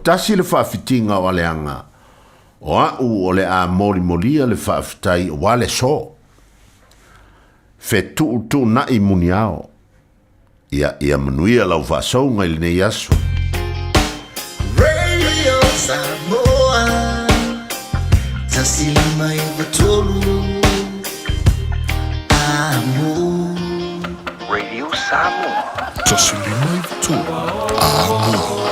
tasi le faafitiga o Aleaga, o a'u o le a molimolia le faafetai aua le aso. Fetuutuunai muniao. Ia, ia manuia lau faasouga i lenei aso. Radio Samoa 153 Amo. Radio Samoa. 153 Amo.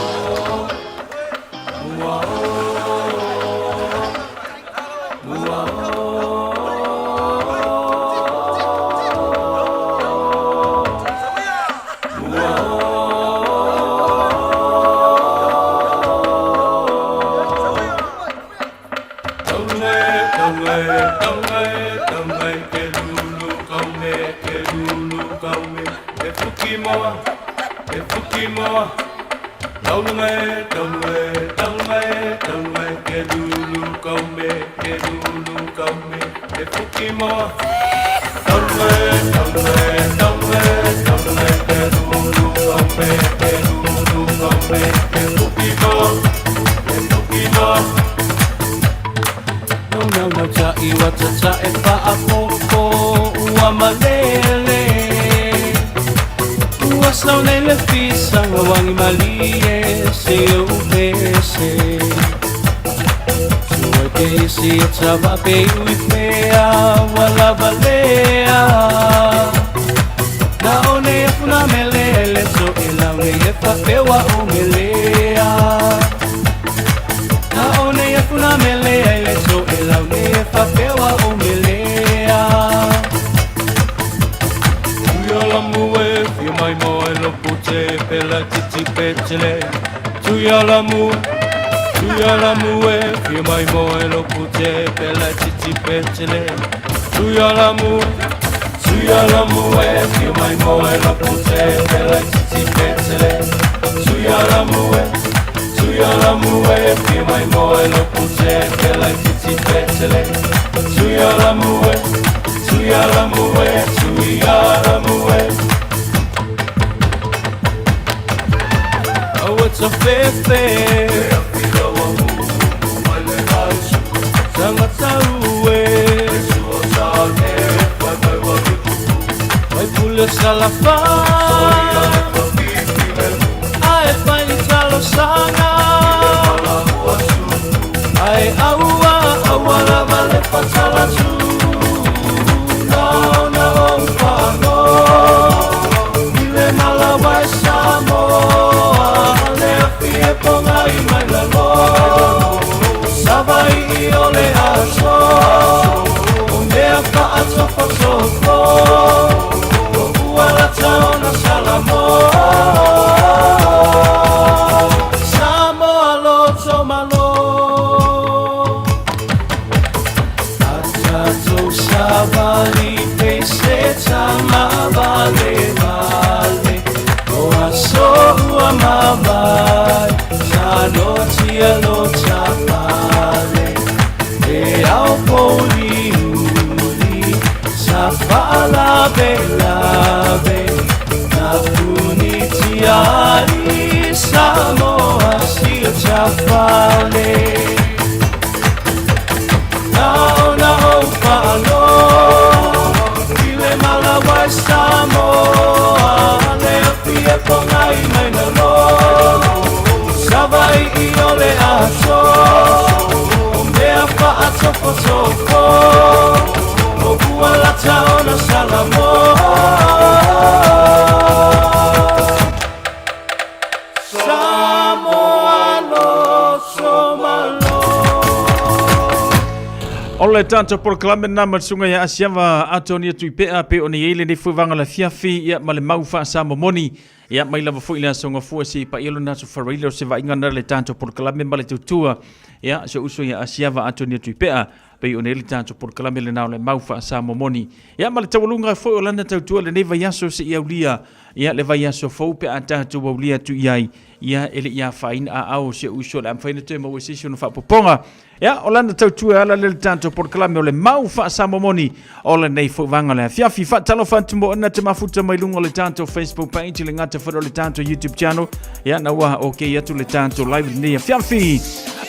O le tatou polokalame lena ma le susuga ia Asiava Atonia Tuipea pei ona i ai lenei foi vaega o le afiafi ia ma le mau faasamomoni ia mai lava foi le aso Gafua seia paia lona aso Faraile o se vaaiga lena le tatou polokalame ma le tautua ia si ou uso ia Asiava Atonia Tuipea pei ona i ai le tatou polokalame lena o le mau faasamomoni ia ma le taualuga foi o lana tautua lenei vaiaso seia aulia ia le vaiaso fou pe a tatou aulia atu i ai ia e le i afaina aao o si ou uso o le a mafai ona toe maua i se isi ona faaopoopoga. Ia, o lana tautua e ala lea i le tatou polokalame o le mau faasamomoni o lenei foi vaega o le afiafi. Faatalofa atu mo ona te mafuta mai luga o le tatou Facebook page i le gata foi le tatou YouTube channel. Ia, na ua ok atu le tatou live lenei afiafi.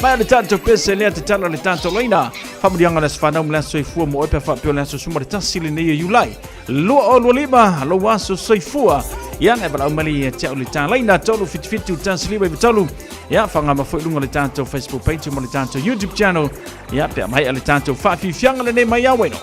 Mai le tatou pese lea tatala le tatou laina. Faamanuiaga le aso fanau ma le aso soifua mo oe pe faapea o le aso 11 lenei o Iulai 2025, lou aso soifua. Ia, na e valaau mai ia te au le talaina 377 1593. Ia, faagama foi luga le tatou Facebook page ma le tatou YouTube channel. Ia, pe a maea le tatou faafiafiaga lenei mai aueno.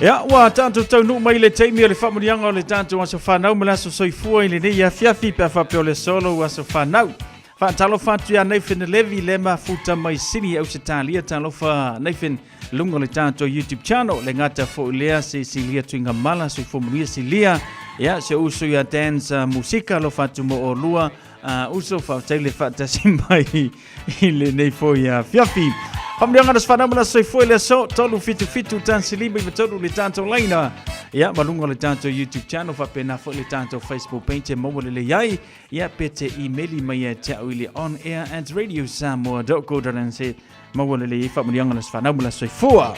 Ia, ua tatou taunuu mai le taimi o le faamanuiaga o le tatou aso fanau ma le aso soifua i lenei afiafi pe a faapea o le aso lou aso fanau. Faatalofa atu ia Nathan Levy le mafuta mai Sini Ausetalia. Talofa Nathan luga o le tatou YouTube channel. Le gata foi lea se silia tuiga mala soifua manuia silia. Ia, se uso ia Dance Musika alofa atu mo olua. Uso faafetai le faatasi mai i lenei foi afiafi. Faamanuiaga na fanau ma soifua i le aso 377 tasi 5 9 3 le tatou laina. Ia, ma luga o le tatou YouTube channel faapena foi le tatou Facebook page e maua lelei ai. Ia, pe te emaili mai ia te au i le onair@radiosamoa.co.nz maua lelei ai faamanuiaga na fanau ma soifua.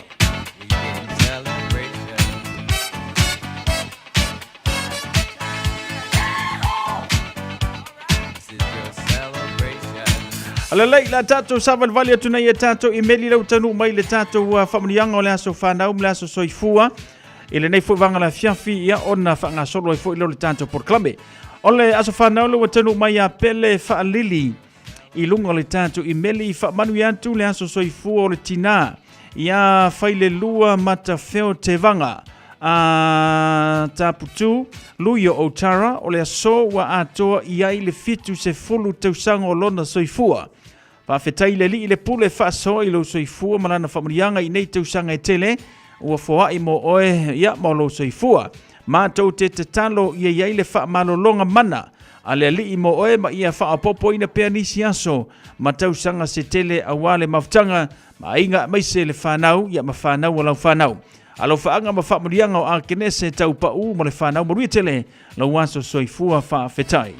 Alalei la tatou savalivali atu nei e tatou imeli lau taunuu mai le tatou faamanuiaga o le aso fanau ma le aso soifua i lenei foi vaega le afiafi ia ona faagasolo ai foi lea o le tatou polokalame. O le aso fanau le ua taunuu mai ia Pele Faalili i luga o le tatou imeli faamanuia atu le aso soifua o le tinā ia Failelua Matafeo Tevaga a Taputu Luio Otara o le aso ua atoa i ai le 70 tausaga o lona soifua. Faafetai i le Alii le pule faasoa i lou soifua ma lana faamanuiaga i nei tausaga e tele ua foai mo oe ia ma lou soifua. Matou te tatalo ia i ai le faamalologa mana a le Alii mo oe ma ia faaopoopoina pea nisi aso ma tausaga se tele aua le mafutaga ma aiga aemaise le fanau ia ma fanau a lau fanau. Alofaaga ma faamanuiaga o Akenese tau pau ma le fanau manuia tele lou aso soifua faafetai.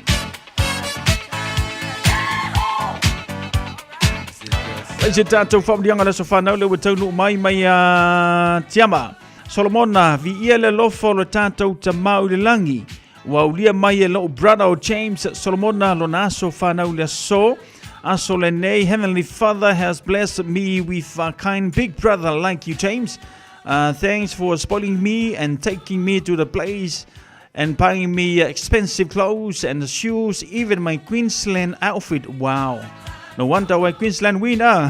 Lai se tatou faamanuiaga le aso fanau le ua taunuu mai mai a Tiama. Solomona, viia le alofa o le tatou tamau i le lagi. Ua aulia mai e lou brother o James Solomona lona aso fanau le aso. Aso lenei, Heavenly Father has blessed me with a kind big brother like you, James. Thanks for spoiling me and taking me to the place and buying me expensive clothes and shoes, even my Queensland outfit. Wow. No wonder why Queensland win, huh?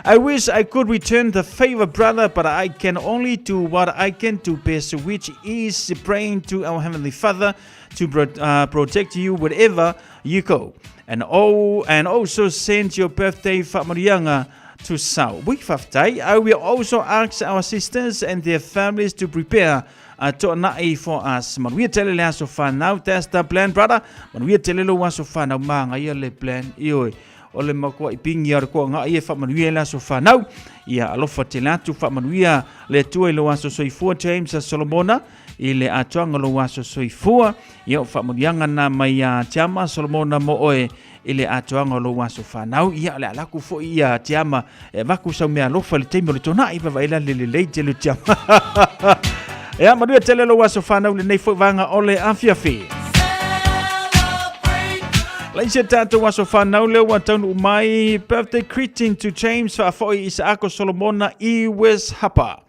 I wish I could return the favor, brother, but I can only do what I can do best, which is praying to our Heavenly Father to protect you wherever you go. And oh, and also send your birthday faamanuiaga to Sau. We faafetai. I will also ask our sisters and their families to prepare a to'ana'i for us. Manuia tele le aso whanau. That's the plan, brother. Manuia tele lo aso whanau. Maangaia le plan. Ioe. O le makua'i pingi a le ko'aga'i e faamanuia i le aso fanau. Ia alofa tele atu faamanuia le Atua i lou aso soifua James Solomona i le atoaga o lou aso soifua. Ia o faamanuiaga na mai ia Tiama Solomona mo oe i le atoaga o lou aso fanau. Ia o le a laku foi ia Tiama e avaku sau mea alofa i le taimi o le tona'i vaavaai la le lelei tele o Tiama. Ia manuia tele lou aso fanau i lenei foi vaega o le afiafi. Lai se tatou aso fanau lea ua taunuu mai birthday greeting to James Faafoi Isaako Solomona i West Hapa.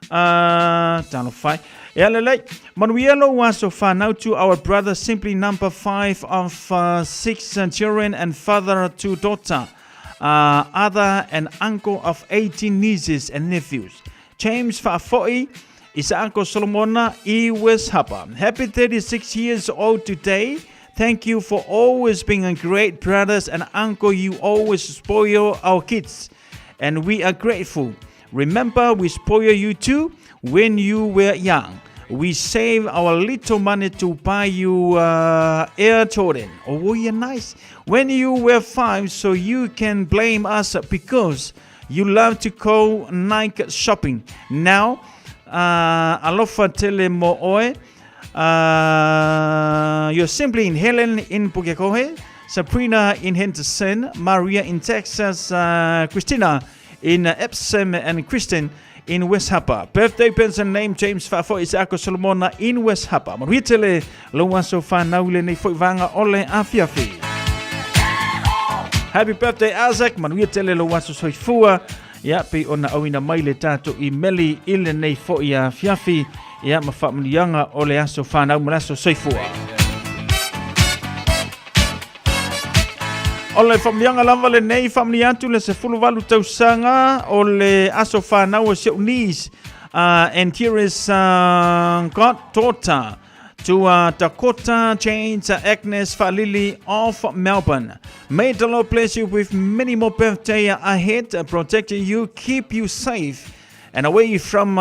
Talofa e. Ea lelei, manuia lou aso fanau to our brother simply number 5 of 6 children and father to daughter, other and uncle of 18 nieces and nephews. James Faafoi Isaako Solomona i West Hapa. Happy 36 years old today. Thank you for always being a great brothers and uncle. You always spoil our kids, and we are grateful. Remember, we spoil you too when you were young. We save our little money to buy you Air Jordan. Oh, yeah, nice. When you were 5, so you can blame us because you love to go Nike shopping. Now, alofa tele mo oe. You're simply in Helen in Pukekohe, Sabrina in Henderson, Maria in Texas, Christina in Epsom, and Kristen in West Hapa. Birthday person name James Fafo Isako Solomona in West Hapa. Manuia tele lou aso whanau lenei foi vaega o le afiafi. Happy birthday Isaac, manuia tele lou aso soifua. Ia, pei ona auina mai le tatou imeli i lenei foi afiafi. Ia, ma faamanuiaga o le aso whanau ma le aso soifua. O le faamanuiaga lava lenei, faamanuia atu le 18 tausaga o le aso whanau o si ou niece. And here is goddaughter to Dakota James Agnes Fa'alili of Melbourne. May the Lord bless you with many more birthday ahead, protect you, keep you safe and away from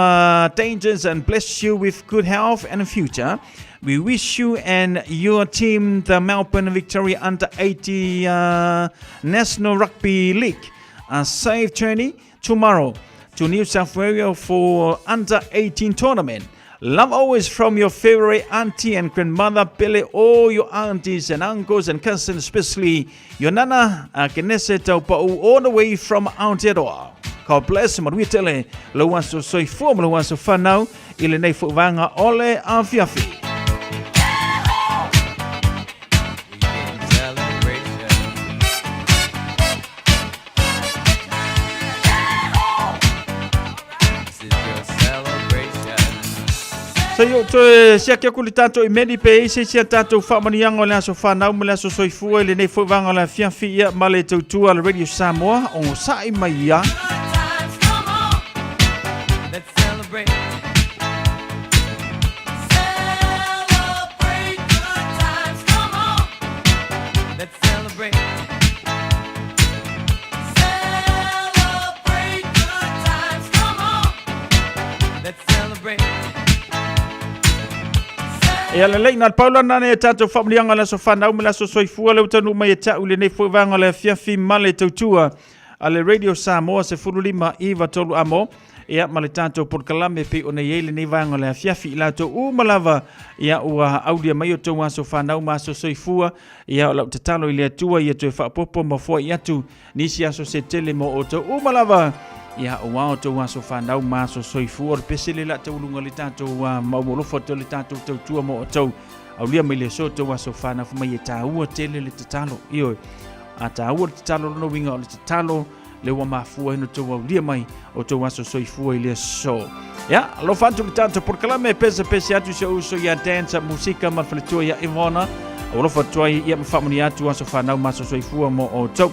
dangers and bless you with good health and future. We wish you and your team the Melbourne Victory Under 80 National Rugby League a safe journey tomorrow to New South Wales for Under 18 tournament. Love always from your favorite auntie and grandmother, Billy, all your aunties and uncles and cousins, especially your nana, Kenese Taupa'u, all the way from Aotearoa. God bless, manuia tele, lou aso soifua ma lou aso fanau i lenei foi vaega o le afiafi. Se i ou toe siaki aku le tatou imeli pe i ai se isi a tatou faamanuiaga o le aso fanau ma le aso soifua i lenei foi vaega o le afiafi ia ma le tautua a le Radio Samoa ogosa'i mai ia. Ia lelei, na le pau lana nei a tatou faamanuiaga o le aso fanau ma le aso soifua lea ua taunuu mai e ta'u i lenei foi vaega o le afiafi ma le tautua a le Radio Samoa 15 9 3 amo ia ma le tatou polokalame pei ona i ai lenei vaega o le afiafi i latou uma lava ia ua aulia mai o tou aso fanau ma aso soifua ia o lau tatalo i le Atua ia toe faaopoopo ma foai atu nisi aso se tele mo outou uma lava ia ua outou aso fanau ma aso soifua o le pese le la tauluga le tatou maumolofa to le tatou tautua mo outou aulia mai le so tou aso fanau fa mai e tāua tele le tatalo ioe a tāua le tatalo lona uiga o le tatalo le ua mafua ai ona tou aulia mai o tou aso soifua i le aso. Ia, alofa atu le tatou polokalame, pese pese atu si ou uso ia Dance Musika ma le faletua ia Ivona. Alofa atu ai ia ma faamanuia atu aso fanau ma aso soifua mo outou.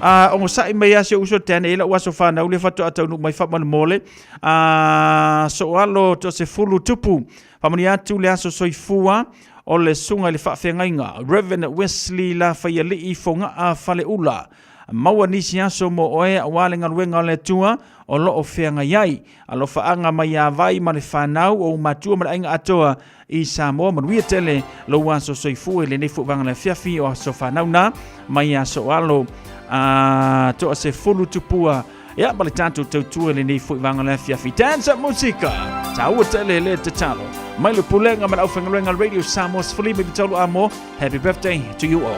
A ogosa'i mai a si ou uso Dan e lau aso fanau le faatoa taunuu mai faamolemole. A soalo to se fulu tupu. Faamanuia atu le aso soifua o le susuga i le faafeagaiga Reverend Wesley Lafaialii Fogaa Faleula. Maua nisi aso mo oe aua le galuega o le Atua o lo o feagai ai. Alofaaga mai ia Vai ma le fanau o ou matua ma le aiga atoa i Samoa. Manuia tele lou aso soifua i lenei foi vaega o le afiafi o aso fanau na mai aso alo a toa 10 tupua. Ia ma le tatou tautua i lenei foi vaega o le afiafi. Dance Up Musika! Taua tele le tatalo. Mai le pulega ma le aufaigaluega Radio Samoa 15 amo. Happy birthday to you all.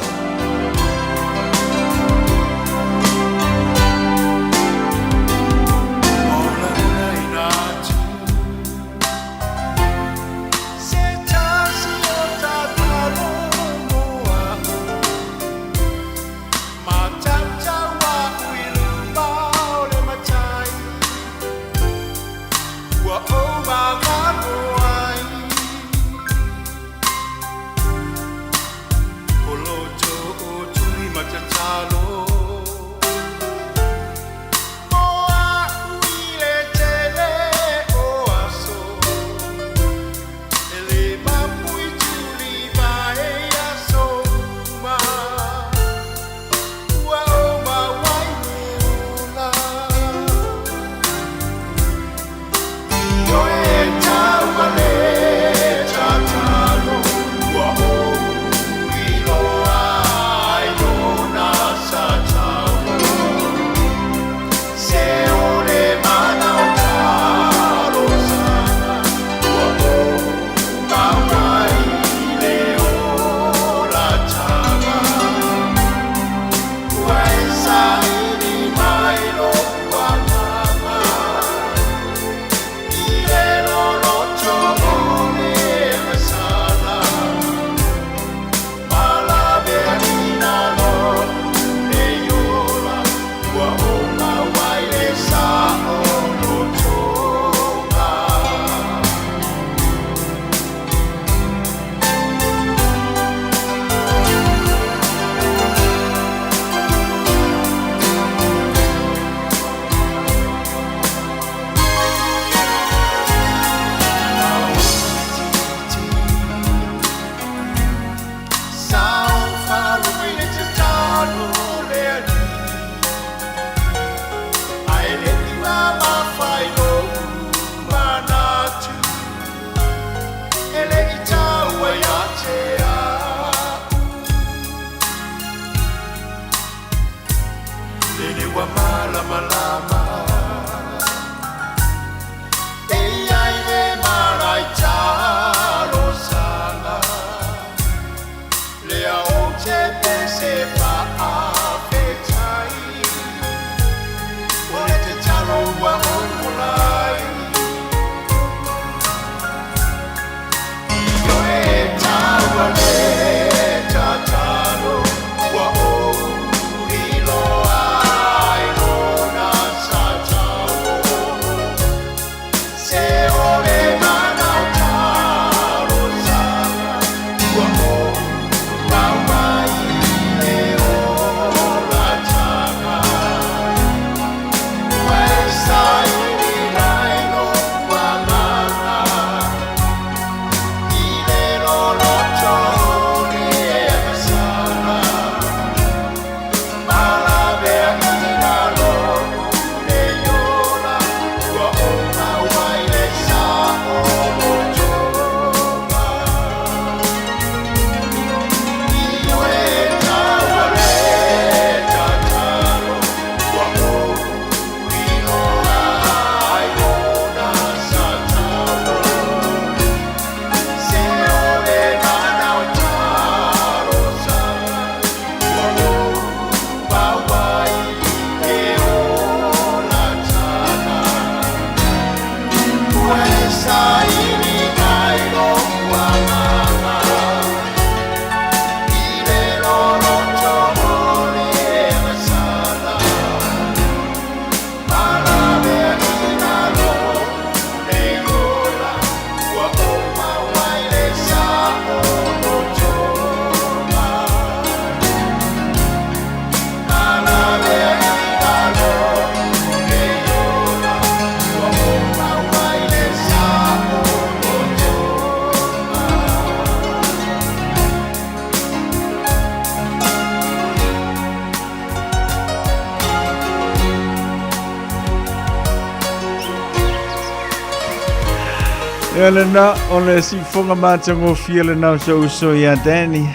Ia lena, o le siufoga matagofie lena o sou uso ia Danny.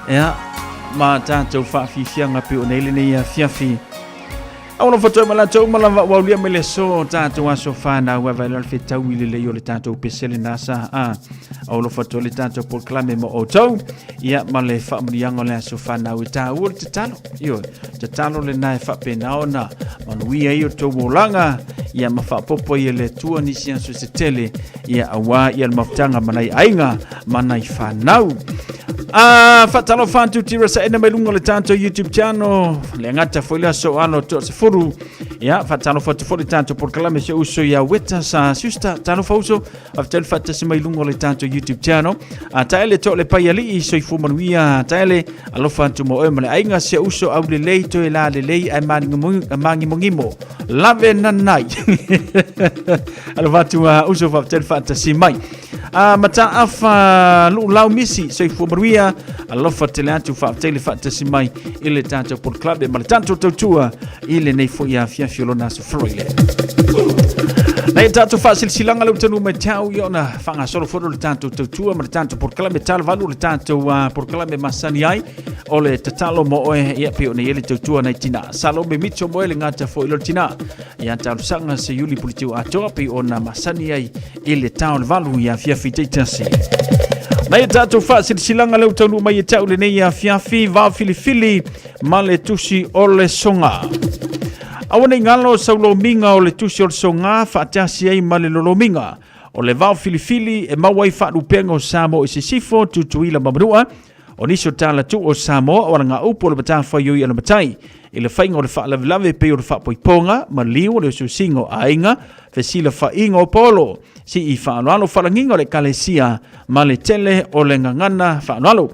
Ia, ma tatou faafiafiaga pei ona i lenei afiafi. Aua fatoe ma latou uma lava ua aulia mai le aso tatou aso fanau e vaai le fetaui lelei o le tatou pese lena sa a alofa atu le tatou polokalame mo outou ia ma le faamanuiaga o le aso fanau e taua le tatalo ioe tatalo lena e faapena ona manuia ai o tou olaga ia ma faapopo ai e le Atua nisi aso se tele ia aua ia le mafutaga ma nai aiga ma nai fanau. A faatalofa atu tira saena mai luga o le tatou YouTube channel le gata foi le aso alo toa sefulu ia faatalofa atu foi le tatou polokalame si uso ia Weta sa siusta talofa uso faafetai le faatasi mai luga o le tatou YouTube channel a taele to le paialii soifua manuia taele alofa atu mo oe ma le aiga si uso au lelei toe la lelei ae magimogimo lave nanai alofa atu uso faafetai le faatasi mai a mataafa luulau misi soifua manuia alofa tele atu faafetai le faatasi mai i le tatou polokalame ma le tatou tautua i lenei foi afiafi o lona aso Friday. Nei tatou faasilasilaga le utanu mai tau ia ona faagasolo foi le tatou tautua ma le tatou polokalame talavalu le tatou polokalame masani ai o le tatalo mo oe ia pei ona i ai le tautua nai tina Salome Mitchell mo le gata foi lo tina ia talosaga se iuli pulitiu atoa pei ona masani ai i le tao le valu ia afiafi taitasi. Nei tatou faasilasilaga le utaunuu mai e tau lenei afiafi vao filifili ma le tusi o le soga. Aua nei galo saulomiga o le tusi o le soga faatasi ai ma le lolomiga. O le vao filifili e maua ai faalupega o Samoa i Sisifo, Tutuila ma Manua, O nisi o tala tuu o Samoa o alagaupu o le matafaioi a le matai i le faiga o le faalavelave pei o le faapoipoga, maliu o le osiosiga o aiga, fesilafaiga o polo, sii faaaloalo faalagiga o le ekalesia ma le tele o le gagana faaaloalo.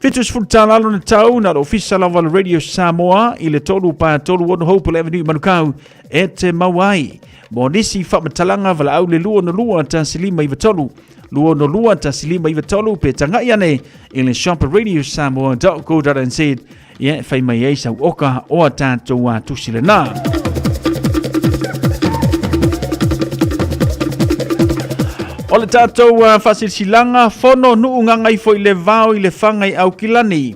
70 tala lona tau na le ofisa lava le Radio Samoa i le 3 pa 36 Hope Avenue i Manukau e te maua ai. Mo nisi faamatalaga valaau le 2 2 1 5 9 3 2 2 1 5 9 3 pe tagai ane i le shopradiosamoa.co.nz ia e fai mai ai sau oka o a tātou a tusi lena. O le tātou faasilasilaga fono nuu gagaifo i le vao i le faga i Aukilani.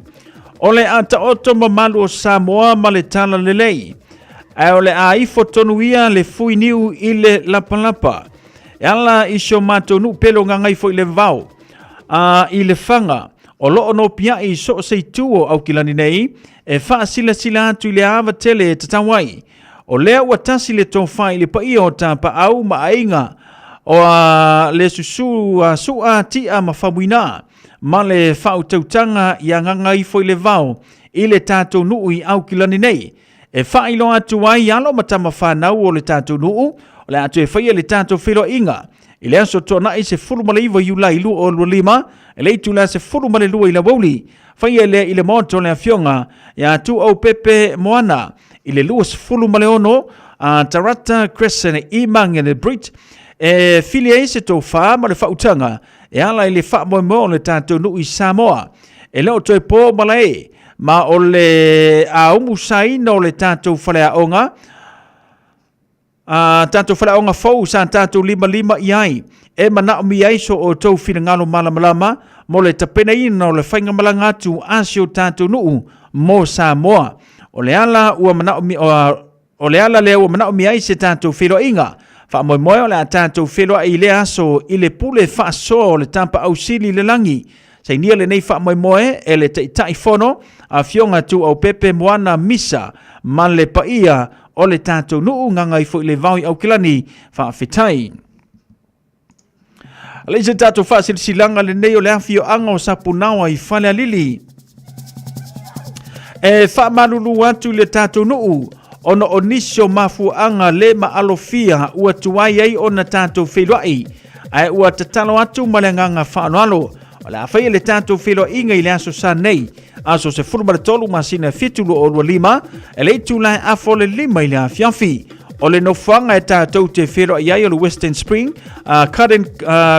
O le a taoto mamalu o Samoa ma le tala lelei. Ae o le a ifo tonu ia le fui niu i le lapalapa. E ala i si o matou nuu pele o Gagaifo i le vao, a i Lefaga, o lo o nopiai i so o se itu o Aukilani nei, e faasilasila atu i le ava tele e tatau ai. O lea ua tasi le tofa i le paia o Tapaau ma aiga o a le susu a Su'a, Ti'a ma Faumuina, ma le faautautaga ia Gagaifo i le vao i le tatou nuu i Aukilani nei, E faailoa atu ai alo ma tama fanau o le tatou nuu, o le a toe faia le tatou feiloaiga i le aso Toonai 19 Iulai 2025 i le itula 12 i le aoauli. Faia lea i le maota o le Afioga ia Tuuaupepe Moana i le 26 a Tarata Crescent i Mangere Bridge e fili ai se tofa ma le faautaga e ala i le faamoemoe o le tatou nuu i Samoa. E le o toe po malae Ma o le aumusaina o le tatou faleaoga, a tatou faleaoga fou sa tatou limalima i ai, e manaomia ai so outou finagalo malamalama mo le tapenaina o le faigamalaga atu a si o tatou nuu mo Samoa. O le ala ua manaomia, O le ala lea ua manaomia ai se tatou feiloaiga. Faamoemoe o le a tatou feiloai i lea aso i le pule faasoa o le Tapaau Sili i le lagi. Sainia lenei faamoemoe e le Taitai Fono, Afioga Tuuaupepe Moana Misa ma le paia o le tatou nuu Gagaifo-i-le-vao i Aukilani. Faafetai. Alai se tatou faasilasilaga lenei o le afioaga o Sapunaoa i Falealili. E faamalulu atu i le tatou nuu ona o nisi o mafuaaga le maalofia ua tuai ai ona tatou feiloai, ae ua tatalo atu ma le agaga faaaloalo o le a faia le tatou feiloaiga i le aso sa nei, aso 13 masina 7 2025, e le itula e afa o le 5 i le afiafi. O le nofoaga e tatou te feiloai ai o le Western Spring Garden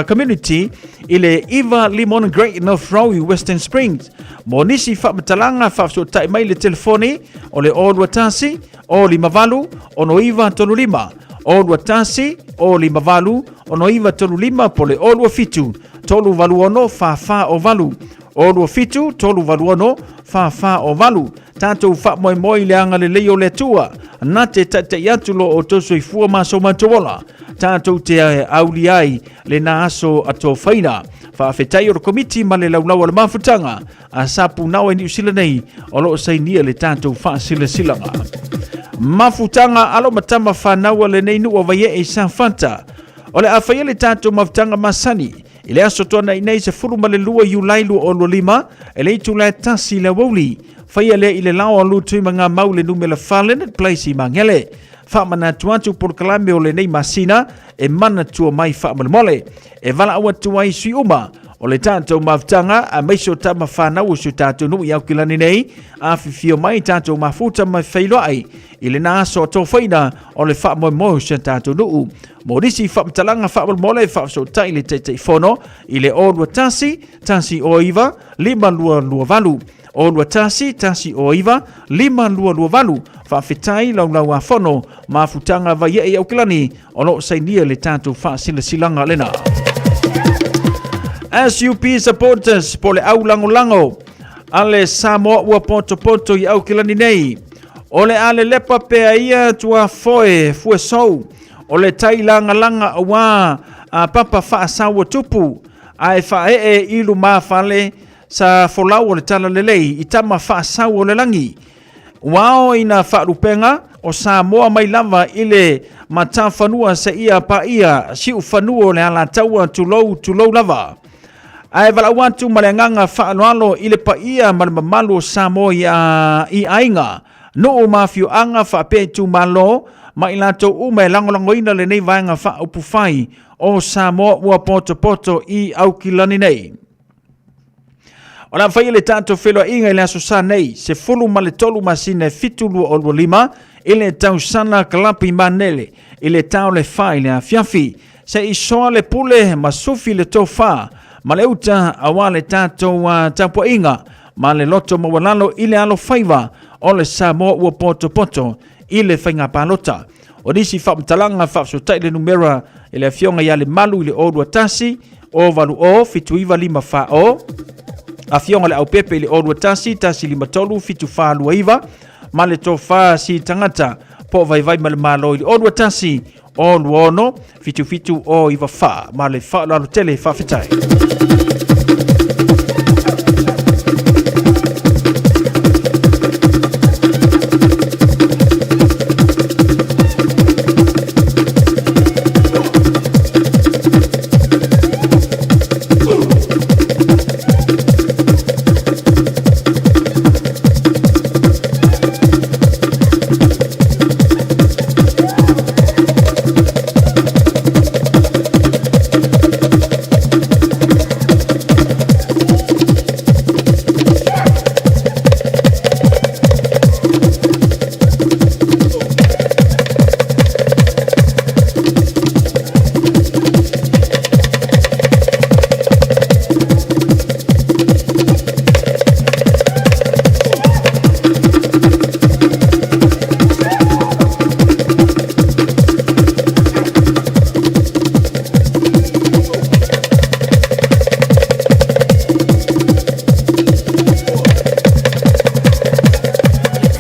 Community i le 9 Limon Great North Road i Western Springs. Mo nisi faamatalaga faafesootai mai le telefoni o le 021 058 6935. 021 058 6935 po o le 027 386 4408. 027 386 4408. Tatou faamoemoe i le agalelei o le Atua na te taita'i atu lo outou soifua ma so matou ola. Tatou te aulia ai lena aso atofaina. Faafetai o le Komiti ma le Laulau a le Mafutaga a Sa Punao i Niu Sila nei o lo o sainia le tatou faasilasilaga. Mafutaga alo ma tama fanau a lenei nuu o Vaiee i Safata. O le a faia le tatou mafutaga masani i le aso Toanai nei 12 Iulai 2025 e le itula e 1 i le aoauli. Faia lea i le lao a Lutui ma Ngamau le numera 4 Leonard Place i Magele. Faamanatu atu polokalame o lenei masina e manatua mai faamolemole. E valaau atu ai sui uma o le tatou mafutaga aemaise o tama fanau o si o tatou nuu i Aukilani nei, afifio mai tatou mafuta ma feiloai i lena aso atofaina o le faamoemoe o si o tatou nuu. Mo nisi faamatalaga faamolemole, faafesootai le Taitaifono i le 021 109 5228. 021 109 5228. Faafetai laulauafono mafutaga Vaiee i Aukilani o lo o sainia le tatou faasilasilaga lena. SUP supporters po le au lagolago a le Samoa ua potopoto i Aukilani nei. O le a lelepa pea ia tuafoe fuesou o le tai lagalaga aua a papa faasaua tupu ae faaee i lumafale sa folau o le talalelei i tama faasau o le lagi. Ua ao ina faalupega o Samoa mai lava i le matafanua seia paia siufanua o le Alataua tulou tulou lava. Ae valaau atu ma le agaga faaaloalo i le paia ma le mamalu o Samoa i, a, i aiga, nuu ma afioaga faapea itumalo ma i latou uma e lagolagoina lenei vaega faaupufai o Samoa ua potopoto i Aukilani nei. O le a faia le tatou feiloaiga i le aso Sa nei, 13 masina e 7 2025, i le tausana kalapi manele i le tao le fa i le afiafi. Se i soa le pule ma sufi le tofa ma le uta aua le tatou tapuaiga ma le loto maualalo i le alofaiva o le Samoa ua potopoto i le faiga palota. O nisi faamatalaga faafesootai le numera i le afioga ia Lemalu i le 021 080 7954 Afioga le Aupepe i le 021 153 7429 ma le tofa si tagata po o Vaivai ma le Malo i le 021 026 77 094 ma le faaaloalo tele faafetai.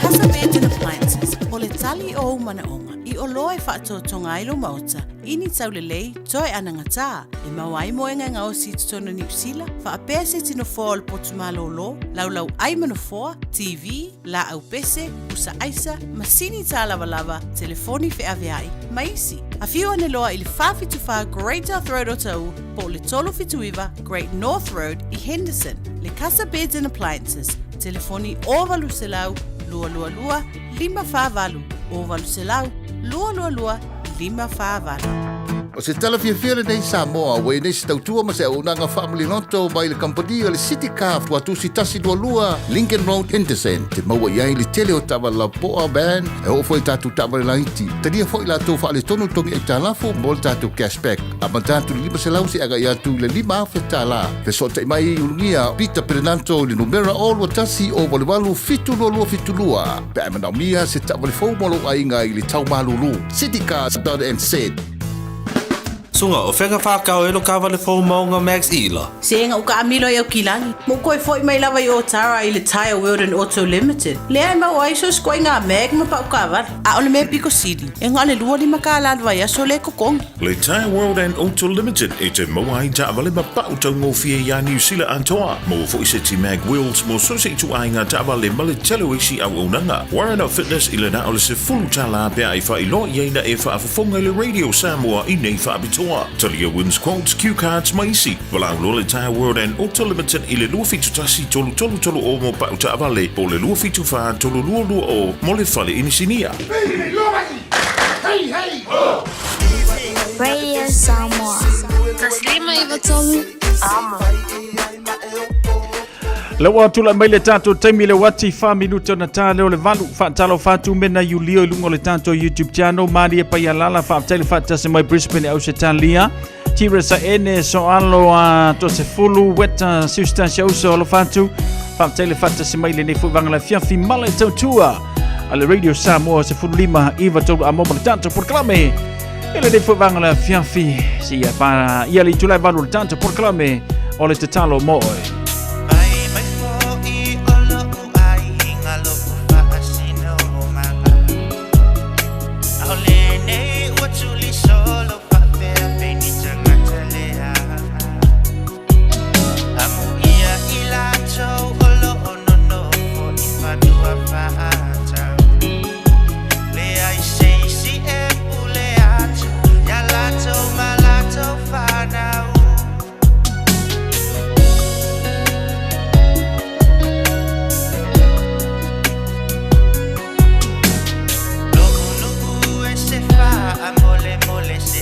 Casa Beds and Appliances, o le tali o ou manaoga i oloa e faatotoga ai lou maota i ni taulelei toe anagatā e maua ai moega e gaosi i totonu o Niu Sila, faapea se tino foa o le potu malōlō, laulau ai ma nofoa, TV, laau pese, pusa aisa, masini tālavalava, telefoni feaveai, ma isi. Afio ane loa i le 474 Great South Road o Taʻu po o le 379 Great North Road i Henderson. Le Casa Beds and Appliances, telefoni 0800 222 548, 0800 222 548. O se tala fiafia lenei Samoa ua i ai nei se tautua ma se auaunaga faamaliloto mai le kamupani o le City Car Tuatusi 122 Lincoln Road Henderson te maua i ai le tele o taavale lapoa, van, e oo foi i tatou taavale laiti. Talia foi latou faaletonu togi aitalafu mo le tatou cashback. Amata atu i le 500 seia agai atu i le $5,000. Fesootai mai i Ulugia Peter Perenanto i le numera 021 088 722 72 pe a e manaomia se taavale fou mo lou aiga i le tau malulu. Citycars.nz. Suga, o fea na whākau e lo kāwale fou maunga Max Ila? Se na ou taamilo ai Aukilani. Ma ou toe foi mai lava i Otara i le Tyre World and Auto Limited. Lea e maua ai so o se ituaiga mag ma pau taavale. A o le mea pito sili, e na o le $25 le vaiaso lea e totogi. Le Tyre World and Auto Limited e te maua ai taavale ma pau taugofie iā Niu Sila atoa. Maua foi seti mag wheels mo so o se ituaiga taavale ma le tele o isi auaunaga. Warren Fitness i le na o le $10 pe a e faailoa i ai na e faafofoga i le Radio Samoa i nei faapitoa. Talia Wins Quotes, Cue Cards ma isi. Valaau loa le Tyre World and Auto Limited i le 271 333 o mo pau taavale po o le 274 322 mo le fale inisinia. Radio Samoa. 153 Amo. La ua tulai mai le tatou taimi le uati 4 minute ona ta lea o le 8. Faatalofa atu mena iulio i luga o le tatou YouTube channel. Malie paialala, faafetai le faatasi mai Brisbane, Ausetalia. Tiresa ene soalo a tosefulu weta siustasia uso alofa atu. Faafetai le faatasi mai lenei foi vaega o le afiafi ma le tautua a le Radio Samoa 15 93 amo ma le tatou polokalame. E lenei foi vaega o le afiafi seia paia le itula e 8 le tatou polokalame o le tatalo mo oe. Mai mai fo'i o lo'u aiga lo'u faasinomaga A o lenei ua tulisolo faapea pei ni tagata leaga Amuia i latou o loo nonofo i fanua fa'atau Leai se isi e pule atu Ia latou ma latou fanau. Lo'u nu'u e se faamolemole se.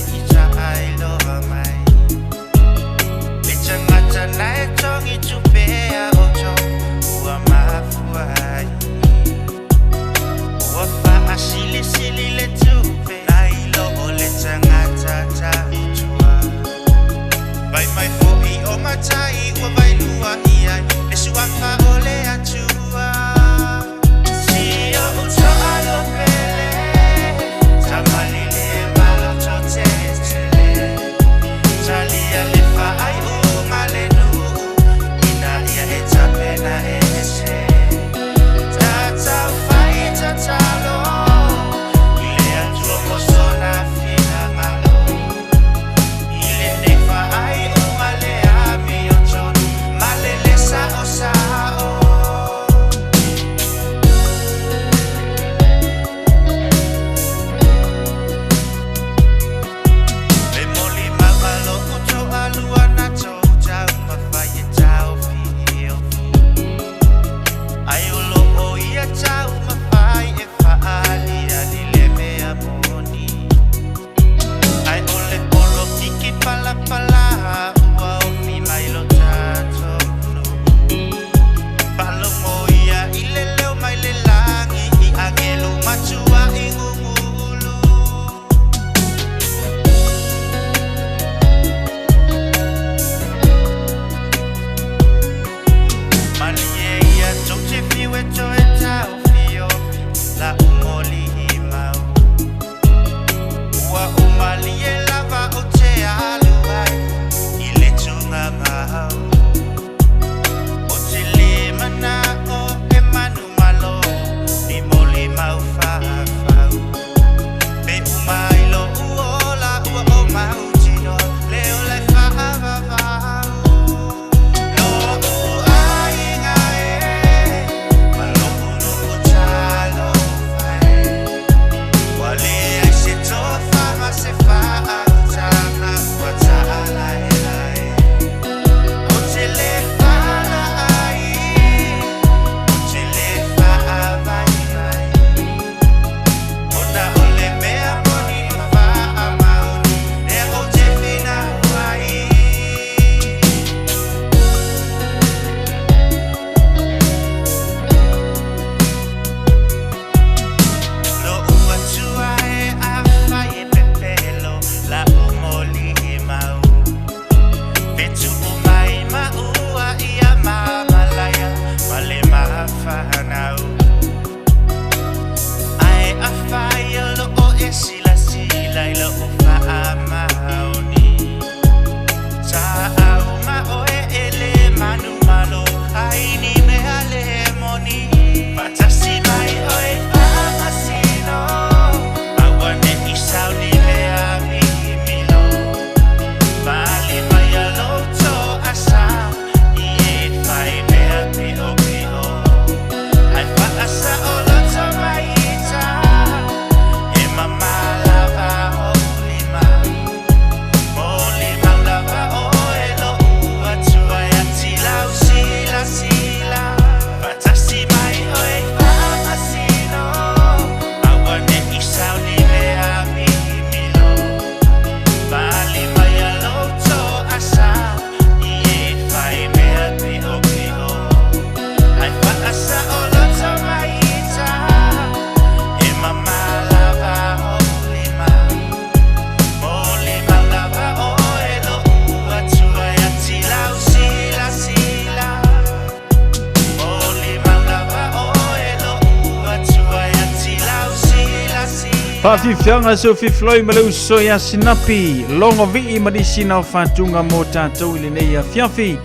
Faafiafiaga Sophie Floyd ma le uso ia Sinapi, logo vii ma nisi na o faatuga mo tatou i lenei afiafi.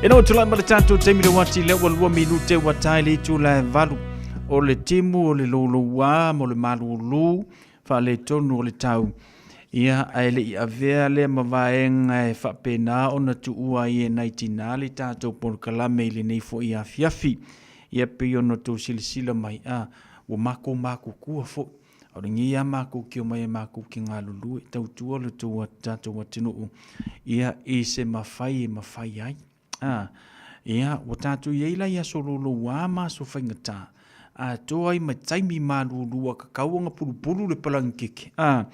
E no tulai ma le tatou taimi le uati lea ua 2 minute ua tae le itula e 8 o le timu o le louloua ma o le malūlū faaletonu o le tau. Ia, ae le i avea lea ma vaega e faapena ona tuua ai e nai tinā le tatou polokalame i lenei foi afiafi. Ia, pei ona outou silasila mai, a, ua makou makuakua foi. A o lenei lava makou te omai e makou te galulue, tautua lo tatou atunuu, ia, i se mafai e mafai ai. A, ia, ua tatou i ai la i aso louloua ma aso faigata, atoa ai ma taimi malūlū a tatau ona pulupulu le palagikeke, a,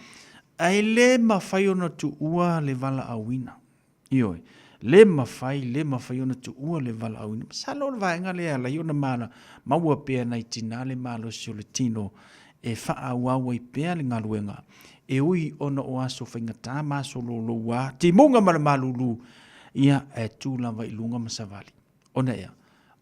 ae le mafai ona tuua le valaauina. Ioe, le mafai, le mafai ona tuua le valaauina. Masalo o le vaega lea e ala ai ona mala, maua pea nai tinā le malosi o le tino e faaauau ai pea le galuega, e ui ona o aso faigata ma aso louloua, timuga ma le malūlū, ia, ae tu lava i luga ma savali. Ona ea,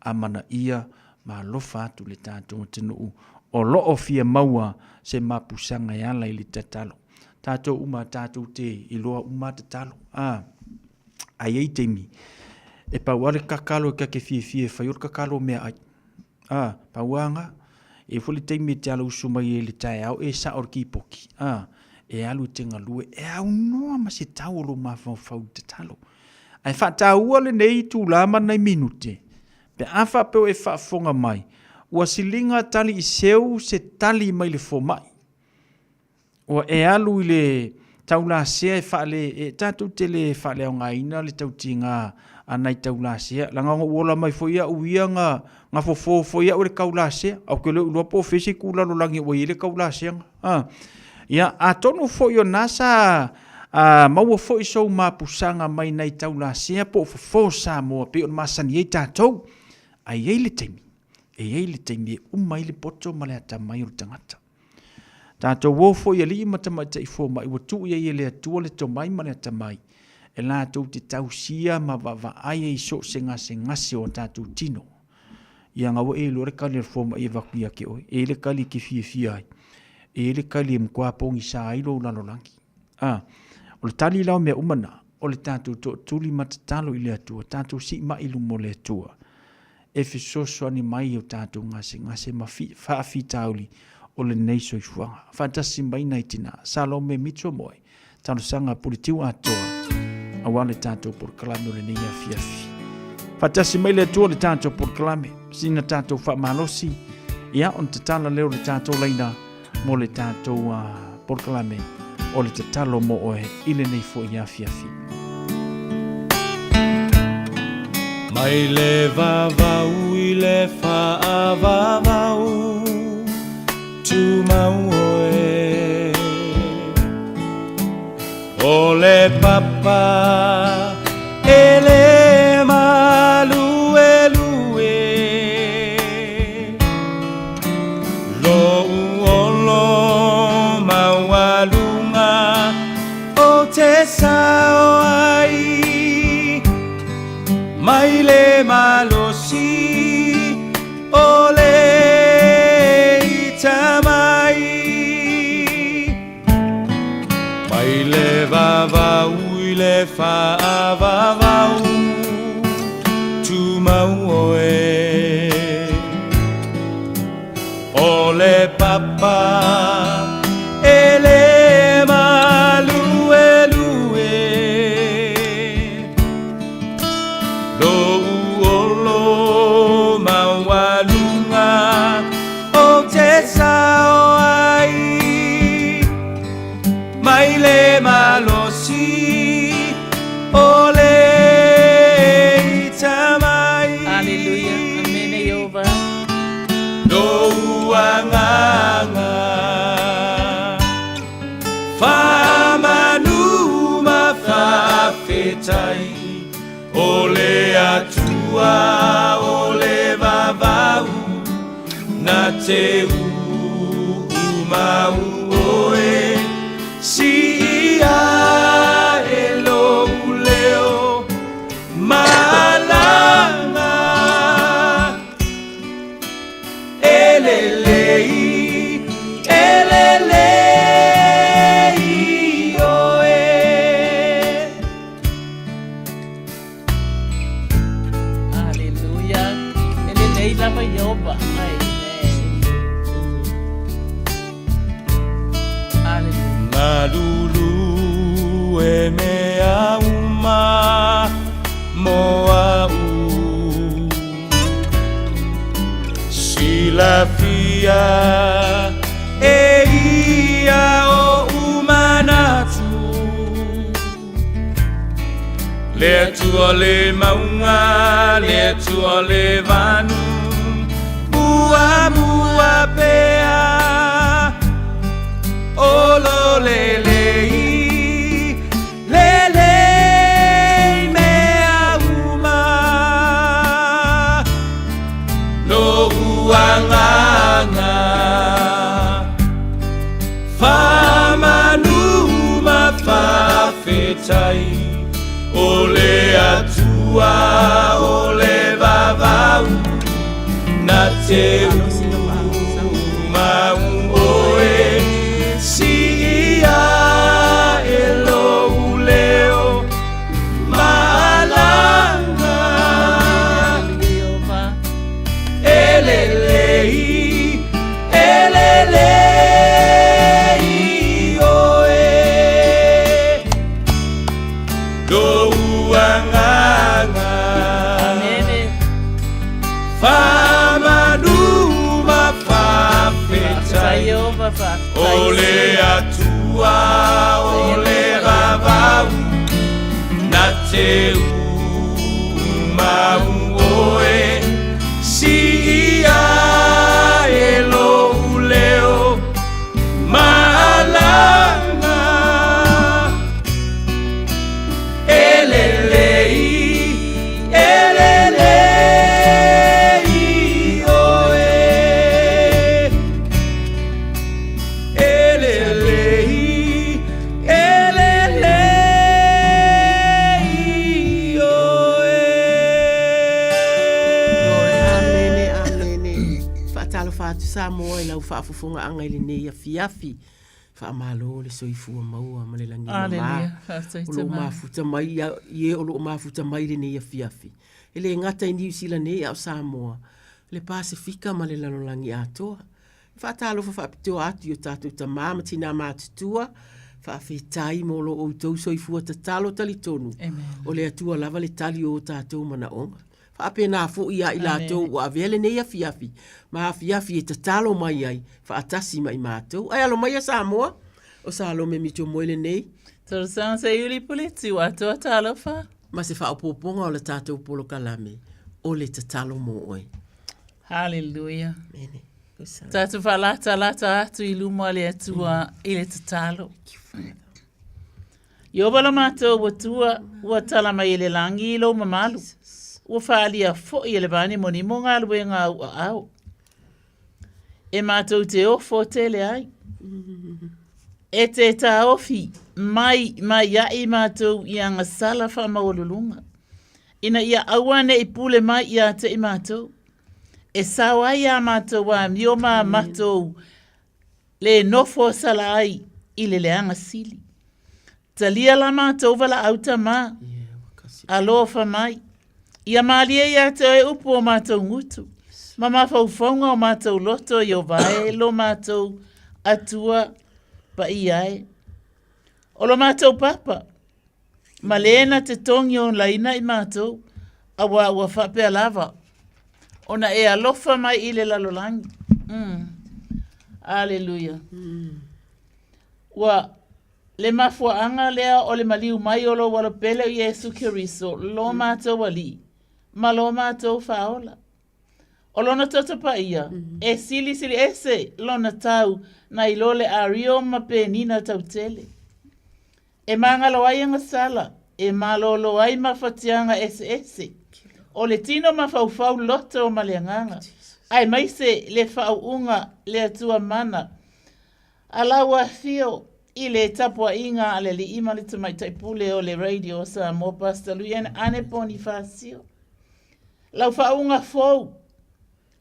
amanaia ma alofa atu le tatou atunuu o lo o fia maua se mapusaga e ala i le tatalo. Tatou uma tatou te iloa uma tatalo. A, a i ai taimi, e pau lava le kakalo e ta te fiafia e fai o le kakalo meaai. A, pau lava na. E i ai foi le taimi e te ala usu mai ai i le taeao e sao i le kipoki, a, e alu e te galue, e aunoa ma se tau o lou mafaufau i le tatalo. Ae faataua lenei itula ma nai minute, pe a faapea ua e faafofoga mai, ua siliga tali i seu se tali mai le fomai. Ua e alu i le taulasea e faale, e tatou te le faaleaogaina le tautiga a nai taulasea. Leaga na ou ola mai foi au ia na, na fofo foi au e le taulasea. Ae ou te le o iloa po o fea se itu lalolagi ua i ai le taulasega. A, ia, atonu foi o na sa a, maua foi sou mapusaga mai nai taulasea po o fofo Samoa pei ona masani ai tatou. Ae i ai le taimi, e i ai le taimi e uma ai le poto ma le atamai o le tagata. Tatou o foi alii ma tamaitai fomai ua tuu i ai e le Atua le tomai ma le atamai e latou te tausia ma vaavaai ai i so o se gasegase o a tatou tino. Ia ga ua e iloa le kali a le fomai e avatu ia te oe, e i ai le kali e te fiafia ai, e i ai le kali e matua pogisa ai lou lalolagi. A, o le tali la o mea uma na, o le tatou tootuli ma tatalo i le Atua, tatou siimai i luma o le Atua. e fesoasoani mai i o tatou gasegase ma faafitauli o lenei soifuaga. Faatasi mai nai tina, Salome Mitchell Moe, talosaga puletiu atoa, aua le tatou polokalame o lenei afiafi. Faatasi mai le Atua le tatou polokalame, sina tatou faamalosi, ia ona tatala lea o le tatou laina mo le tatou polokalame o le tatalo mo oe i lenei foi afiafi. Mai le vavau i le faavavau Tumau oe O le papa e le maluelue Lou olo maualuga o te sao ai Mai le malosi o le ita mai Mai le vavau i le faavavau Tumau oe O le papa e le maluelue Lou olo maualuga o te sao ai Mai le malosi o le ita mai Aleluia. Amene Iova. Lou agaga Faamanu ma faafetai O le Atua o le vavau Na te uumau oe Siia e lou leo malaga E lelei, e lelei. malulu e mea uma mo a'u. Silafia e ia oʻu manatu. Le Atua le mauga, le Atua le vanu, muamua pea o lo lelei, lelei mea uma. Loʻu agaga faamanu ma faafetai, o le Atua o le vavau na te mau oe siia e lou leo malaga. E lelei, e lelei oe, lou agaga. Faamanu ma faafetai, o le Atua o le vavau na te mau oe siia e lou leo malaga. E lelei, e lelei oe, e lelei, e lelei oe. Amene, amene. Faatalofa atu Samoa i lau faafofogaaga i lenei afiafi. Faamalo le soifua maua ma le lagi e mama. O lo o mafuta mai i e o lo o mafuta mai i lenei afiafi. E le gata i Niu Sila nei a o Samoa, le Pasefika ma le lalolagi atoa. E faatalofa faapitoa atu i o tatou tama ma tinā matutua, faafetai mo lo outou soifua tatalo talitonu. O le Atua lava le tali o o tatou manaoga. Faapena foi ia i latou ua avea lenei afiafi ma afiafi e tatalo mai ai faatasi ma i matou. Ae alo maia Samoa, o Salome Mitchell Moe lenei. Talosaga Seiuli Puleti ua atoa talofa. Ma se faaopoopoga o le tatou polokalame, o le tatalo mo oe. Hallelujah. Amene. Tatou faalatalata atu i luma o le Atua i le tatalo. Ieova lo matou Atua, ua tala mai e le lagi i lou mamalu, ua faaalia foi e le vanimonimo galuega a ou aao, e matou te ofo tele ai. E te taofi mai mai ai matou i agasala faamaualuluga, ina ia aua ne i pule mai ia te i matou, e sao ai a matou amio ma a matou le nofo sala ai i le leaga sili. Talia la matou valaau Tamā, alofa mai. Ia malie ia te oe upu o matou gutu, ma mafaufauga o matou loto Ieova e lo matou Atua paia e. O lo matou papa, ma le na te togi o laina i matou, auā ua faapea lava ona e alofa mai i le lalolagi. Mm. Aleluia. Mm. Ua le mafuaaga lea o le maliu mai o lou alo pele o Iesu Keriso, lo matou Alii, ma lo matou Faaola. O lona toto paia, e silisili ese lona tau nai lo le ario ma penina tautele. E magalo ai agasala, e malōlō ai mafatiaga eseese, o le tino mafaufau loto ma le agaga, aemaise le faauuga le Atua mana a lau afio i le tapuaiga a le Alii ma le Tamaitai Pule o le Radio Samoa Pastor Luian Ane Ponifasio. Lau faauuga fou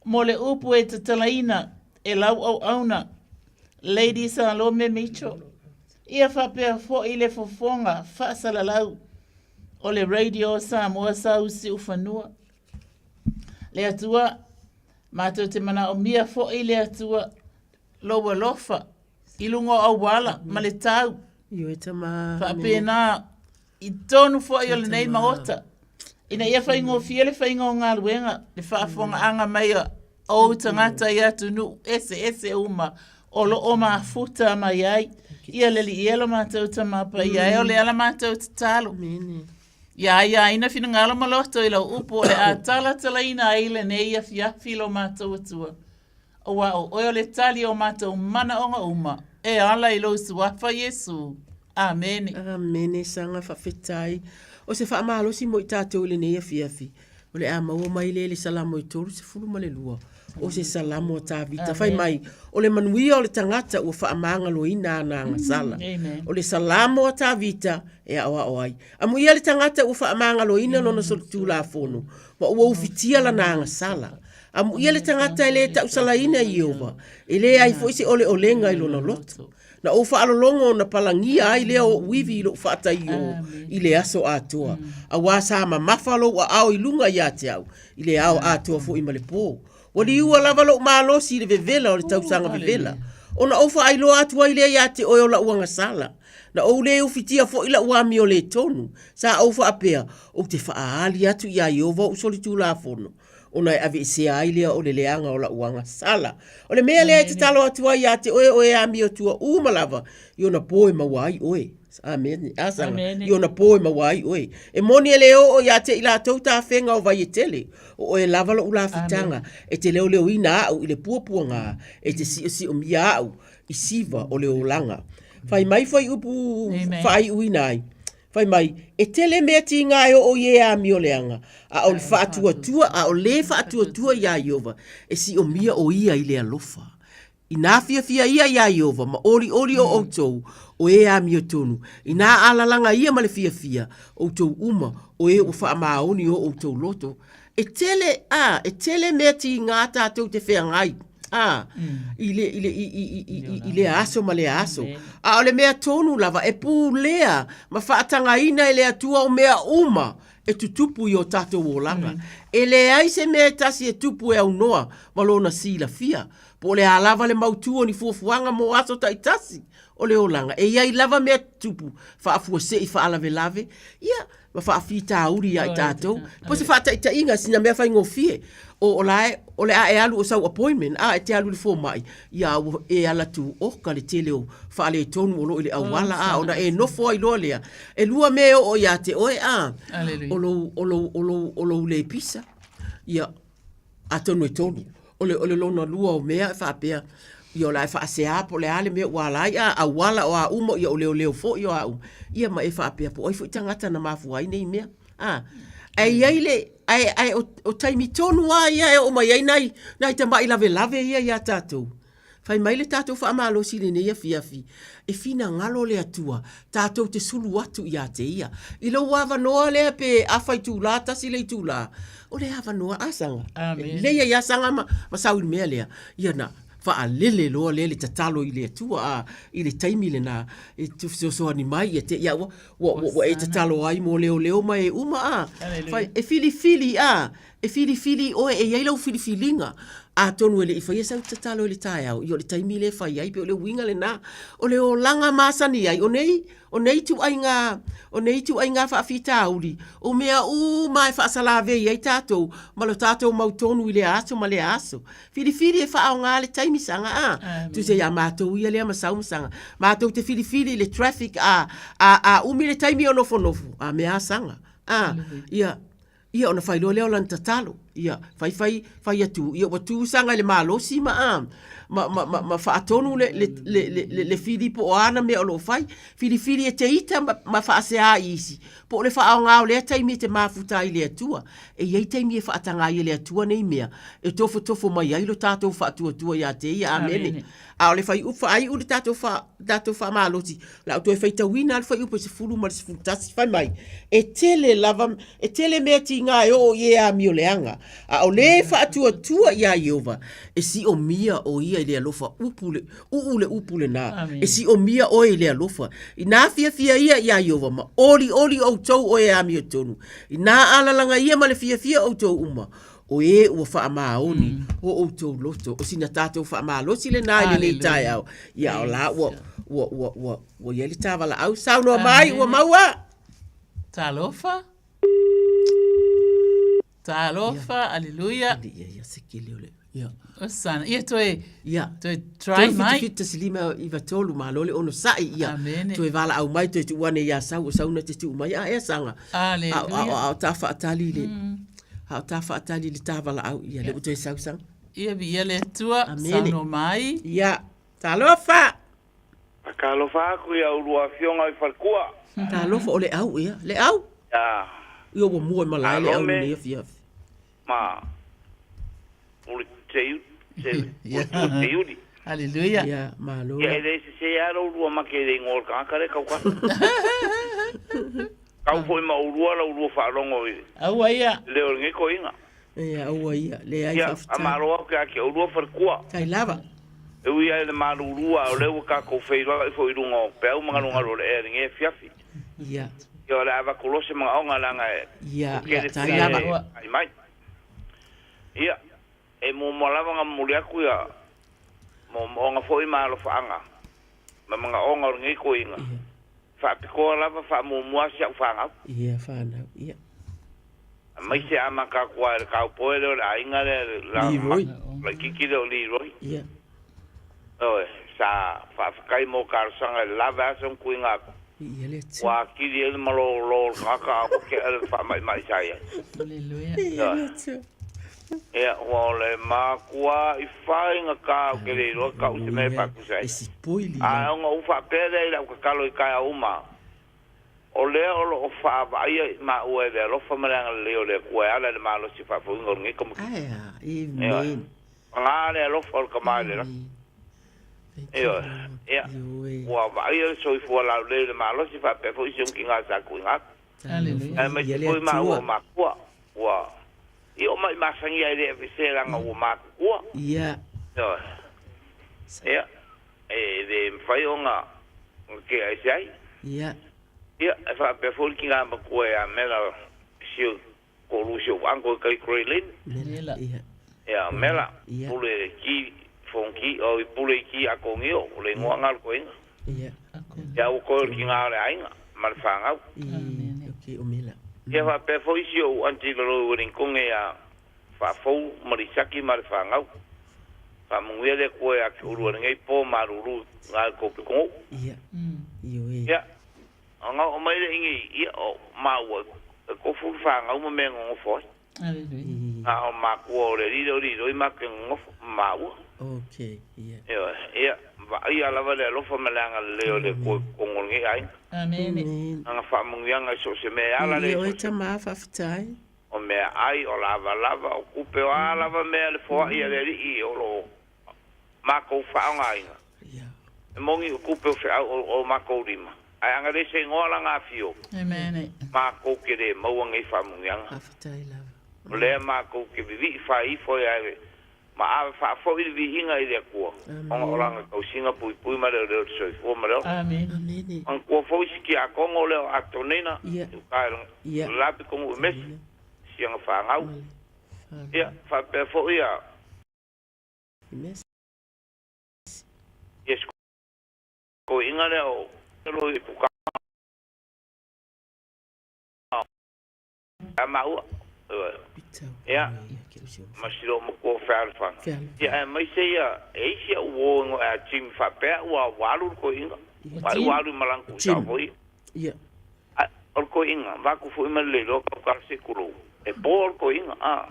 mo le upu e tatalaina e lau auauna Lady Salome Mitchell. Ia faapea foi le fofoga faasalalau o le Radio Samoa Sau Siufanua. Le Atua, matou te manaomia foi le Atua lou alofa i luga o auala ma le tau. Ioe tama. Faapena i tonu foi o lenei Maota, ina ia faigofie le faiga o galuega, le faafofogaaga mai a ou tagata i atunuu eseese uma o lo o mafuta mai ai. Ia le Alii e lo matou Tama Paia e, o le ala matou tatalo. Ia aiaina finagalo ma loto i lau upu o le a talatalaina ai lenei afiafi lo matou Atua. Aua o oe o le tali o matou manaoga uma, e ala i lou Suafa Iesu. Amene. Amene saga faafetai. O se faamalosi mo i tatou i lenei afiafi, o le a maua mai lea i le Salamo e 32, o se Salamo a Tavita. Fai mai, o le manuia o le tagata ua faamagaloina ana agasala. O le Salamo a Tavita e aoao ai. Amuia le tagata ua faamagaloina lona solitulafono, ma ua ufitia lana agasala. Amuia le tagata e le tausalaina i Ieova, e leai foi se oleolega i lona loto. Na ou faalologo ona palagia ai lea o ou ivi i lou faataiō i le aso atoa, auā sa mamafa lou aao i luga ia te au, i le ao atoa foi ma le pō. Ua liua lava lou malosi i le vevela o le tausaga vevela, ona ou faailoa atu ai lea ia te oe o lau agasala. Na ou le ufitia foi lau amio le tonu, sa ou faapea, Ou te faaali atu iā Ieova ou solitulafono, ona e aveesea ai lea o le leaga o lau agasala. O le mea lea e tatalo atu ai ia te oe, o e amio tua uma lava i ona po e maua ai oe. Amene. A saga. Amene. I ona po e maua ai oe. E moni e le oo ia te i latou tafega o vai e tele, o oe lava lou lafitaga, e te leoleoina au i le puapuaga, e te siosiomia au i siva o le olaga. Fai mai fuaiupu faaiuina ai. Fai mai, e tele mea tiga e oo i e amioleaga, a o le faatuatua, a o le faatuatua iā Ieova, e siomia o ia i le alofa. Inā fiafia ia iā Ieova ma olioli o outou, o e amiotonu, inā alalaga ia ma le fiafia, outou uma, o e ua faamaoni o outou loto. E tele, a, e tele mea tiga tatou te feagai, a, i le, i le, i, i, i, i, i lea aso ma lea aso. A o le mea tonu lava e pulea ma faatagaina e le Atua o mea uma e tutupu i o tatou olaga. E leai se mea e tasi e tupu e aunoa ma lona silafia, po o le a lava le mautū o ni fuafuaga mo aso taitasi o le olaga. E i ai lava mea tutupu faafuasei faalavelave, ia, ma faafitauli ia i tatou. Po o se faataitaiga, sina mea faigofie, o, o la e, o le a e alu o sau appointment, a, e te alu i le fomai, ia ua e ala tu oka le tele o faaletonu o lo o i le auala, a, ona e nofo ai loa lea. E lua mea e oo ia te oe, a, o lou, o lou, o lou, o lou le pisa, ia, atonu e tolu. O le, o le lona lua o mea e faapea, ia o le a e faasea po o le a le mea ua ala ai, a auala o a uma, ia o leoleo foi o a uma, ia ma e faapea po o ai foi tagata na mafua ai nei mea. A, ae i ai le, ae, ae o, o taimi tonu lava ia e oo mai ai nai, nai tamai lavelave ia iā tatou. Fai mai le tatou faamalosi i lenei afiafi, e finagalo le Atua tatou te sulu atu ia te Ia. I lou avanoa lea pe afa itulā, tasi le itulā, o le avanoa, a Saga? Amene. E lelei ai a Saga ma, ma sau i le mea lea. Ia na faalele loa lea le tatalo i le Atua, a, i le taimi lena e te fesoasoani mai ia te ia ua, ua, ua, ua e tatalo ai mo leoleo ma e uma, a. Fai, e filifili, a, E filifili oe, e i ai lau filifiliga, atonu e le i faia sau tatalo i le taeao, ia o le taimi lea e fai ai, pei o le uiga lena. O le olaga masani ai, o nei, o nei ituaiga, o nei ituaiga faafitauli, o mea uma e faasalavei ai tatou ma lo tatou mautonu i lea aso ma lea aso. Filifili e faaaoga le taimi saga a, tusa ia matou ia lea ma sau ma saga. Matou te filifili i le traffic a, a, a umi le taimi o nofonofo, a mea a saga. A, ia, Ia ona fai loa lea o lana tatalo, ia, fai fai, fai atu, ia ua tu saga i le malosi ma, a, ma, ma, ma, ma faatonu le, le, le, le, le, le fili po o a ana mea o lo o fai. Filifili e te ita ma, ma faasea i isi, po o le faaaoga o lea taimi e te mafuta ai i le Atua. E i ai taimi e faataga ai e le Atua nei mea, e tofotofo mai ai lo tatou faatuatua ia te Ia. Amene. A o le fuaiupu faaiu le tatou fa, tatou faamalosi, o le a ou toe faitauina lava le fuaiupu e 10 ma le 11, fai mai, e tele lava, e tele mea tiga e oo i e amio leaga, a o le faatuatua iā Ieova, e siomia o ia i le alofa upu le, uu le upu lenā, e siomia oe i le alofa. Inā fiafia ia iā Ieova ma olioli outou o e amiotonu, inā alalaga ia ma le fiafia outou uma, o e ua faamaoni o outou loto. O sina tatou faamalosi lenā i lenei taeao, ia o la ua, ua, ua, ua, ua i ai le ta valaau. Saunoa mai, ua maua! Talofa. Talofa, aleluia. Ia, ia, se kele o le, ia. Osana. Ia, toe, ia. toe try mai. 7 7 5 9 3, malo le onosai, ia. Amene. Toe valaau mai, toe tuu ane ia sau, o sau na te tuu mai, a ea saga. Aleluia. A, a, a, o ta faatali le, a o ta faatali le ta valaau, ia, le ua toe sau saga. Ia, viia le Atua, Amene. saunoa mai. Ia, talofa. Talofa aku ia ulua afioga i falekua. Talofa o le au ea. Le au. Ia. Ia ua mua i malae le au Alome. lenei afiafi. Ma pule te te pule te iuli. Hallelujah. Ia, malo. Ia e le sese lava lo ulua make i le igoa o le tagata lea kau kasa. Kau foi ma ulua la ulua faalogo i Aua ia. le o lenei toeaina. Ia, aua ia. Leai Ia, faafetai. a malo aku ia te ulua falekua. Tai lava. E ui lava i le malulua o lea ua tatou feiloai foi i luga o peau ma galugalu o le ea i lenei afiafi. Ia. Ia o le a avatu loa se manaoga leaga e Ia, tele tai pea lava. e ai mai. Ia, e muamua lava ona momoli atu ia moomooga foi ma alofaaga ma manaoga o lenei toeaina. Faapitoa lava faamuamua si au fanau. Ia, fanau, ia. Aemaise a amata atu lava i le cowboy lea o le aiga lea, le Leroy. laitiiti lea o Leroy. Ia. Ioe, sa faafetai mo talosaga i le lave lava se tuiga atu. Ia le Atua. Ua atili ai le malolo o le tagata a ua tea le faamaimai sa i ai. Hallelujah. Ia le Atua. Ia, ua o le matua i faigata ou te le iloa tau se mea e faatusa ai. Ae ona ou faapea lea i lau tatalo i taeao uma, o lea o lo o faavaaia i maua e le alofa ma le agalelei o le Atua e ala i le malosi faafouina o lenei tamaitiiti. Ioe. Paga le alofa o le Tama i le lagi. Ioe. Ia, ua vaaia le soifua laulelei i le malosi faapea foi si ona tiga sa tuuina atu. Aemaise foi maua o makua, ua i oo mai masani ai le aveesea leaga ua matutua. Ia. Ioe. Ia, e le mafai ona tea ese ai. Ia. Ia, e faapea foi le tiga matua ia Mela si o toalua si ou uncle i tai Grey Lynn. Mela. Ia. Ia, Mela, pule ki, fonki, o i pule i ki akongi o, o le ingoa nga o le toeaina. Ia. Ia ua toe o le tiga o le aiga ma le fanau. Okay, o Mela. Ia faapea foi si ou aunty lalo i Wellington ia Faafou ma Lisaki ma le fanau. Faamanuia le Atua ia te oulua i lenei po malulu nga i kou pitogo. Ia. Ioe. Ia, ona oo mai lea i ia o maua e tofu le fanau ma mea e nonofo ai. Hallelujah. Na o makua o le alii lea o Liloi ma ke nonofo ma maua. Okay, ia. Ioe, ia, vaaia lava le alofa ma le agalelei o le Atua i totonu o lenei aiga. Amene. Lana faamanuiaga i so o se mea e ala lea i Ia so o oe se tama, faafetai. o meaai, o lavalava, o tupe, o a lava mea le foai a le alii o lo o matou faaaogaina. E moni o tupe o feau o matou lima, ae ana le se igoa lana afio, Amene. matou te le maua nei faamanuiaga. Faafetai lava. O lea matou te vivii fai ifo ai ma ave faafoi le viiga i le Atua, ona o lana tausiga puipui ma leoleo i le soifua ma le ola. Amene. Manatua foi si tiakono lea o Atonina, i uka i le la pitonuu i Mesi, siaga fanau. Ia, faapea foi ia ia si toeaina lea o Loi Puka a maua. Ia, ma si loo matua o Fealofani. Ia, aemaise ia, e isi au uo e a Jim faapea ua ua alu le toeaina. Ua ua alu i malaga tuusao foi. Ia. Ae, o le toeaina, vaku foi ma le leiloa kau kala se kulou. E po o le toeaina, a.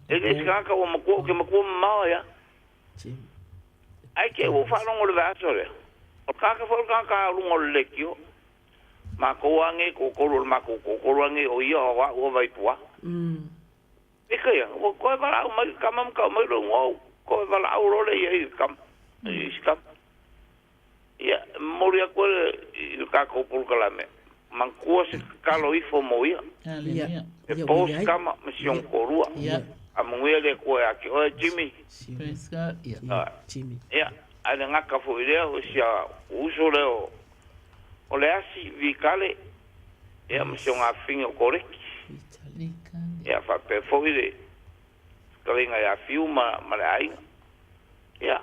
E le se tagata ua matua, ou te matua mamao ia. Ae te i ua ou faalogo i le vaiaso lea. O le tagata foi o le tagata a luga o le leitio. Matou lava nei toatolu o le matou toatolu lava nei o ia o au o Vaipua. Peitai ane, ua toe valaau mai le tama ma tau mai lou igoa ou toe valaau loa lea i ai i le tama, i isi tama. Ia, e momoli atu ai i le tatou polokalame, manatua se tatalo ifo mo ia. E po se tama ma si ona toalua. Faamanuia le Atua ia te oe, Jimmy. Praise God. Ia, ae le gata foi i lea, o si uso lea o o le asi, Vitale, ia ma si ona afafine o Koreki. Ia faapea foi le fetalaiga ia Fiu ma ma le aiga. Ia,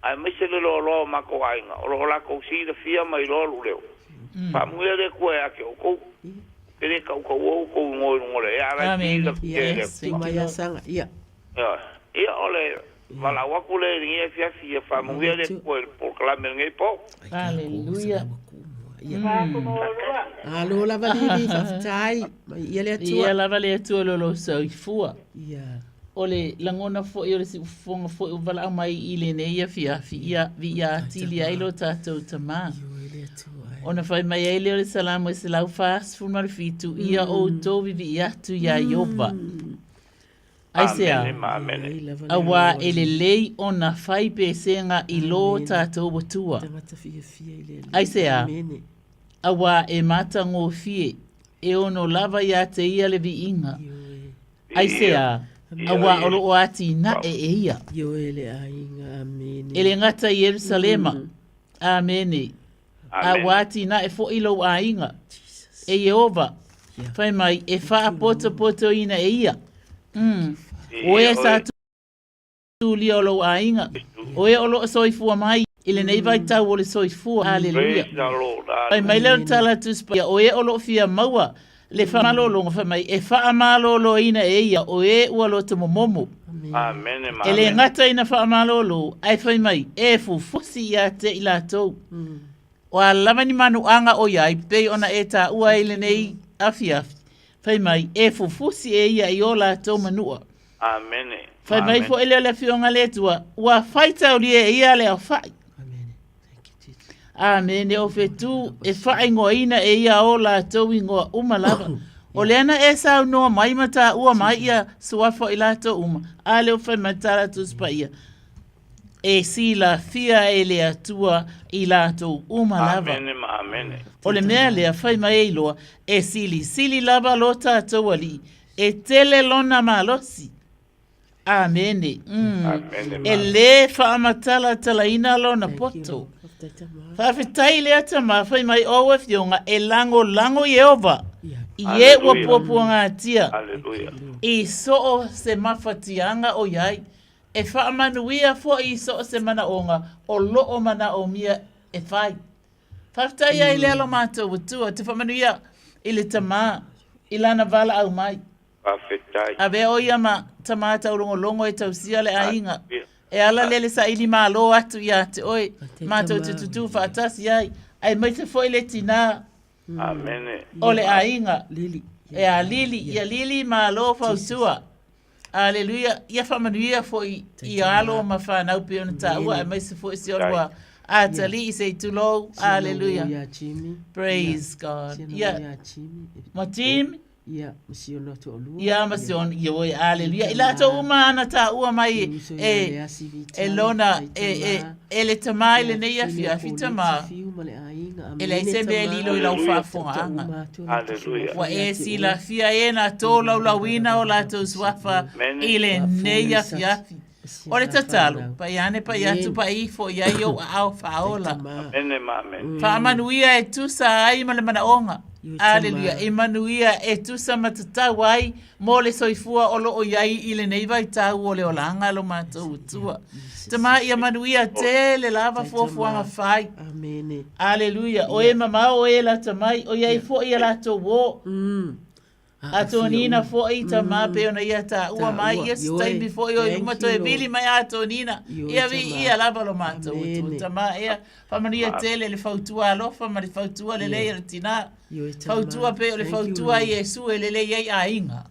aemaise le loaloa o matou aiga o lo o latou silafia ma iloa lou leo. Faamanuia le Atua ia te outou. Ou te le tautaua outou igoa i luga o le ea, a o la e silafia e le Atua. Mai lava Saga, ia. Ioe. Ia, o le valaau atu lea i lenei afiafi, ia faamanuia le Atua i le polokalame i lenei po. Haleluia. Alo lava Lili, faafetai. Mai ia le Atua. Ia lava le Atua lo lou soifua. Ia. O le lagona foi o le siufofoga foi ua valaau mai i lenei afiafi, ia viia atili ai lo tatou Tama. Ona fai mai ai lea o le Salamo e 147, Ia outou vivii atu iā Ieova. Aisea? Auā e lelei ona fai pesega i lo tatou Atua. Aisea? Auā e matagofie, e ono lava iā te ia le viiga. Aisea? Auā o loo atinae e ia. E le gata i Ierusalema. Amene. A ua atinae foi lou aiga. E Ieova, fai mai, e faapotopotoina e ia. Mm. O e sa tulia o lou aiga. O e o loo soifua mai i lenei vaitau o le soifua. Haleluia. Fai mai lea o le tala Tusi Paia, o e o loo fia maua le faamalologa, fai mai, e faamaloloina e ia o e ua loto momomo. Amene ma E le amene. gata ina faamalolo, ae fai mai, e fufusi ia te i latou. O a lava ni manuaga o i ai, pei ona e taua ai i lenei afiafi, fai mai, e fufusi e ia i o latou manua. Amene. Fai mai Amene. foi lea o le Afioga a le Atua, ua faitaulia e ia le aofai. Amene o fetu e faaigoaina e ia o latou igoa uma lava. O lea na e saunoa mai ma taua mai ia suafa o i latou uma, a lea ua fai mai tā latou Tusi Paia, e silafia e le Atua i latou uma lava. Amene ma amene. O le mea lea fai mai e iloa, e silisili lava lo tatou Alii, e tele lona malosi. Amene. Mm. Amene, E lē faamatalatalaina lona poto. Faafetai lea tama, fai mai ou afioga e lagolago Ieova i e ua Aleluia. puapuagatia Aleluia. i so o se mafatiaga o i ai, e faamanuia foi i so o se manaoga o loo manaomia e fai. Faafetai ai lea lo matou Atua, te faamanuia i le tama i lana valaau mai. Faafetai. Avea o ia ma tama taulogologo e tausia le aiga. E ala lea le saili malo atu ia te oe, matou te tutū faatasi ai, aemaise foi le tinā Amene. o le aiga. E a Lili, ia Lili malo fautua. Aleluia, ia faamanuia foi i alo ma fanau pei ona taua, aemaise foi si olua atalii se i tulou. Aleluia. Praise God. Ia, ma Jimmy. Ia, ma si ona toalua. Ia, ma si ona, ioe, aleluia. I latou uma ana taua mai e, e lona, e, e, e le tama i lenei afiafi tama. E leai se mea e lilo i lau faafofogaaga. Aleluia. Ua e silafia e na tolaulauina o latou suafa i lenei afiafi. O le tatalo, pai ane pai atu pai ifo i ai ou aao faaola. Amene ma amene. Faamanuia e tusa ai ma le manaoga. Aleluia. E manuia e tusa ma tatau ai mo le soifua o loo i ai i lenei vaitau o le olaga lo matou Atua. Tama ia manuia tele lava fuafuaga fai. Amene. Aleluia. O e mamao o e lata mai, o i ai foi a latou o. A Tonina foi tama pei ona ia taua mai ia se taimi foi o i luma toe vili mai a Tonina. Ia viia lava lo matou Atua. Tama ea, faamanuia tele le fautua alofa ma le fautua lelei a le tinā. Fautua pei o le fautua a Iesu e lelei ai aiga.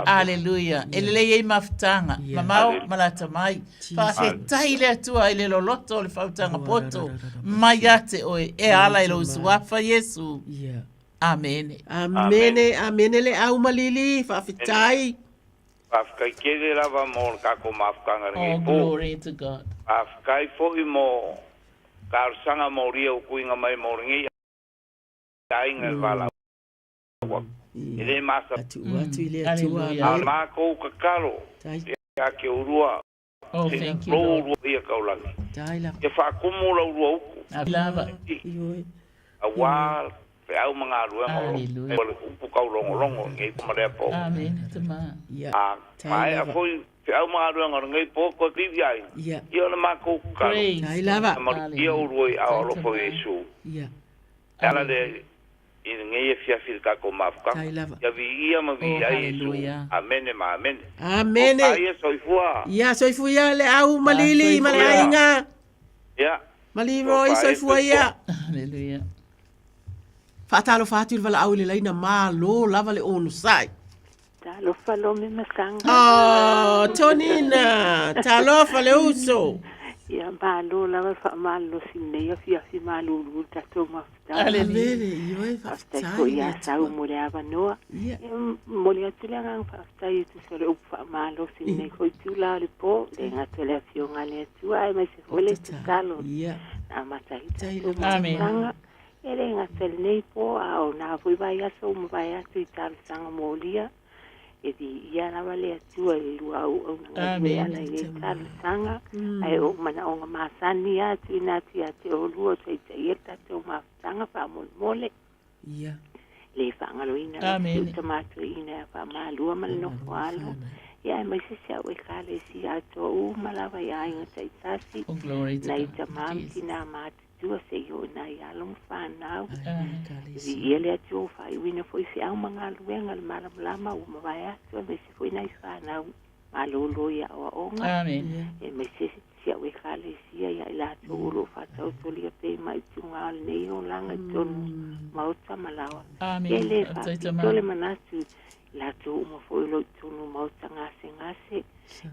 Aleluia. E lelei ai mafutaga, mamao ma lata mai. Faafetai le Atua i le loloto o le fautaga poto mai ia te oe e ala i lou Suafa Iesu. Amene. Amene, amene le au ma Lili, faafetai. Faafetai tele lava mo le tatou mafutaga i lenei Oh, po. glory to God. Faafetai foi mo talosaga molia ua tuuina mai mo lenei aiga i le valaau atu. E le masa. Tuu atu i le Atua. A o le matou tatalo ia te oulua, Oh, thank you, lou Lord. oulua ia taulagi, Dai lava. ia faatumu la ulua utu, Lava. auā le feau ma galuega o lo o le upu taulogologo i lenei po ma lea po. Amene tama. A maea foi feau ma galuega o lenei po toe livi ai, ia o le matou tatalo, ia malutia oulua i aao alofa o Iesu, e ala lea i lenei afiafi i le tatou mafutaga. Ia viia ma viia ai Iesu. Amene ma amene. Amene. Tofa ia soifua. Ia soifua ia le au ma Lili ma le aiga. Ia. Ma Leroy soifua ia. Hallelujah. Faatalofa atu i le valaau i le laina malo lava le onosai. Talofa Lome Masaga. Oh, Tonina, talofa le uso. Ia malo lava le faamalolosi lenei afiafi malulu le tatou mafutaga. Amene, ioe, Faafetai faafetai foi le ia Sau Atua. mo le avanoa. Ia. Ia momoli atu le agaga faafetai e tusa o le upu faamalosi lenei foi itula o le po, le gata o le Afioga a le Atua aemaise foi le tatalo Ia. na amata ai tatou Amene. mafutaga. E le gata i lenei po, a o na foi vaiaso ua mavae atu i talosaga molia, e viia lava le Atua i le luaau aunagalue e ala i nei talosaga, ae o ou manaoga masani lava e tuuina atu ia te oulua o taitaia le tatou mafutaga faamolemole. Ia. Le faagaloina lava si Amene. ou tama toeaina ia Faamalua ma le nofo alo, ia aemaise si au Ekalesia atoa uma lava i aiga taitasi, Oh, glory to nai God. tama ma Jesus. tinā matutua seia oo nai alo ma fanau. Amen. Viia le Atua ua faaiuina foi feau ma galuega le malamalama ua mavae atu aemaise foi nai fanau malōlō i aoaoga. Amen. Aemaise si au Ekalesia ia i latou o lo o faataotolia pea i maitugā o lenei olaga i totonu maota ma laoa. Amen. Ia e le Faafetai faapito tama. le manatu i latou uma foi o lo o i totonu o maota gasegase,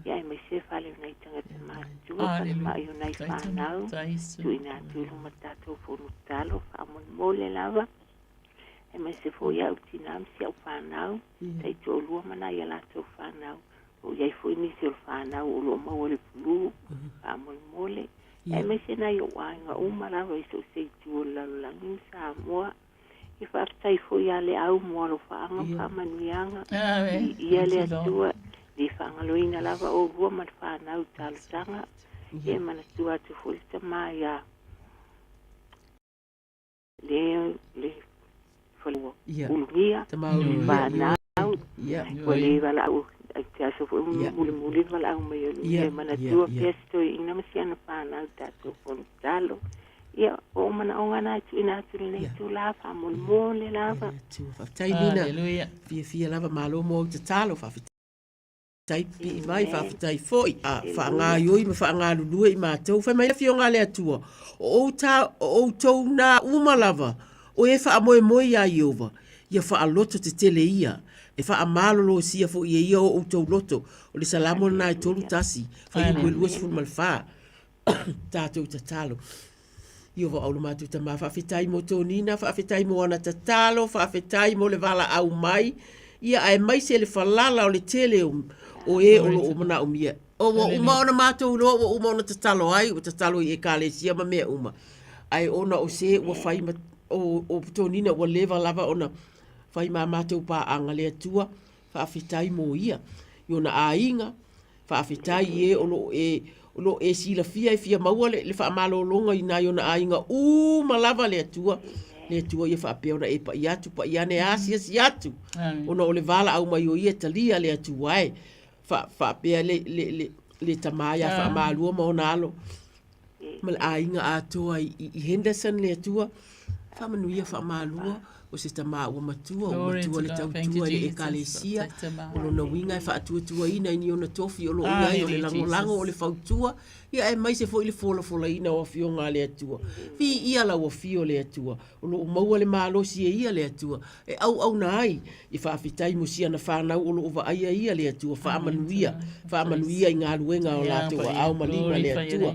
ia aemaise fale o nai tagata matutua, falemai o nai Faafetai tama. fanau, Faafetai Iesu. tuuina atu i luma tatou fono tatalo, faamolemole lava. Aemaise foi au tinā ma si au fanau, taitoalua ma nai a latou fanau. O i ai foi nisi o le fanau o lo o maua le pulu, faamolemole. Aemaise nai ou aiga uma lava i so o se itu o le lalolagi ma Samoa. E faafetai foi ia le au mo alofaaga ma faamanuiaga. Amen. Viia le Thank you, Lord. Atua, le faagaloina lava oulua ma le fanau i talosaga. Ia e manatua atu foi le tama ia le le falua Ia. ulugia Tama ulugia, fanau. Ia. Ua le valaau ai te aso foi Ia. mulimuli le valaau mai o Ia, le manatua ia, ia. pea se toeaina ma si ana fanau i tatou fono tatalo. Ia, o ou manaoga na e tuuina atu lenei itulā faamolemole lava. Faafetai Nina. Hallelujah. Fiafia lava malo mo au tatalo. Faafetai pipii mai, faafetai foi. A faagaioi ma faagalulue i matou. Fai mai le Afioga a le Atua, o ou ta, o outou nā uma lava, o e faamoemoe iā Ieova, ia faaloto tetele ia, e faamalolosia foi e ia o outou loto. O le Salamo lenā e 31, fuaiupu e 24. Tatou tatalo. Ieova o lo matou Tama, faafetai mo Tonina, faafetai mo ana tatalo, faafetai mo le valaau mai, ia aemaise le falala o le tele o, o e o lo o manaomia. O ua uma ona matou iloa, ua uma ona tatalo ai, ua tatalo i Ekalesia ma mea uma. Ae ona o se ua fai ma, o, o Tonina ua leva lava ona fai ma matou paaga le Atua, faafetai mo ia, i ona aiga, Faafetai i e o lo o e, o lo o e silafia e fia maua le, le faamalologa i nai ona aiga uma lava le Atua, le Atua ia faapea ona e pai atu, pai ane asiasi atu, ona o le valaau mai o ia e talia le Atua e. Fa, faapea le, le, le, le tama ia Faamalua ma ona alo ma le aiga atoa i, i, i Henderson le Atua. Faamanuia Faamalua, o se tama ua matua, ua Glory matua to le God. Thank you, tautua i le Jesus. Ekalesia. Faafetai tama. O lona uiga e faatuatuaina i ni ona tofi o lo o i ai, o le Hallelujah, lagolago, o le Jesus. fautua, ia aemaise foi le folafolaina o afioga a le Atua. Viia lau afio le Atua, o lo o maua le malosi e ia le Atua, e auauna ai i faafetai mo si ana fanau o lo o vaaia ia le Atua, faamanuia, faamanuia i galuega o latou aao ma lima le Atua.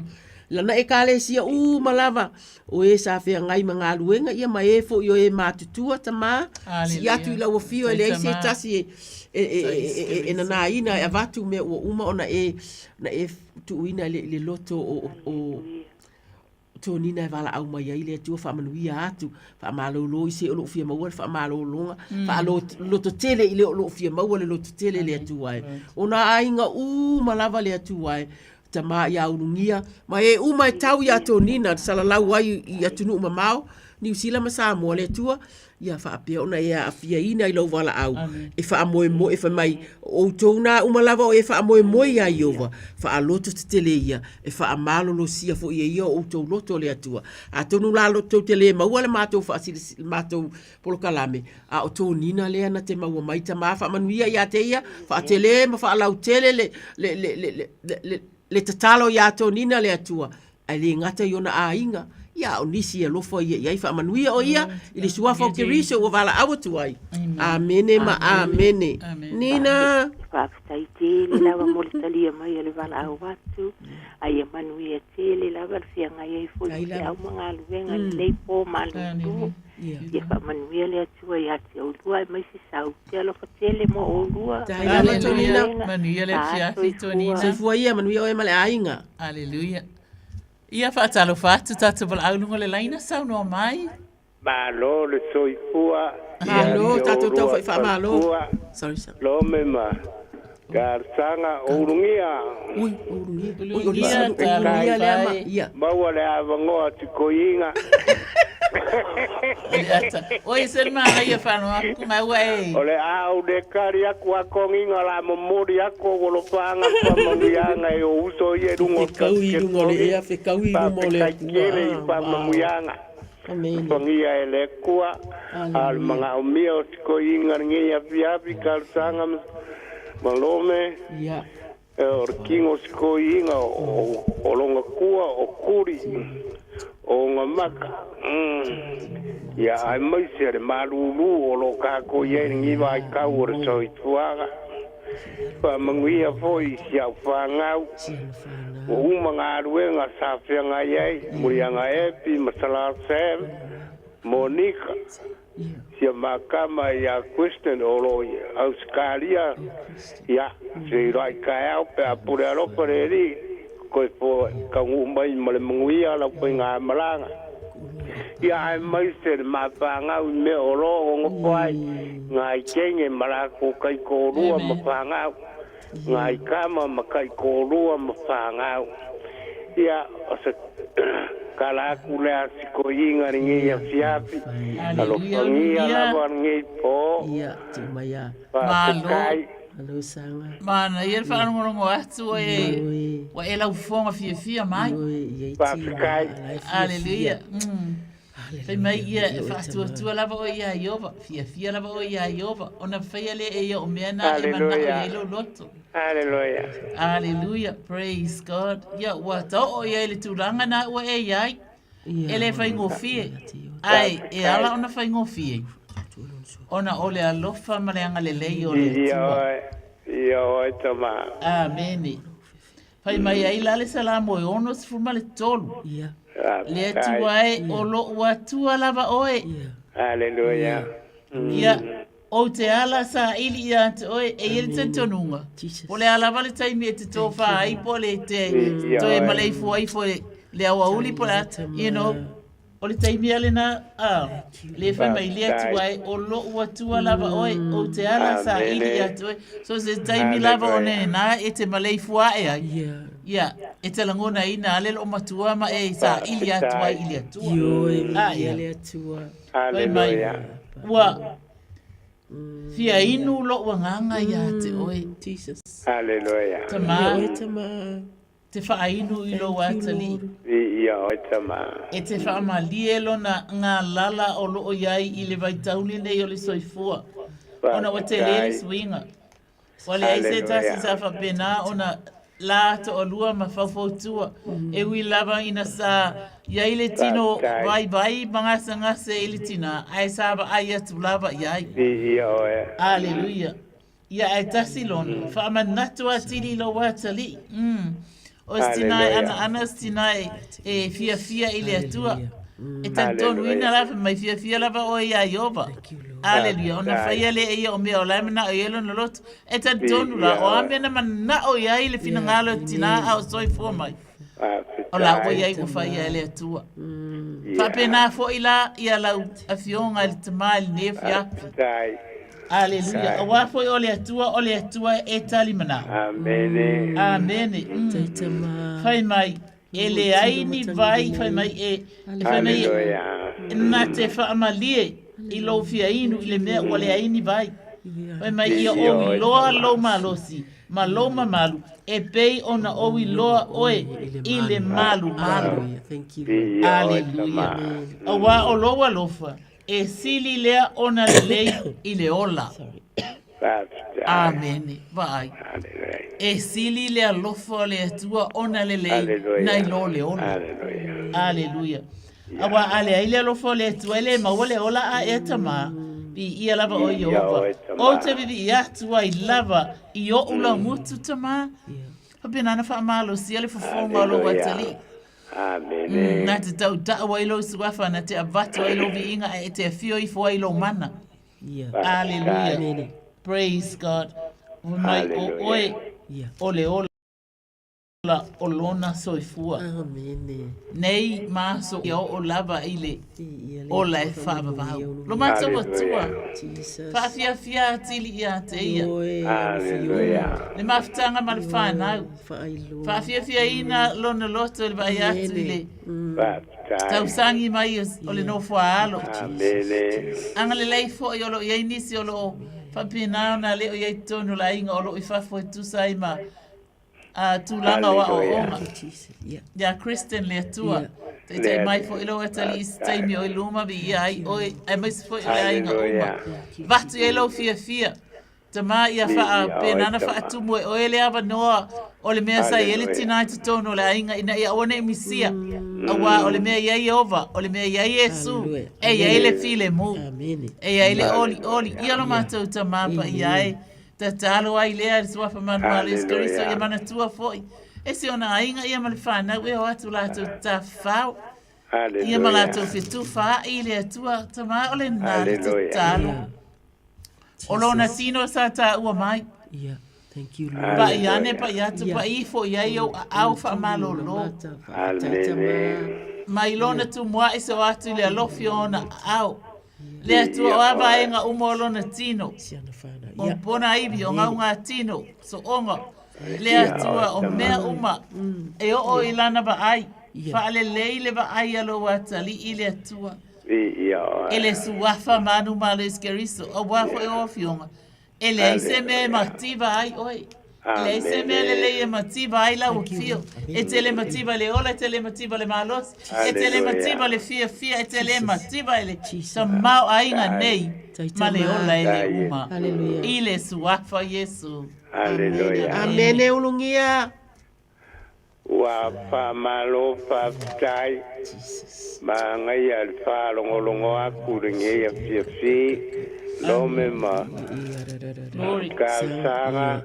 Lana Ekalesia uma lava o e sa feagai ma galuega ia ma e foi o e matutua tama, sii atu i lau afio e leai se tasi e, e, e, e, e, e nanaina e avatu mea ua uma ona e, na e tuuina i le, i le loto o, o, o Tonina e valaau mai ai le Atua faamanuia atu, faamalolo i se o lo o fia maua le faamalologa, faalototele i le o lo o fia maua le lototele le Atua e. O nā aiga uma lava le Atua e. Tama ia Ulugia, ma e uma e tau iā Tonina na salalau ai i atunuu mamao, Niu Sila ma Samoa, le Atua, ia faapea ona e aafiaina i lou valaau, e faamoemoe, fai mai, o outou nā uma lava o e faamoemoe iā Ieova, faaloto tetele ia, e faamalolosia foi e ia o outou loto le Atua. Atonu la tou te le maua le matou faasilisili, le matou polokalame, a o Tonina lea na te maua mai, Tama faamanuia ia te ia, faatele ma faalautele le, le, le, le, le, le, le, le tatalo iā Tonina le Atua, ae le gata i ona aiga, ia a o nisi e alofa ia i ai, faamanuia o ia i le suafa o Keriso ua valaau atu ai. Amene ma amene. Nina. Faafetai tele lava mo le talia mai o le valaau atu, a ia manuia tele lava le feagai ai foi o feau ma galuega i lenei po malulu. Ia faamanuia le Atua ia te oulua aemaise sau te alofa tele mo oulua. Faafetai lava Tonina. Manuia le afiafi Tonina. Soifua ia, manuia oe ma le aiga. Aleluia. Ia faatalofa atu tatou valaau i luga o le laina, saunoa mai. Malo le soifua. Malo, tatou tau fai faamalo. Sorry, sorry. Lome ma Talosaga o Ulugia. Ui, o Ulugia. Ui, o Lisa, Ulugia lea ma, ia. Maua le avanoa tikoiina. Oi, se manaia whanoa aku maua e. O le a ou le kari aku a konginga la momori aku o wolopaanga pa manuianga e o uso i e rungo Fekau i runga o le ea, fekau i luma o le Atua. Kele i pa manuianga. Amen. Fangia e le kua, a le mangaomia o tikoiinga lenei afiafi talosaga ma lome. Ia. E o le tino o sikoiinga o lona kua o kuli o ona maka. Ia aemaise le malulu o lo o tatou i ai lenei vaitau o le soifuaga. Faamanuia foi i si au fanau ua uma galuega sa feagai ai, Muliaga Epi ma Salasa Monica, sia makama ia Kristen o lo o i Ausekalia, ia, feiloai taeao pe a pule alofa le Alii, koe po taunuu mai ma le manuia lau faigamalaga. Ia aemaise le mafagau i mea o lo o nofo ai, ngai teine ma latou taitoalua ma fanau, ngai tama ma taitoalua ma fanau. Ia, o se tala atu lea a sikoiina lenei afiafi, alofagia lava lenei po. Ia, tuu mai a. Faafetai. Malo saga. Manaia le faalogologo atu e ua e laufofoga fiafia mai. Faafetai. Aleluia. Fai mai ia e faatuatua lava oe iā Ieova, fiafia lava oe iā Ieova, ona faia lea e ia o mea na e manao i ai lou loto. Aleluia. Aleluia. Praise God. Ia ua taoo i ai le tulaga na ua e i ai. E le faigofie. Ai, e ala ona faigofie. Ona o le alofa ma le agalelei o le Atua. Ia oe tama. Amene. Fai mai ai la le Salamo e 63. Ia. Le Atua e, o lou Atua lava oe. Aleluia. Ia, ou te ala saili ia te oe, e i ai le talitonuga, po o le a lava le taimi e te tofā ai po o le te toe maleifua ifo i le aoauli po o le a, you know, o le taimi lava lena, a, le fai mai le Atua e, o lou Atua lava oe, ou te ala saili ia te oe. So se taimi lava o lena e te maleifua ae ai, ia, e te lagonaina lava le loomatua ma e saili atu ai i le Atua. Ioe, viia le Atua. Fai mai, ua fia inu lou agaga ia te oe. Jesus. Hallelujah. Tama, Oe tama. te whaainu i lou atalii. Viia oe tama. E te faamalie lona galala o loo iai i le vaitauli nei o le soifua, ona ua tele le suiga. Ua leai se tasi sa faapena ona la toalua ma faufautua, e ui lava ina sa i ai le tino vaivai ma gasegase i le tinā, ae sa vaai atu lava i ai. Viia oe. Aleluia. Ia ae tasi lona, faamanatu atili i lou atalii. Mm. O se tinā e anaana, o se tinā e fiafia i le Atua. E talitonuina la, fai mai fiafia lava oe iā Ieova. Aleluia. Ona faia lea e ia o mea o la e manao i ai lona loto. E talitonu la, o a mea na manao i ai le finagalo o le tinā a o soifua mai, o la ua i ai ua faia e le Atua. Faapena foi la ia lau Afioga i le Tama i lenei afiafi. Aleluia. Auā foi o le Atua, o le Atua e tali manao. Amene. Amene. Mm. Fai mai, e leai ni vai, fai mai, e, e fai mai, Aleluia. na te faamalie i lou fia inu i le mea ua leai ni vai. Fai mai, ia ou iloa lou malosi ma lou mamalu, e pei ona ou iloa oe i le malumalu. Aleluia. Auā o lou alofa, E sili lea ona lelei i le ola. Amene. Vaai. E sili le alofa o le Atua ona lelei nai lo le ola. Aleluia. Auā a leai le alofa o le Atua e le maua le ola a ea tamā. Viia lava o Ieova. Ou te vivii atu ai lava i oʻu laugutu tamā. Faapena ona faamalosia le fofoga o lou atalii. Amene. Na te tautau ai lou suafa, na te avatu ai lou viiga, ae e te afio ifo ai lou mana. Aleluia. Praise God. Fai mai o oe o le ola o lona soifua. Nei ma aso ia oo lava i le ola e faavavau. Lo matou Atua, faafiafia atili ia te ia. Le mafutaga ma le fanau. Faafiafiaina lona loto i le vaai atu i le tausagi mai o le nofoa alo. Agalelei foi o lo o i ai nisi o lo o faapena ona le o i ai i totonu o le aiga o lo o i fafo e tusa ai ma tulaga o aoaoga. Ia Kristen le Atua, taitai mai foi lou atalii i se taimi o i luma, viia ai oe, aemaise foi o le aiga uma. Avatu i ai lou fiafia. Tama ia faapena ona faatumu e oe le avanoa o le mea sa i ai le tina i totonu o le aiga ina ia aua ne i misia. Auā o le mea i ai Ieova, o le mea i ai Iesu, e i ai le filemu, e i ai le olioli. Ia lo matou Tama paia e, tatalo ai lea i le Suafa Manumalo Iesu Keriso ia manatua foi e si ona aiga ia ma le fanau e o atu latou tafafao. Ia ma latou fetufaai i le Atua. Tama o lena le tatalo. O lona tino sa taua mai. Yeah. Thank you, Lord. Paʻi ane, paʻi atu, paʻi ifo i ai ou aao faamalōlō. Mai lona tumuaʻi soo atu i le alofi o ona aao. Le Atua o a vaega uma o lona tino. O pona ivi, o gaugatino, sooga. Le Atua o mea uma e oo i lana vaai. Faalelei le vaai a lou atalii i le Atua. E le suafa manu ma le Keriso, auā foi o afioga, e leai se mea e mativa ai oe. E leai se mea lelei e mativa ai lau afio. E te le mativa i le ola, e te le mativa i le malosi, e te le mativa i le fiafia, e te le mativa i le tamaoaiga nei ma le ola e le uma. I le suafa o Iesu. Amene ulugia. Ua faamalo faafetai magaia le faalogologo aku lenei afiafi lome ma talosaga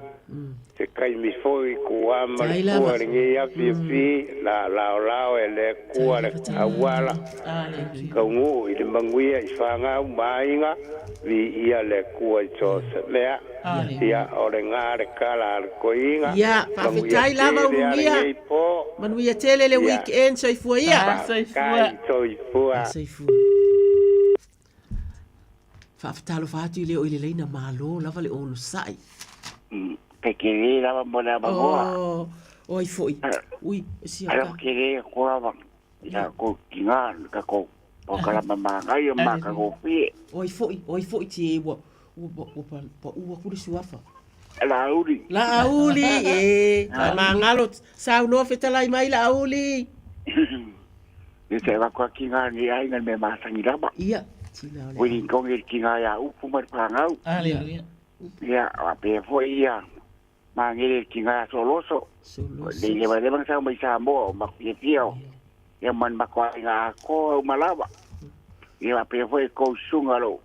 se taimi foi kua ma le pua lenei afiafi la laolao e le Akua le auala taunuu i le manuia i fanau ma aiga viia le Akua i so o se mea. Ia, o le gā le kala a le koiga. Ia, faafetai lava Ulugia. Manuia tele le weekend, soifua ia. Faafetai, soifua. Soifua. Faafetalofa atu i le o i le laina malo lava le onosai. Pe kele lava mo le avanoa. Oh, oi foi. Ui, sia ka. Ala kele ko lava. Ia ko kinga ka ko o kala mamagai o maka ko fie. Oi foi, oi foi ti e ua ua ua pa ua kule suafa. Laauli. Laauli, e. Faamagalo, saunoa fetalai mai Laauli. Ia te avatu a kinga ni aiga le mea masani lava. Ia, tina o le. Wili tongi le kinga ia upu ma le pangau. Aleluia. Ia, a pea foi ia mangere le kinga ia Soloso. Soloso. Le lewa lewa sa mai Samoa o makuia o. Ia man makoaiga akoa uma lava. Ia a pea foi kou sunga lo.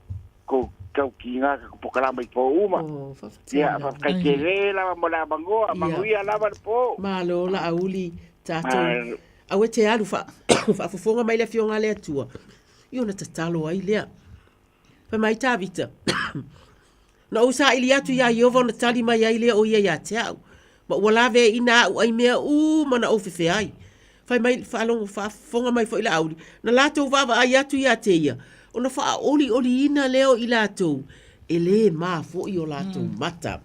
Kou tau kinga ka pokalama i po uma. Oh, faafetai. Ia, faafetai tele lava mo le avanoa, manuia lava le po. Malo Laauli, tatou aua e te alu faafofoga mai le Afioga a le Atua, i ona tatalo ai lea. Fai mai Tavita, Na ou saili atu iā Ieova ona tali mai ai lea o ia iā te au, ma ua laveaiina aʻu ai mea uma na ou fefe ai. Fai mai, faalogo, faafofoga mai foi Laauli, na latou vaavaai atu iā te ia, ona faaolioliina lea o i latou e lē mā foʻi o latou mata.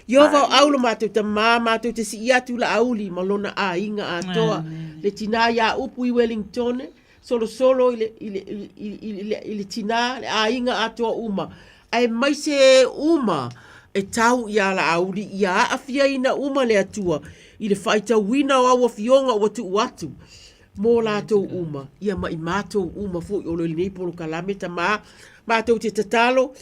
Ieova o ʻau lo matou tamā, matou te sii atu Laauli ma lona aiga atoa, le tinā iā Upu i Wellingtone, solosolo i le, i le, i, i, i, le, i le tinā, le aiga atoa uma, aemaise e uma e tau iā Laauli ia aafiaina uma le Atua i le faaitauina o au afioga ua tuu atu mō latou uma, ia ma i matou uma foi o lo i lenei polokalame tamā, matou te tatalo,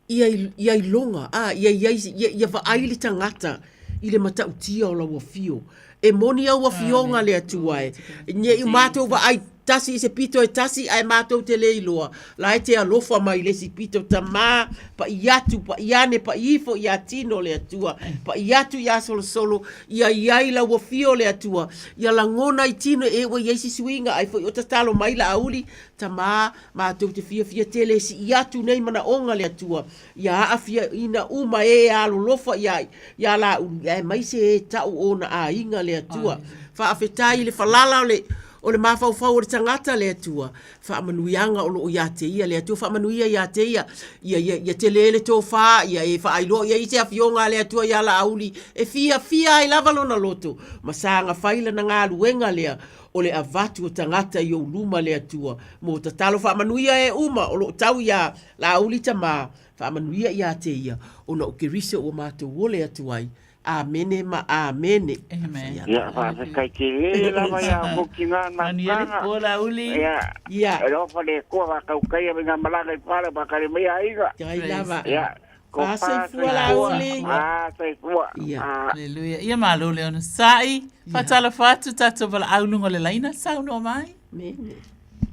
ia, ia iloga, a, ia, ia, ia, ia vaai le tagata i le matautia o lau afio. E moni au afioga le Atua e. Ne i matou vaai tasi i se pito e tasi ae matou te le iloa, la e te alofa mai i le isi pito tamā, paʻi atu, paʻi ane, paʻi ifo ia tino le Atua, paʻi atu iā Solosolo, ia i ai lau afio le Atua, ia lagona i tino e ua i ai se suiga ai foi o tatalo mai Laauli, tamā, matou te fiafia tele e sii atu nei manaoga le Atua, ia aafiaina uma e alolofa iā iā Laauli, aemaise e tau ona aiga le Atua. Faafetai i le falala o le o le mafaufau o le tagata le Atua, faamanuiaga o lo o ia te ia le Atua, faamanuia ia te ia, ia, ia, ia tele le tofa, ia e faailoa i ai se afioga a le Atua iā Laauli, e fiafia ai lava lona loto, ma saga fai lana galuega lea, o le avatu o tagata i ou luma le Atua, mo tatalo faamanuia e uma o lo o tau iā Laauli tamā, faamanuia iā te ia, ona o Keriso ua matou ole atu ai. Amene ma Amene. Amen. Ia, faafetai tele lava ia outou tinā na Manuia le tulaga. po, Laauli. Ia, Ia. e lofa le Atua faatautai ma ngā malaga i fale whakare mai aiga. Tai lava. Ia, ko pā Faasoifua, Laauli. Faasoifua. Ia. Haleluia. Ia malo le onosai. Faatalofa atu tatou valaau i luga o le laina. Saunoa mai. Mene.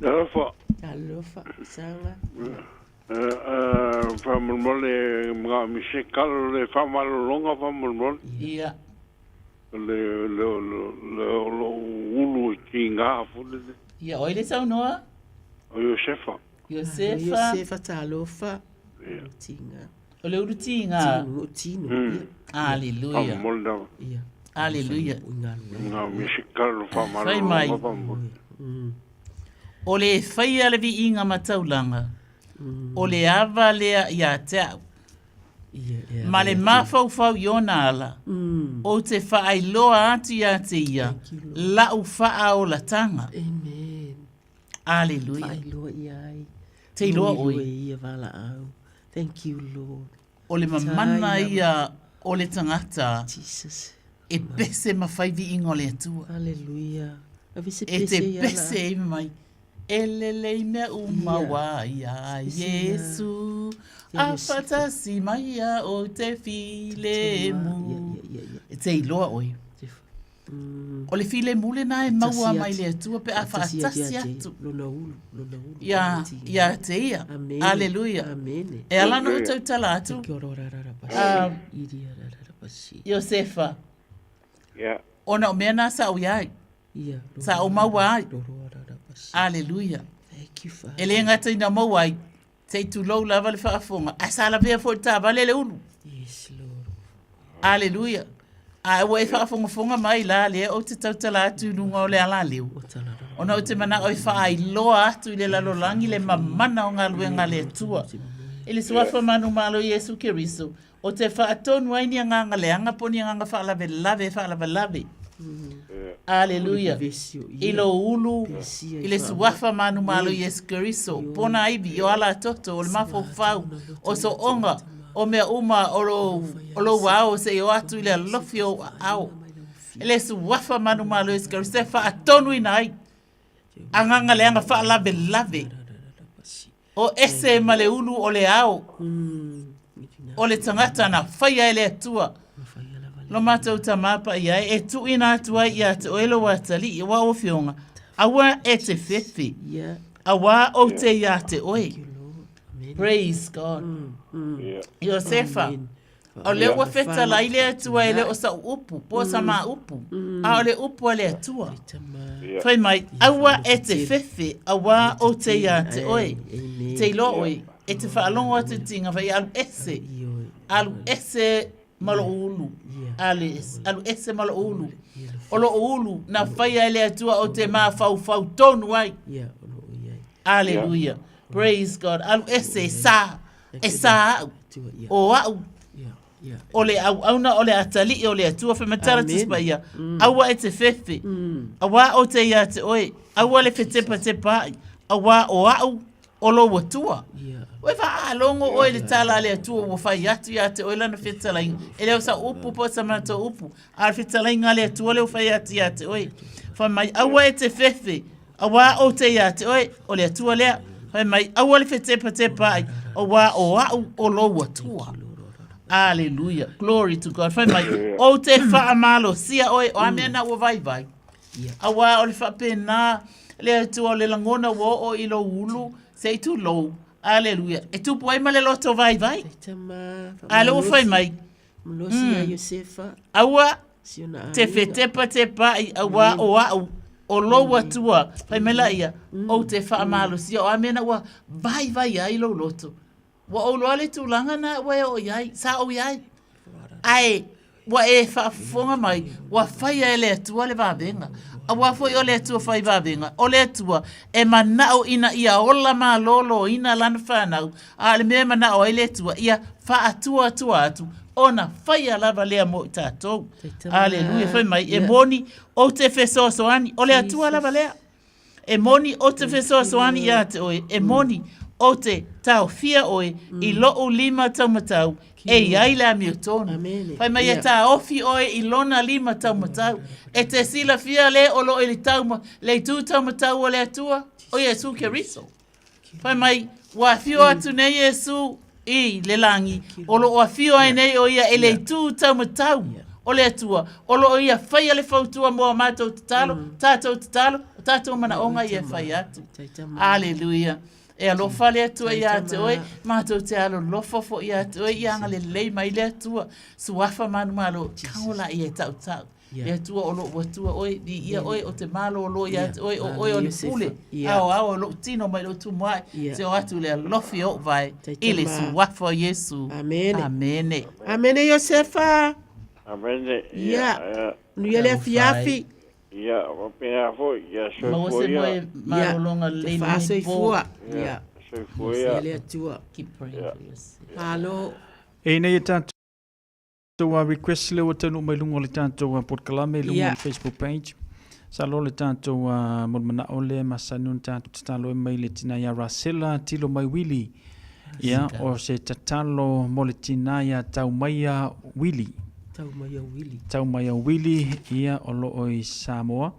Alofa. Alofa, saga. Faamolemole mga mise kalo le faamalologa faamolemole. Ia. Le le le o lou ulu i tiga foi lele. Ia, o ai le saunoa? O Iosefa. Iosefa. Iosefa talofa. Ia. Tiga. O le ulu tiga. Tino, tino. Mm. Aleluia. Faamolemole lava. Ia. Aleluia. Mga mise kalo Fai mai. faamalologa faamolemole. O le faia le viiga ma taulaga, o le ava lea ia te au. Ma le mafaufau i ona ala, ou te faailoa atu ia te ia lau faaolataga. Amen. Aleluia. Faailoa ia ai. Te iloa oe. Ia valaau. Thank you, Lord. O le mamana ia o le tagata Jesus. e pese ma fai viiga o le Atua. Hallelujah. Ave se E te pese ia pese ai mai. E lelei mea uma wa ia Iesu. A fatasi mai ia o te filemu. E te iloa oe. O le filemu lena e maua mai le Atua pe a faatasi atu. Lona ulu, lona ulu. Ia, ia te ia. Amene. Aleluia. Amene. E ala ona ou tautala atu. Iosefa. Yeah. Ona o mea na sa ou iai. Ia. Sa ou maua ai. Aleluia. Thank you, Father. E le gata ina maua ai, se i tulou lava le faafofoga, ae sa lavea foi i le taavale le ulu. Yes, Lord. Aleluia. Ae ua e faafogafoga mai la lea ou te tautala atu i luga o le alaleu. Ona ou te manao e faailoa atu i le lalolagi le mamana o galuega a le Atua. I le Suafa manumalo o Iesu Keriso, o te faatonu ai ni agaga leaga po o ni agaga faalavelave e faalavelave. Aleluia. I lou ulu, i le Suafa manumalo o Iesu Keriso, pona ivi, o ala toto, o le mafaufau, o sooga, o mea uma o lou, o lou ao seia o atu i le alofi o ou aao. I le Suafa manumalo o Iesu Keriso e faatonuina ai agaga leaga faalavelave. O ese ma le ulu o le ao o le tagata na faia e le Atua. Lo matou Tama paia e, e tuuina atu ai ia te oe lou atalii, aua o afioga, aua e te fefe, aua ou te ia te oe. Praise God. Iosefa, O lea ua fetalai le Atua e le o sa'u upu, po o sa ma upu, a o le upu a le Atua. Fai mai, aua e te fefe, auā ou te iā te oe. Te iloa oe, e te faalogo atu i tiga fai, alu ese, alu ese ma lou ulu, alu ese ma lou ulu. O lou ulu, na faia e le Atua ou te mafaufau tonu ai. Aleluia. Praise God. Alu ese, sa. E sā a'u, o a'u, o le auauna o le atalii o le Atua, fai mai tala Tusi Paia, aua e te fefe, auā ou te iā te oe, aua le fetepatepaai, auā o a'u o lou Atua. Ua faalogo oe i le tala a le Atua ua fai atu iā te oe lana fetalaiga, e le o sau upu po o sa matou upu, a o le fetalaiga a le Atua lea ua fai atu iā te oe. Fai mai, aua e te fefe, Auā ou te iā te oe, o le Atua lea. Fai mai, aua le fetepatepaai, auā o a'u o lou Atua. Aleluia. Glory to God. Fai mai, ou te faamalosia oe, o a mea na ua vaivai. Auā o le faapena le Atua o le lagona ua oo i lou ulu, se i tulou. Aleluia. E tupu ai ma le loto vaivai. A lea ua fai mai, Malosi ia Iosefa. Aua te fetepatepaai auā o a'u, o lou Atua, fai mai laia, ou te faamalosia, o a mea na ua vaivai ai lou loto. Ua ou iloa le tulaga na ua e oo i ai, sa ou i ai. Ae ua e faafofoga mai, ua faia e le Atua le vavega. Auā foi o le Atua fai vavega, o le Atua e mana'o ina ia ola malōlōina lana fanau, A o le mea e manao ai le Atua, ia faatuatua atu, ona faia lava lea mo i tatou. Aleluia, fai mai, e moni, ou te fesoasoani, o le Atua lava lea. E moni, ou te fesoasoani ia te oe, e moni, ou te taofia oe i lou lima taumatau, e i ai le amiotonu. Fai mai, e taofi oe i lona lima taumatau. E te silafia le o lo o i le tauma, le itu taumatau o le Atua, o Iesu Keriso. Fai mai, ua afio atu nei Iesu i le lagi, o lo o afio ai nei o ia e le itu taumatau o le Atua, o lo o ia faia le fautua mo a matou tatalo, tatou tatalo, o tatou manaoga ia e fai atu. Aleluia. E alofa le Atua ia te oe, matou te alolofa foi ia te oe, ia agalelei mai le Atua, suafa manumalo, tago laia e tautau. Le Atua o lou Atua oe, viia oe, ou te malōlō iā te oe, o oe o le pule, aoao o lou tino mai lou tumu ae, te o atu le alofi o ou vae, i le suafa o Iesu. Amene. Amene. Amene Iosefa. Amene. Ia. Manuia le afiafi. Ia, faapena foi, ia Maua soifua se ia. moe malologa Ia, lelei te lenei po. faasoifua. Ia. Soifua ia. Ia le Atua. Keep praying for yourself. Malo. E nei e tatou a request lea ua taunuu mai luga o le tatou polokalame i luga o le Facebook page. Sa loa le tatou mo le manao lea e masani ona tatou tatalo ai mai le tina ia Rasela Tilo mai Wili. Ia, o se tatalo mo le tina ia Taumaia Wili. Taumaia Wili. Taumaia Wili, ia, o lo o i Samoa.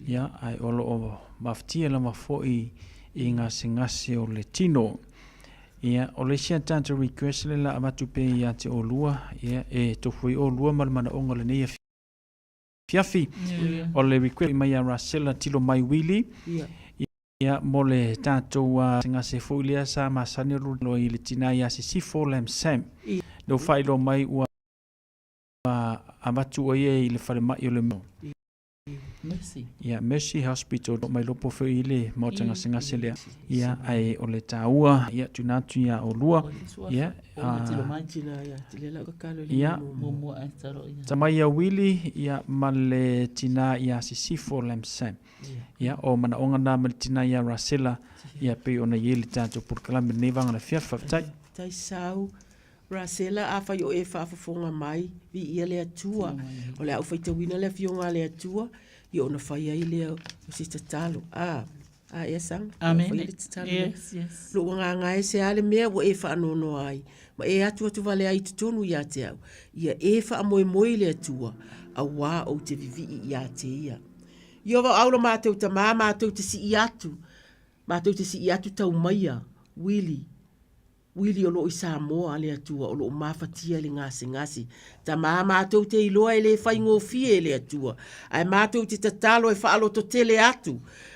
Ia, ae o lo o mafatia lava foi i gasegase o le tino. Ia, o le isi a tatou request lea la avatu pea ia te olua, ia, e tofu ai olua ma le manaoga o lenei afiafi. O le request mai ia Rasela Tilo Mai Wili, ia, mo le tatou gasegase foi lea sa masani o lo i le tina ia Sisifo Lam Sam. Lea ua faailoa mai ua avatu o ia i le falemai o le Mercy. Ia, Mercy Hospital, mai lopo foi i le maota gasegase lea. Ia, ae o le taua, ia, tuuina atu ia olua. Ia, ia, tama ia Wili, ia, ma le tina ia Sisifo Lamsam. Ia, o manaoga na ma le tina ia Rasela, ia, pei ona i ai le tatou polokalame i lenei vaega o le afiafi. Faafetai. Faafetai Sau. Rasela, afai o e faafofoga mai, viia le Atua. O le a ou faitauina le Afioga a le Atua, ia ona fai ai lea o se tatalo. A, a ea Saga? Amene. Fai le tatalo lea. Yes, yes. Lou agaga e se a le mea ua e faanoanoa ai, ma e atuatu vale ai i totonu ia te au, ia e faamoemoe i le Atua, auā ou te vivii ia te ia. Ieova o au lo matou tamā, matou te sii atu, matou te sii atu tau maia, Wili, Wili o lo o i Samoa a le Atua o lo o mafatia i le gasegase. Tama matou te iloa e le faigofie e le Atua, ae matou te tatalo e faalototele atu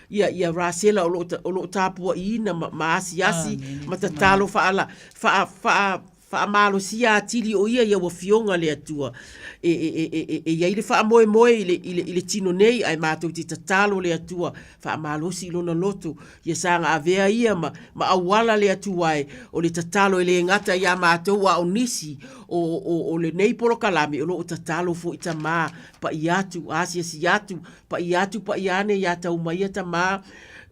ia ia Rasela o lo o o lo o tapuaiina ma, ma asiasi ma tatalo faala, faa, faa, faamalosia atili o ia i au afioga le Atua. E, e, e, e, e, e i ai le faamoemoe i le, i le, i le tino nei, ae matou te tatalo le Atua faamalosi i lona loto Ia saga avea ia ma, ma auala le Atua e, o le tatalo e le gata iā matou a o nisi o, o, o lenei polokalame o lo o tatalo foi tamā, paia atu, asiasi atu, paia atu, paia ane iā tau mai ia tamā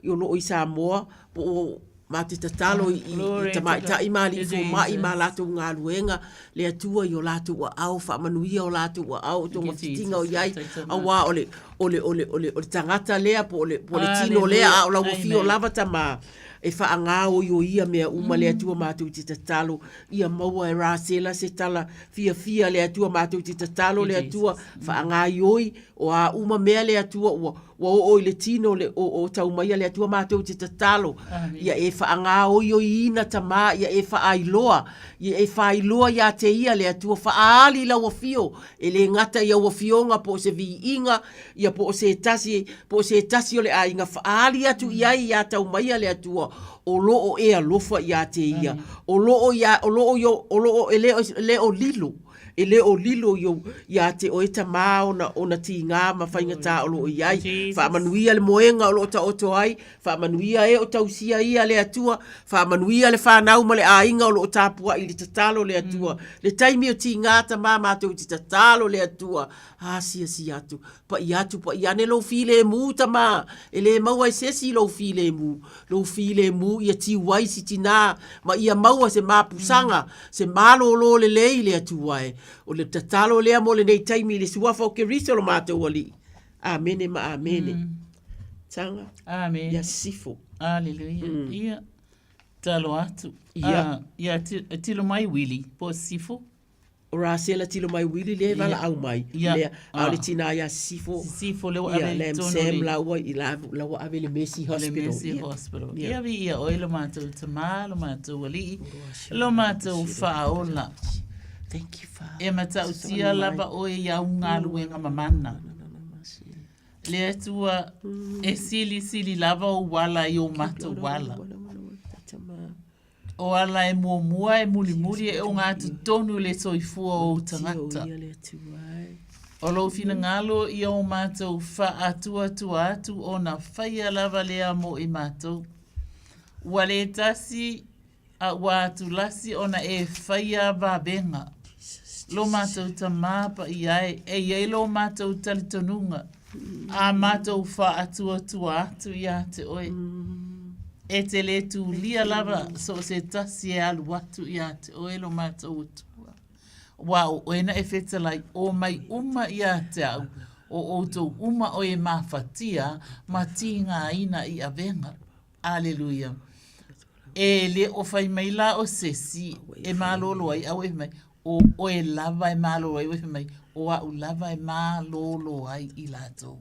o lo o i Samoa po o. Mā te tatalo i, i, i tamaitai ma alii fomai ma latou galuega, le Atua i o latou aao, faamanuia o latou aao o togafitiga o i ai, auā o le, o le, o le, o le, o le tagata lea po o le, po o le tino lea, a o lau afio lava tamā, e faagaoioia mea uma le Atua matou te tatalo, ia maua e Rasela se tala fiafia le Atua matou te tatalo le Atua, faagaoioi o a uma mea le Atua ua, ua oo i le tino le o, o tau mai a le Atua matou te tatalo, ia e faagaoioiina tamā, ia e faailoa, ia e faailoa iā te ia le Atua, faaali lau afio, e le gata i au afioga po o se viiga, ia po o se tasi, po o se tasi o le aiga, faaali atu i ai iā tau mai a le Atua, o lo o e alofa iā te ia, o lo o iā, o lo o i o, o lo o e le o, le o lilo. E le o lilo i ou, iā te oe tamā ona, ona tīgā ma faigata o lo o i ai. Faamanuia le moega o lo o taoto ai, faamanuia e o tausia ia le Atua, faamanuia le whānau ma le aiga o lo o tapua'i i le tatalo le Atua. Le taimi o tīgā tamā mātou i te tatalo le Atua, asiasi atu, pa'i atu, pa'i ane lou filemu tamā, e lē maua e se isi lou filemu, lou filemu ia tiu ai si tinā ma ia maua se mapusaga, se malōlō lelei i le Atua e. O le tatalo lea mo lenei taimi i le Suafa o Keriso lo matou Alii. Amene ma amene. Taga. Amene. Ia sisifo. Aleluia. Ia, talo atu. Ia. Ah, ia, tilo mai Willie, po o sisifo. O Rasela tilo mai Willie lea e valaau mai lea a o le tinā ia Sisifo Sisifo lea ua ave i tonu Sam laua i la la ua ave i le Mercy Hospital. Le Mercy Hospital. Ia viia ʻoe lo matou tamā lo matou alii lo matou faaola. Thank you Father. E matautia lava ʻoe i au galuega mamana. Le Atua e silisili lava ou ala i o matou ala. O ala e muamua e mulimuli e oga atu tonu le soifua o ou tagata. O lou finagalo ia o matou faatuatua atu ona faia lava lea mo i matou. Ua le tasi a ua atulasi ona e faia vavega. Lo matou tamā paia e, e i ai lo matou talitonuga. A matou faatuatua atu iā te oe. E te lē tulia lava so o se tasi e alu atu iā te oe lo matou Atua. Auā o oe na e fetalai, o mai uma iā te au, o outou uma oe e mafatia ma tīgāina i avega. Aleluia. E le o fai mai la o sesi e malōlō ai, a ua e fai mai, o oe lava e malōlō ai, ua e fai mai, o aʻu lava e malōlō ai i latou.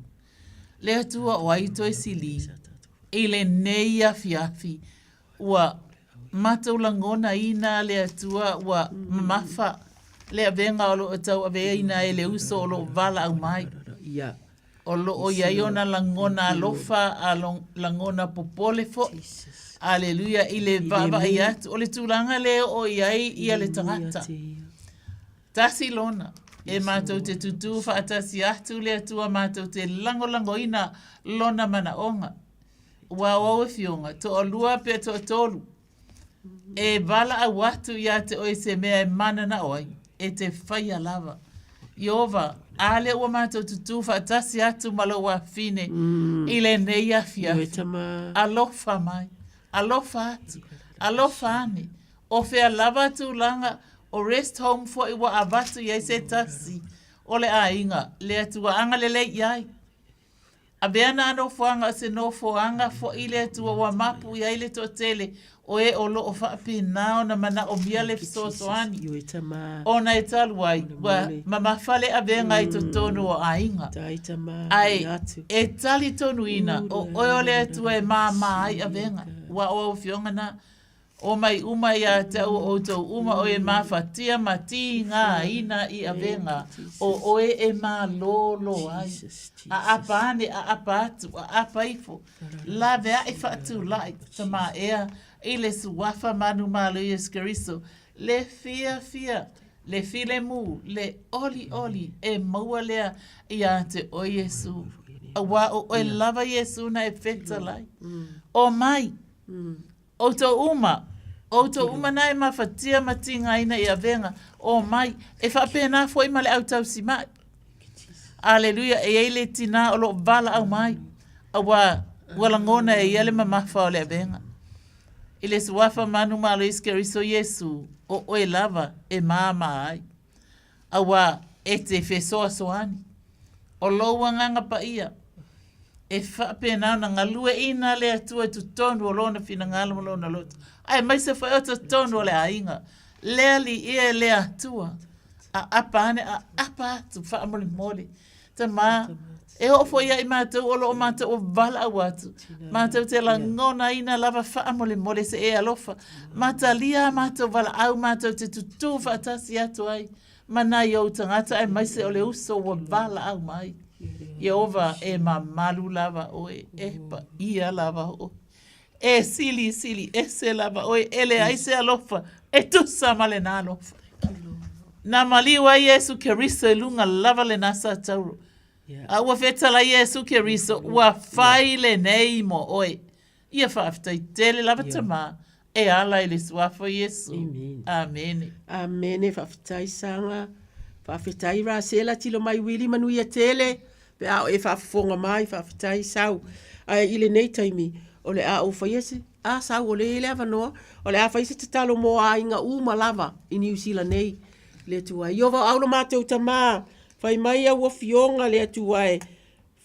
Le Atua o ai toe sili i lenei afiafi, ua matou lagonaina le Atua ua mamafa le avega o lo o tauaveina e le uso o lo o valaau mai. O lo o i ai ona lagona alofa a lagona popole foi. Aleluia, i le vaavaai atu, o le tulaga lea e oo i ai ia le tagata. Tasi lona, e matou te tutū faatasi atu le Atua matou te lagolagoina lona manaoga. Ua o au afioga, toalua pe toatolu, E valaau atu iā te oe se mea e mananao ai, e te faia lava. Ieova, a lea ua matou tutū faatasi atu ma lou afine i lenei afiafi. Alofa mai, alofa atu, alofa ane. O fea lava tulaga, o rest home foi ua avatu i ai se tasi o le aiga, le Atua agalelei i ai. Avea nā nofoaga o se nofoaga foʻi le Atua ua mapu i ai le toatele o e o lo o faapena ona manaomia le fesoasoani ona e talu ai ua mamafa le avega i totonu o aiga. Ae e talitonuina o oe o le Atua e māmā ai avega, ua o au afioga na Omai uma iā te au o outou uma oe e mafatia ma tīgāina i avega o oe e malōlō ai. Aʻapa ane, aʻapa atu, aʻapa ifo, laveaʻi faatulaʻi, tamaea i le suafa manumalo Iesu Keriso, le fiafia, le filemu, le ʻoliʻoli e maua lea iā te oe Iesu. Auā o oe lava Iesu na e fetalai. Omai, Outou uma, outou uma na e mafatia ma tigaina i avega, omai, e faapena foi ma le au tausimaʻi. Aleluia, e i ai le tinā o lo o valaau mai, auā ua lagona e ia le mamafa o le avega. I le Suafa manumalo Iesu Keriso Iesu, o oe lava e māmā ai. Auā e te fesoasoani. O lou agaga paia, e faapena ona galueina le Atua i totonu o lona finagalo ma lona loto, aemaise foi o totonu o le aiga. Le Alii e le Atua, aapa ane, aapa atu faamolemole. Tamā, e oo foi ia i matou o lo o matou o valaau atu, matou te lagonaina lava faamolemole se e alofa, matalia a matou valaau matou te tutū faatasi atu ai ma nai ou tagata aemaise o le uso ua valaau mai. Ieova, e mamalu lava oe, e paia lava oe. E silisili ese lava oe, e leai se alofa e tusa ma lena alofa. Na maliu ai Iesu Keriso i luga lava lena satauro. A ua fetalai Iesu Keriso, ua fai lenei mo oe. Ia faafetai tele lava Tamā, e ala i le Suafa o Iesu. Amene. Amene, faafetai Saga, faafetai Rasela, tilo mai Wili, manuia tele. Pe a o e faafofoga mai, faafetai Sau. Ae i lenei taimi, o le a ou faia se, a Sau o lea e i ai le avanoa, o le a fai se tatalo mo aiga uma lava i Niu Sila nei, le Atua e. Ieova o au lo matou Tama, fai mai au Afioga le Atua e,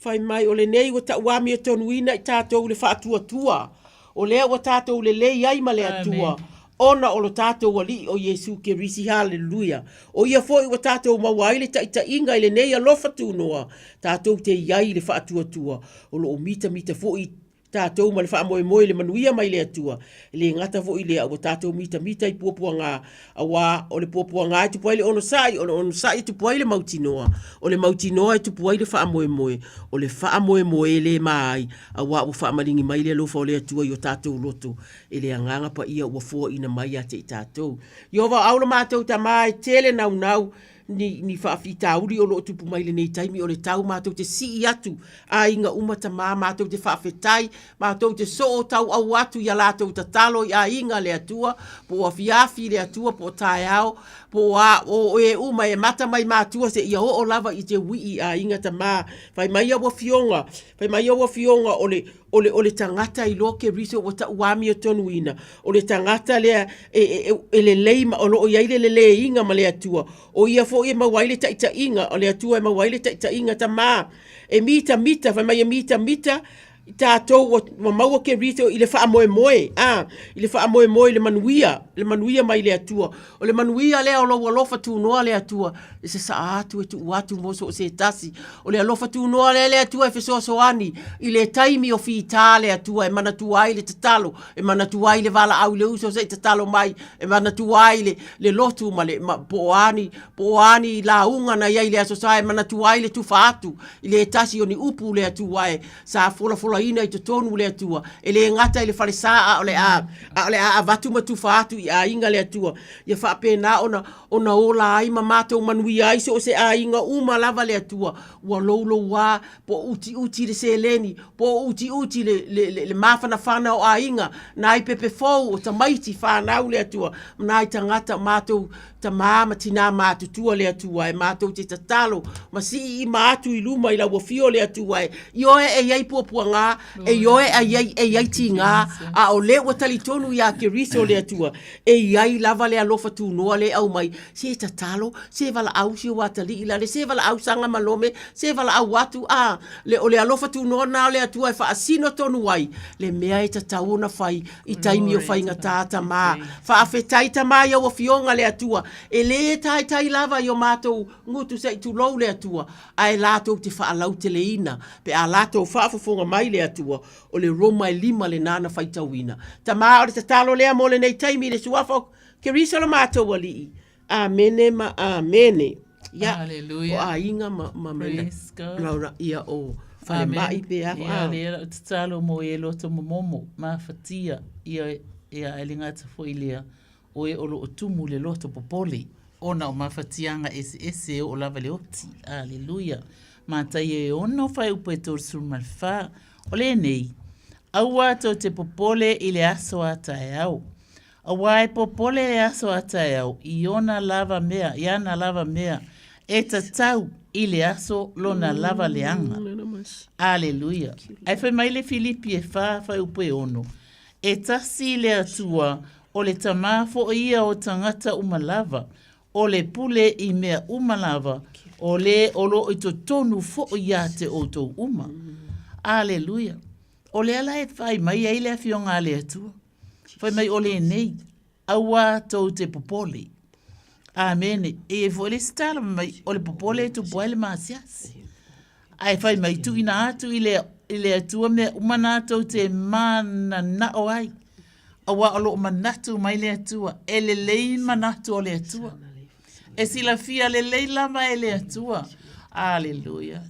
fai mai o lenei ua tauamiotonuina i tatou i le faatuatua, o lea ua tatou lelei ai ma le Atua, ona o lo tatou Alii o Iesu Kerisi. Haleluia! O ia foi ua tatou maua ai le taitaiga i lenei alofa tunoa, tatou te i ai i le faatuatua, o lo o mitamita foi tatou ma le faamoemoe i le manuia mai le Atua. E le gata foi i lea, ua tatou mitamita i puapuaga, auā o le puapuaga e tupu ai le onosai, o le onosai e tupu ai le mautinoa, o le mautinoa e tupu ai le faamoemoe, o le faamoemoe e le ma ai, auā ua faamaligi mai le alofa o le Atua i o tatou loto e le Agaga Paia ua foaina mai ia te i tatou. Ieova o au lo matou Tama e tele naunau ni, ni faafitauli o lo o tupu mai lenei taimi o le tau matou te sii atu aiga uma Tama matou te faafetai matou te soo tauau atu i a latou tatalo i aiga le Atua po o afiafi le Atua po o taeao po o a o e uma e mata mai matua seia oo lava i te wii i aiga Tama fai mai au afioga fai mai au afioga o le o le, o le tagata iloa Keriso ua tau amiotonuina, o le tagata lea e, e, e, e lelei ma o lo o i ai le leleiga ma le Atua, o ia foi e maua ai le taitaiga, o le Atua e maua ai le taitaiga Tamā, e mitamita, fai mai e mitamita i tatou ua, ua maua Keriso i le faamoemoe, a, i le faamoemoe i le manuia, le manuia mai le Atua. O le manuia lea o lou alofa tunoa le Atua, e sasaa atu e tuu atu mo so o se tasi. O le alofa tunoa lea le Atua e fesoasoani i le taimi o fita le Atua e manatua ai le tatalo, e manatua ai le valaau i le uso se i tatalo mai, e manatua ai le, le lotu ma le, ma, po o a ni, po o a ni lauga na i ai i le Aso Sa e manatua ai le tufa atu i le tasi o ni upu le Atua e sa folafolaina i totonu le Atua, e le gata i le falesa a o le a, a o le a avatu ma tufa atu i aiga le Atua, ia faapena ona ona ola ai ma matou manuia ai so o se aiga uma lava le Atua, ua loulouā, po o utiuti le seleni, po o utiuti le, le, le, le mafanafana o aiga, nai pepe fou o tamaiti fanau le Atua, ma nai tagata o matou tamā ma tinā matutua le Atua e matou te tatalo ma si'ii'ima atu i luma i lau afio le Atua e ioe e i ai puapuagā, e ioe e i ai, e i ai tigā, a o lea ua talitonu iā Keriso le Atua, e i ai lava le alofa tunoa lea e aumai, se tatalo, se valaau si ou atalii lale, se valaau saga ma lome, se valaau atu, a, le, o le alofa tunoa lena o le Atua e faasino tonu ai le mea e tatau ona fai i taimi o faigata, Tamā. Faafetai, Tamā, i au Afioga le Atua, e lē taitai lava i o matou gutu se i tulou le Atua, ae latou te faalauteleina pe a latou faafofoga mai le Atua, o le Roma e lima lena na faitauina. Tamā, o le tatalo lea mo lenei taimi i le Suafa o Keriso lo matou Alii. Amene ma Amene. Ia, Hallelujah. o aiga ma, ma mena. Praise God. Laura, ia o falemai pe a. Ia, lea lau tatalo mo e loto momomo, mafatia, ia, ia, e le gata foi lea, o e o lo o tumu le loto popole, ona o mafatiaga eseese e oo lava i le oti. Aleluia. Mataio e 6 fuaiupu e 34, o lenei, Aua tou te popole i le aso a taeao. Aua e popole le aso a taeao i ona lava mea, i ana lava mea, e tatau i le aso lona lava leaga. Aleluia. Ae fai mai le Filipi e 4 fuaiupu e 6, E tasi le Atua, o le Tamā foʻi ia o tagata uma lava, o le pule i mea uma lava, o le o loo i totonu foʻi iā te outou uma. Aleluia! O lea la e fai mai ai le Afioga a le Atua, fai mai o lenei, aua tou te popole. Amene. E i ai foi le isi tala fai mai, o le popole e tupu ai le masiasi. Ae fai mai, tuuina atu i le, i le Atua mea uma na tou te mananao ai. Aua o loo manatu mai le Atua, e lelei manatu o le Atua. E silafia lelei lava e le Atua. Aleluia.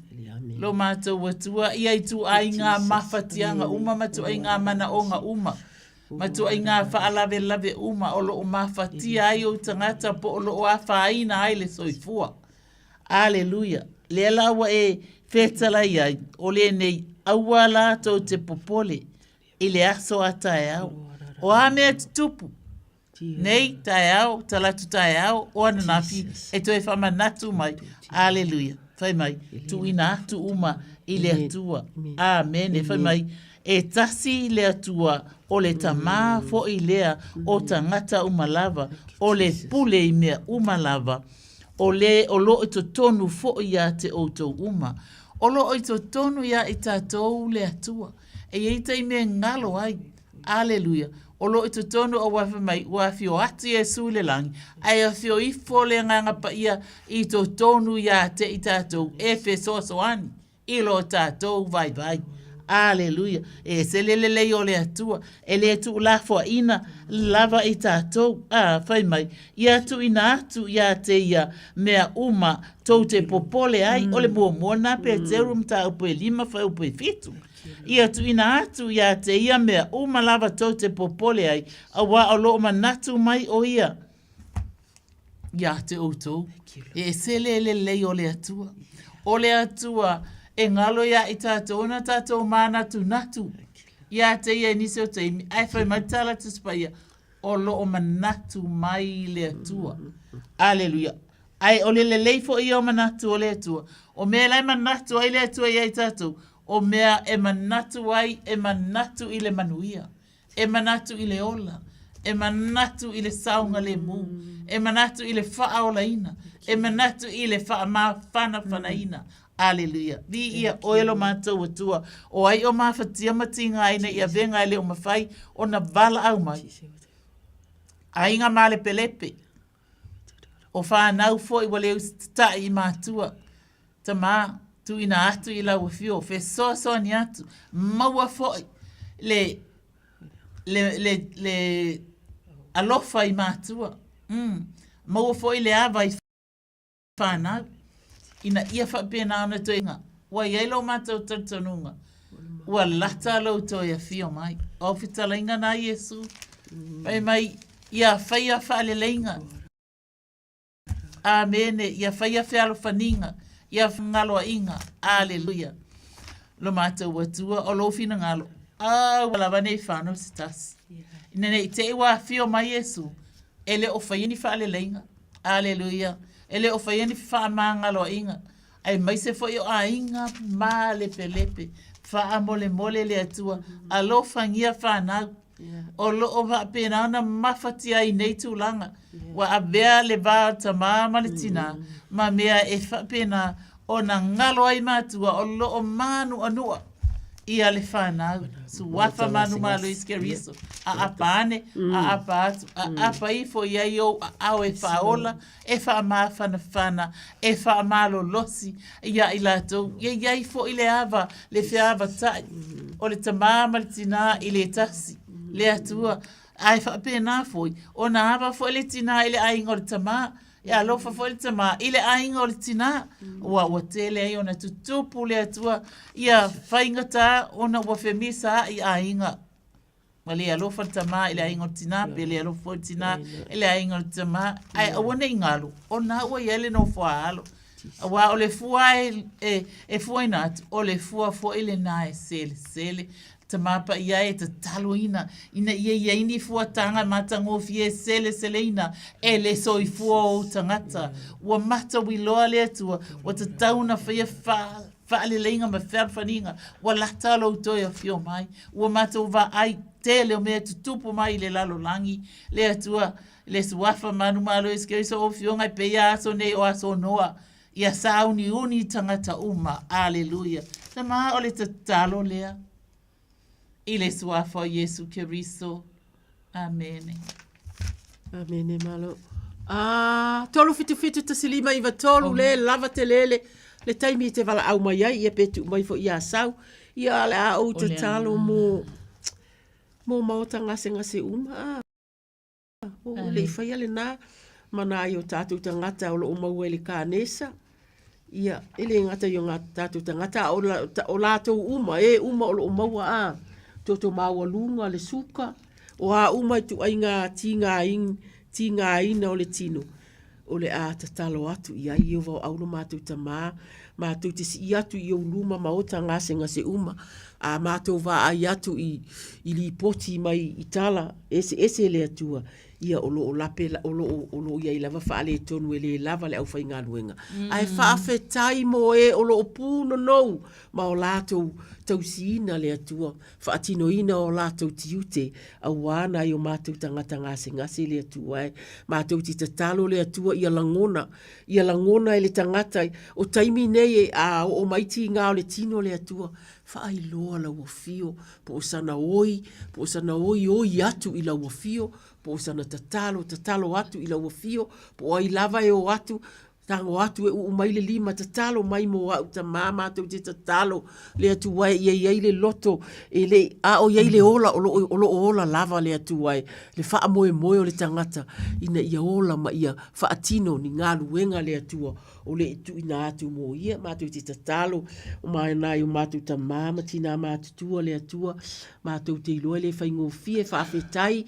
Lo matou Atua, ia ituaiga mafatiaga uma ma ituaiga manaoga uma, ma ituaiga faalavelave uma o loo mafatia ai ou tagata po o loo afaina ai le soifua. Aleluia. Lea la ua e fetalai ai, o lenei, aua la tou te popole i le aso a taeao. O a mea e tutupu? Nei, taeao, talaatu taeao, o ananafi, e toe faamanatu mai. Aleluia. Fai mai, tuuina atu uma i le Atua. Amene. Fai mai, e tasi le Atua, o le Tamā foi lea o tagata uma lava, o le pule i mea uma lava, o le o loo i totonu foi iā te outou uma. O loo i totonu iā i tatou le Atua. E i ai taimi e galo ai. Aleluia. O loo i totonu aua fai mai ua afio atu Iesu i le lagi, ae afio ifo le Agaga Paia i totonu iā te i tatou e fesoasoani i lo tatou vaivai. Aleluia. E ese le lelei o le Atua, e le tuulafoaina lava i tatou. A, fai mai, ia tuuina atu iā te ia mea uma tou te popole ai, o le muamua lena Peteru mataupu e 5 fuaiupu e 7. Ia tuuina atu iā te ia mea uma lava tou te popole ai, auā o loo manatu mai o ia iā te outou. E ese le lelei o le Atua. O le Atua e galo iā i tatou ona tatou mānatunatu iā te ia i nisi o taimi, ae fai mai le tala Tusi Paia, o loo manatu mai le Atua. Aleluia. Ae o le lelei foi ia o manatu o le Atua. O mea la e manatu ai le Atua iā i tatou, o mea e manatu ai, e manatu i le manuia, e manatu i le ola, e manatu i le saogalemu, e manatu i le faaolaina, e manatu i le faamafanafanaina. Aleluia. Viia oe lo matou Atua, o ai o mafatia ma tigaina i avega e le o mafai ona valaau mai. Aiga malepelepe, o fanau foi ua le usitatai i matua, Tamā, tuuina atu i lau afio, fesoasoani atu, maua foi le, le, le, le alofa i matua. Mm. Maua foi le ava i whānau. Ina ia faapena ona toe nga. Ua i ai lo matou talitonuga. Ua lata lou toe afio mai. O au fetalaiga na Iesu. Fai mai, ia whaia faaleleiga. Amene, ia faia fealofaniga, ia ngaloaiga. Aleluia. Lo matou Atua, o lou finagalo, aua lava nei fanau se tasi. Ina nei te i ua afio mai Iesu, e le o faia ni faaleleiga. Aleluia. E le o faia ni faamagaloaiga, aemaise foi o aiga malepelepe. Faamolemole le Atua, alofagia fanau. O lo o faapena ona mafatia ai nei tulaga. Ua avea le va o le tamā ma le tinā ma mea e faapena ona galo ai matua o lo o mānuʻanuʻa ia le fanau. Suafa manumalo i Keriso, aapa ane, aapa atu, aapa ifo i ai ou aao e faaola, e faamafanafana, e faamalolosi iā i latou. Ia i ai foi le ava, le feavataʻi o le tamā ma le tinā i le tasi, le Atua. Ae faapena foi, ona ava foi le tinā i le aiga o le tamā, e alofa foi le tamā i le aiga o le tinā. Ua, ua tele ai ona tutupu le Atua ia faigata ona ua femisaai aiga. Ua le alofa le tamā i le aiga o le tinā, pe le alofa foi le tinā i le aiga o le tamā. Ae aua ne i galo, ona ua i ai le nofo a alo. Aua o le fua e, e, e fuaina atu, o le fua foi lenā e selesele. Tamā paia e tataloina, ina ia i ai ni fuataga matagofie e seleseleina e le soifua o ou tagata. Ua matauiloa le Atua, ua tatau ona faia fa, Faaleleiga ma fealofaniga, ua lata lou toe afio mai. Ua matou vaai tele o mea e tutupu mai i le lalolagi, le Atua, le Suafa manumalo Iesu Keriso o Afioga e pei a aso nei o aso Noa, ia sauniuni tagata uma. Aleluia. Tama o le tatalo lea i le Suafa o Iesu Keriso. Amene. Amene malo. Ah, 377 1593 le lava tele le le taimi e te valaau mai ai ia pe tuu mai foi ia Sau. Ia o le a ou tatalo mo mo maota gasegase uma. Ah. Ua le i faia lena ma nai o tatou tagata o lo o maua i le kanesa. Ia, e le gata i o tatou tagata, a o latou uma, e uma o lo o maua a toto maualuga, le suka, o a uma ituaiga tigaina o le tino, o le a tatalo atu i ai Ieova o au lo matou Tama, matou te sii atu i ou luma maota gasegase uma, a matou vaai atu i, i lipoti mai i tala eseese le Atua, ia o lo o lape, o lo o, o lo o i ai lava faaletonu e le lava le aufaigaluega. Ae faafetai mo e o lo o pūnonou ma o latou tausiina le Atua, faatinoina o latou tiute, auā nai o matou tagata gasegase le Atua e. Matou te tatalo le Atua ia lagona, ia lagona e le tagata o taimi nei e a oo mai tiga o le tino le Atua, faailoa lau afio, po o sana oi, po o sana oi oi atu i lau afio, po o sana tatalo, tatalo atu i lau afio, po o ai lava e o atu, Tago atu e uu mai le lima, tatalo mai mo au tamā matou te tatalo le Atua e ia i ai le loto e le a o i ai le ola o lo o lo o ola lava le Atua e le faamoemoe o le tagata ina ia ola ma ia faatino ni galuega le Atua o le i tuuina atu mo ia. Matou te tatalo o nai o matou tamā ma tinā matutua le Atua matou te iloa e le faigofie faafetai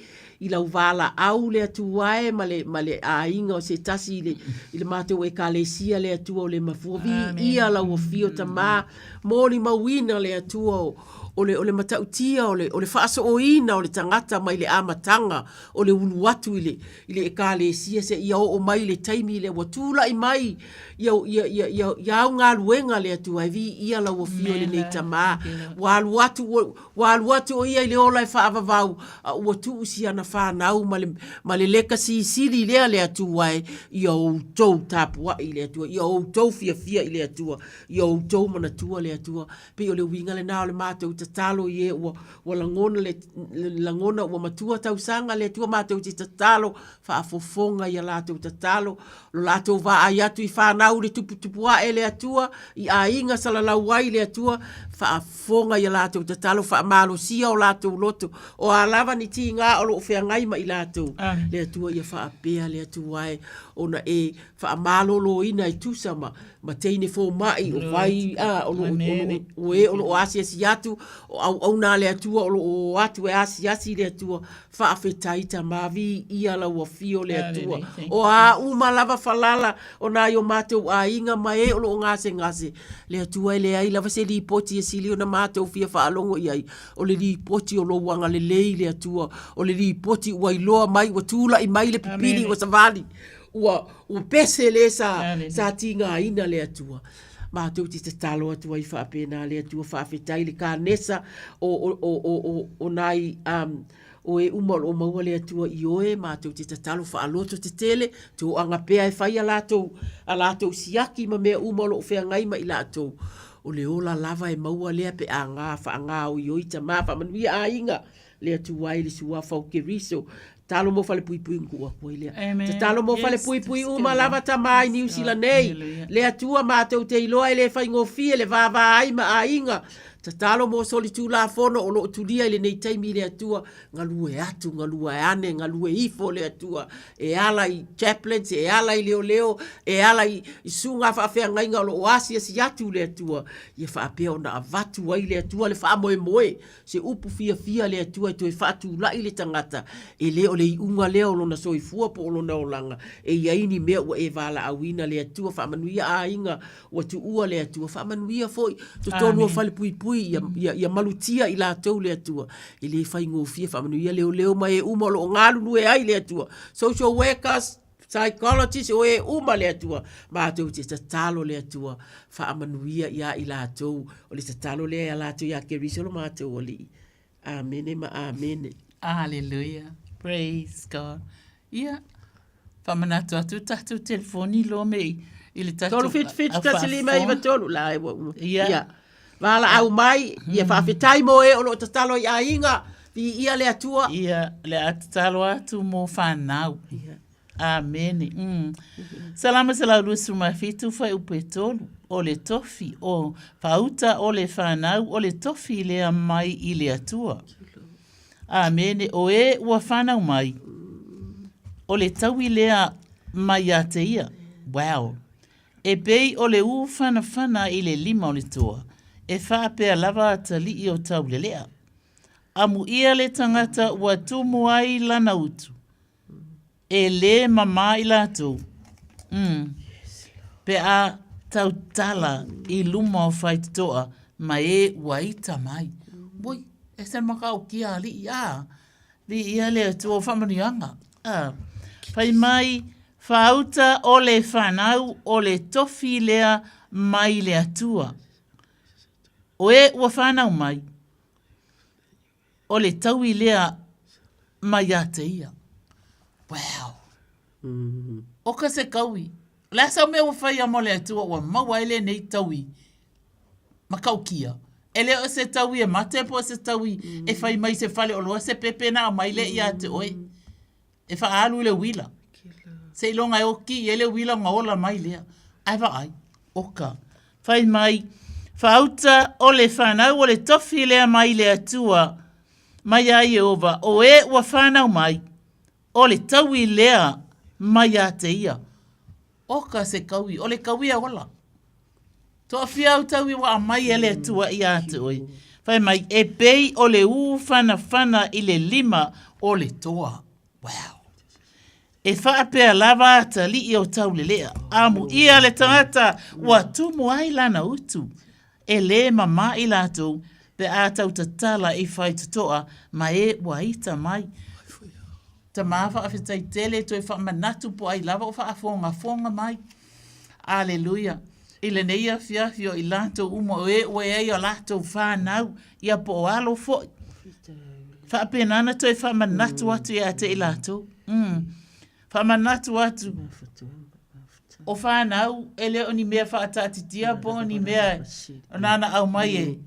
i lau valaau le Atua e ma le, ma le aiga o se tasi i le, i le matou ekalesia le Atua o le mafua. Viia lau afio tamā, molimauina le Atua o, o le, o le matautia o le, o le faasooina o le tagata mai le amataga o le ulu atu i le, i le ekalesia seia oo mai i le taimi lea ua tulai mai ia, ia, ia, ia, ia au galuega le Atua e viia lau afio i lenei tamā. Ua alu atu, ua, Ua alu atu ʻo ia i le ola e faavavau, a ua tuu si ana fanau ma le, ma le lekasi sili lea le Atua e, ia outou tapuaʻi i le Atua, ia outou fiafia i le Atua, ia outou manatua le Atua. Pei o le uiga lena o le matou tatalo i e ua, ua lagona le, le lagona ua matua tausaga le Atua matou te tatalo faafofoga i a latou tatalo, lo latou vaai atu i fanau i le tuputupu ae le Atua, i aiga salalau ai le Atua, faafofoga i a latou tatalo, faamalosia o latou loto, o a lava ni tiga o lo o feagai ma i latou, le Atua ia faapea le Atua e, ona e faamaloloina e tusa ma, ma teine fomai o vai, a, o lo o, o e o lo o asiasi atu, o auauna a le Atua o lo o o atu e asiasi i le Atua, Faafetai Tama, viia lau afio le Atua. O a uma lava falala o nai o matou aiga ma e o lo o gasegase, le Atua e leai lava se lipoti e sili ona matou fia faalogo i ai, o le lipoti o lou agalelei le Atua, o le lipoti ua iloa mai ua tulai mai le pipili ua savali, ua, ua pese le sa, sa tigaina le Atua. Matou te tatalo atu ai faapena le Atua faafetai i le kanesa o, o, o, o, o, o nai um, o e uma o lo o maua le Atua i oe, matou te tatalo faaloto tetele, toaga pea e fai a latou, a latou siaki ma mea uma o lo o feagai ma i latou. O le ola lava e maua lea pe a gā faagaoioi tamā faamanuia aiga le Atua e le Suafa o Keriso. Talo mo Falepuipui na tuu atu ai lea. Amen. Tatalo mo Yes, Falepuipui uma yes. lava tamā i Niu Sila nei. Hallelujah. Le Atua matou te iloa e le faigofie le vāvā ai ma aiga. Tatalo mo solitulafono o lo o tulia i lenei taimi le Atua, galue atu, galue ane, galue ifo le Atua. E ala i chaplains, e ala i leoleo, e ala i, i susuga faafeagaiga o lo o asiasi atu le Atua. Ia faapea ona avatu ai le Atua le faamoemoe Se upu fiafia le Atua e toe faatulai le tagata, e le o le iuga lea o lona soifua po o lona olaga, e i ai ni mea ua e valaauina le Atua, faamanuia aiga ua tuua le Atua, faamanuia foi totonu o falepuipui, ia, ia, ia malutia i latou le Atua. E le faigofie, faamanuia leoleo ma e uma o lo o galulue ai le Atua. Social workers, Psychologist, o e uma le Atua, matou te tatalo le Atua, faamanuia ia i latou, o le tatalo lea ia latou ia Keriso lo matou Alii. Amene ma amene. Hallelujah. Praise God. Ia, faamanatu atu tatou telefoni loa me i, i le tatou 377 1 5 9 3 la e ua uma. Ia. Ia. Valaau mai, ia faafetai mo e o lo o tatalo i aiga, viia le Atua. Ia, le a tatalo atu mo whanau. Ia. Amene. Mm. Salama 127 fuaiupu e tolu, o le tofi o faauta o le fanau o le tofi lea mai i le Atua. Amene. O e ua fanau mai, o le taui lea mai ia te ia. Wow. E pei o le ufanafana i le lima o le toa, e faapea lava atalii o Taulelea. Amuia le tagata ua tumu ai lana utu. E lē mamā i latou, mm, pe a tautala i luma o Faitotoa ma e ua ita mai. Ui, e se makaukia alii, a, viia le Atua o faamanuiaga, a. Fai mai, Faauta o le fanau o le tofi lea mai le Atua. O e ua fanau mai, O le taui lea mai ia te ia. Wow. O ka se kaui. O le a sau mea ua faia mo le Atua ua maua ai lenei taui matautia. E le o se taui e mate po o se taui e fai mai se fale oloa se pepe na aumai lea ia te oe. E faaalu i le uila. Seiloga e oki i ai le uila ona ola mai lea. Ae vaai, oka. Fai mai, faauta o le fanau o le tofi lea mai le Atua, mai ia Ieova, o e ua fanau mai, o le taui lea mai ia te ia. Oka se kaui, o le kaui e ola. Toafia au taui ua aumai e le Atua ia te oe. Fai mai, e pei o le ufanafana i le lima o le toa. Wow. E faapea lava atalii o Taulelea, amuia le tagata ua tumu ai lana utu. E lē mamā i latou pe a tautatala i Faitotoa ma e ua ita mai. Tama faafetai tele toe faamanatu po ai lava o faafogafoga mai. Aleluia. I lenei afiafi o i latou uma o e ua i ai o latou fanau, ia po o alo foi. Faapena ona toe faamanatu atu ia te i latou. Mm. Faamanatu atu o fanau e le o ni mea faataatitia po o ni mea o nana aumai e,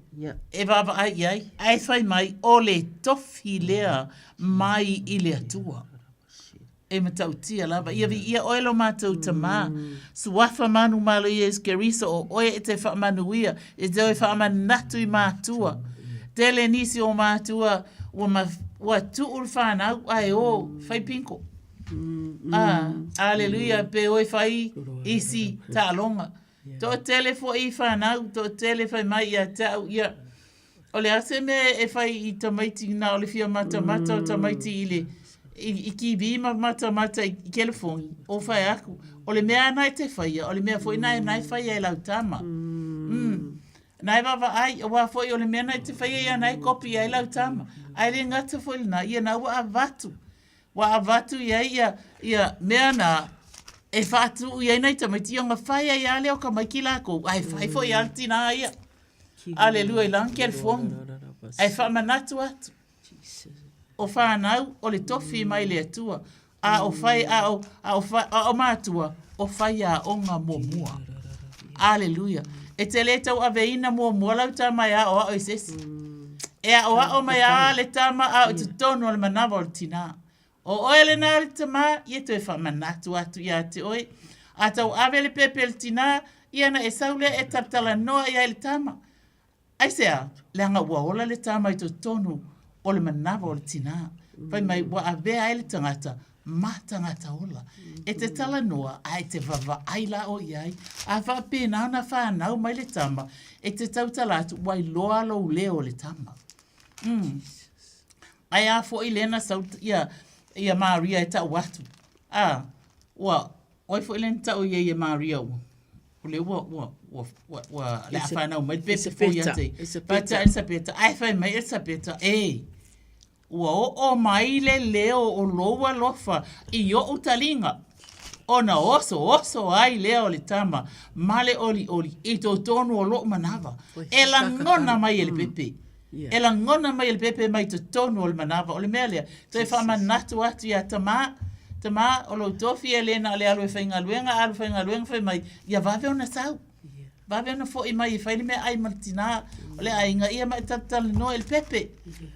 e vaavaai i ai. Ae fai mai, o le tofi lea mai i le Atua. E matautia lava. Ia viia oe lo matou Tamā. Suafa manumalo Iesu Keriso o oe e te faamanuia, e te oe faamanatu i matua. Tele nisi o matua ua, ma, ua tuu le whanau ae o fai pinko. Ah, aleluia, pe oe fai isi taaloga. Toatele foi i whanau, toatele fai mai ia te au, ia, o le a se mea e fai i tamaiti na o le fia matamata o tamaiti i le i, i TV ma matamata i, i telefoni, o fai aku. O le mea ana e te whaia, o le mea foi na e nai whaia e lau tama. Mm. Nai vaavaai, auā foi o le mea na e te whaia ia nai kopi ai lau tama. Ae le gata foi lena, ia na ua avatu. Ua avatu i ai ia, ia mea na e whātuu i ai nai tamaiti, ia nga whai ai a lea o tamaiti lākou, ae whai foi a le tinā ia. Aleluia i lana kelifogi. Ae faamanatu atu, o whanau o le tofi mai le Atua, a o whai, a o, a o, a o matua, o whai a onga muamua. Aleluia. E te le tau aveina muamua lau tama e ao ao i se isi. E ao ao mai a le tama a o totonu o le manawa o le tinā. O oe lena le tama, ia toe faamanatu atu ia te oe. A tau ave le pepe i le tinā, ia na e sau lea e talatalanoa i ai le tama. Aisea? Leaga ua ola le tama i totonu o le manawa o le tinā. Fai mai, ua avea ai le tagata ma tagata ola. E te talanoa, a e te vaavaai la oe i ai. A faapena ona fanau mai le tama, e te tautala atu, ua iloa lou leo le tama. Mm. Ae a foi lea na sau ia, ia Maria e tau atu. A, ua, oi foi lea na tau i ai e Maria ua. O lea ua, ua, ua, ua, ua le a whanau mai pe pe ia te. Elisapeta. Elisapeta. Ae whai mai Elisapeta. E, ua oo mai le leo o lou alofa i o'u taliga. Ona osooso ai lea o le tama ma le olioli i totonu o lou manava. E lagona mai e le pepe. E lagona mai e le pepe mai totonu o le manava. O le mea lea, toe faamanatu atu ia Tamā, Tamā, o lou tofi e le na o le alu e faigaluega, alu faigaluega fai mai, ia vave ona sau. Vave ona foi mai e fai le meaai ma le tinā o le aiga, ia ma e talatalanoa i le pepe.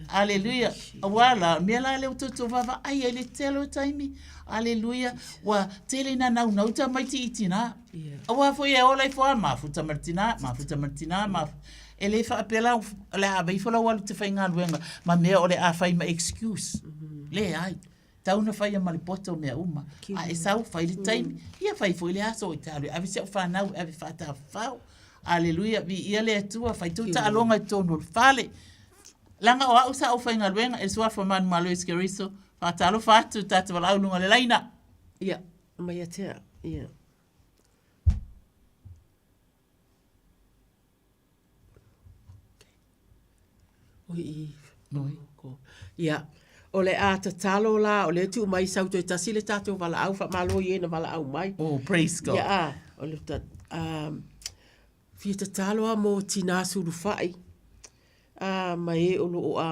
Aleluia. Aua la, o le mea la lea ua toutou vaavaai ai i le tele o taimi. Aleluia. Ua tele ina naunau tamaiti i tinā. Aua foi e ola ifo lava, mafuta ma le tinā, mafuta ma le tinā, mafuta. E le faapea la o le a ave ifo lau alu e te faigaluega ma mea o le a fai ma excuse. Leai. Tau na faia ma le poto mea uma. A e sau, fai le taimi. Ia fai foi le aso e te alu e ave si au fanau e ave faatafafao. Aleluia, viia le Atua, fai tou taaloga i totonu o le fale. Leaga o au sa ou faigaluega e le Suafa Manumalo Iesu Keriso, faatalofa atu tatou valaau i luga o le laina. Ia, aumai ia te au. Ia. Ia, o le a tatalo la, o lea e tuu mai sau toe tasi le tatou valaau, faamalo i e na valaau mai. Oh, praise God. Ia, a, o le ta, um, fia tatalo a mo tinā sulufai, a, ma e o lo o a,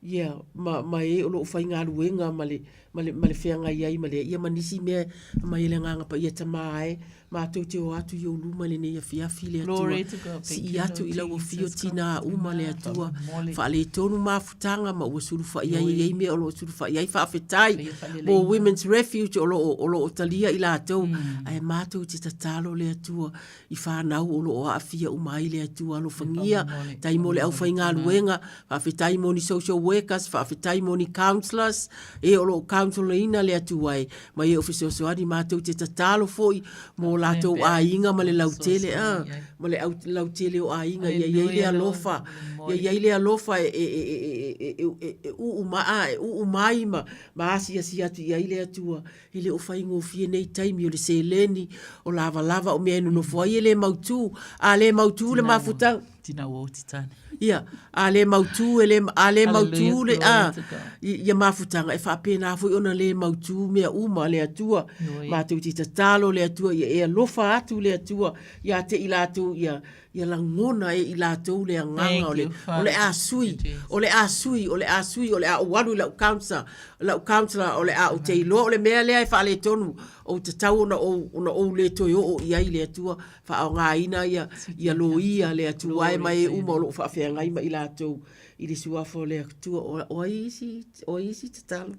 Ia, ma, ma e o lo o faigaluega ma le, ma le, ma le feagai ai ma le, ia ma nisi mea e aumai e le Agaga Paia Tamā e, matou te o atu i ou luma i lenei afiafi le Atua. Glory to God. Thank Sii you, atu Lord i lau afio Jesus. tinā uma le Atua, Faamolemole. faaletonu mafutaga ma ua sulufai ai, e Ioe. i ai mea o lo o sulufai ai. Faafetai Faia mo faaleleiga. Women's Refuge o lo o, o lo o talia i latou, ae matou te tatalo le Atua i fanau o lo o aafia uma ai le Atua alofagia, tai mo le aufaigaluega, faafetai mo ni social workers, faafetai mo ni counsellors, e o lo o counsel-ina le Atua e, ma e o fesoasoani matou te tatalo foi mo latou aiga ma le lautele, a, ma le au, lautele o aiga ia i ai le alofa, ia i ai le alofa e, e, e, e, e, e, e uu ma, a, e uu mai ma, ma asiasi atu i ai le Atua. E le o faigofie nei taimi o le seleni, o lavalava, o mea e nonofo ai e le mautū. A le mautū le mafutaga. Tina ua oti tane. Ia, a le mautū, e le, a le mautū le, a, ia mafutaga, e faapena foi ona le mautū mea uma le Atua. Matou te tatalo le Atua, ia e alofa atu le Atua ia te i latou, ia, ia lagona e i latou le agaga o le, o le a sui, o le a sui, o le a sui, o le a ou alu i lau counselor, lau counselor, o le a ou te iloa o le mea lea e faaletonu, ou tatau ona ou, ona ou le toe oo i ai le Atua, faaaogaina ia, ia loia le Atua e ma e uma o lo o faafeagai ma i latou i le suafa o le Atua. O, o ai isi, o ai isi tatalo?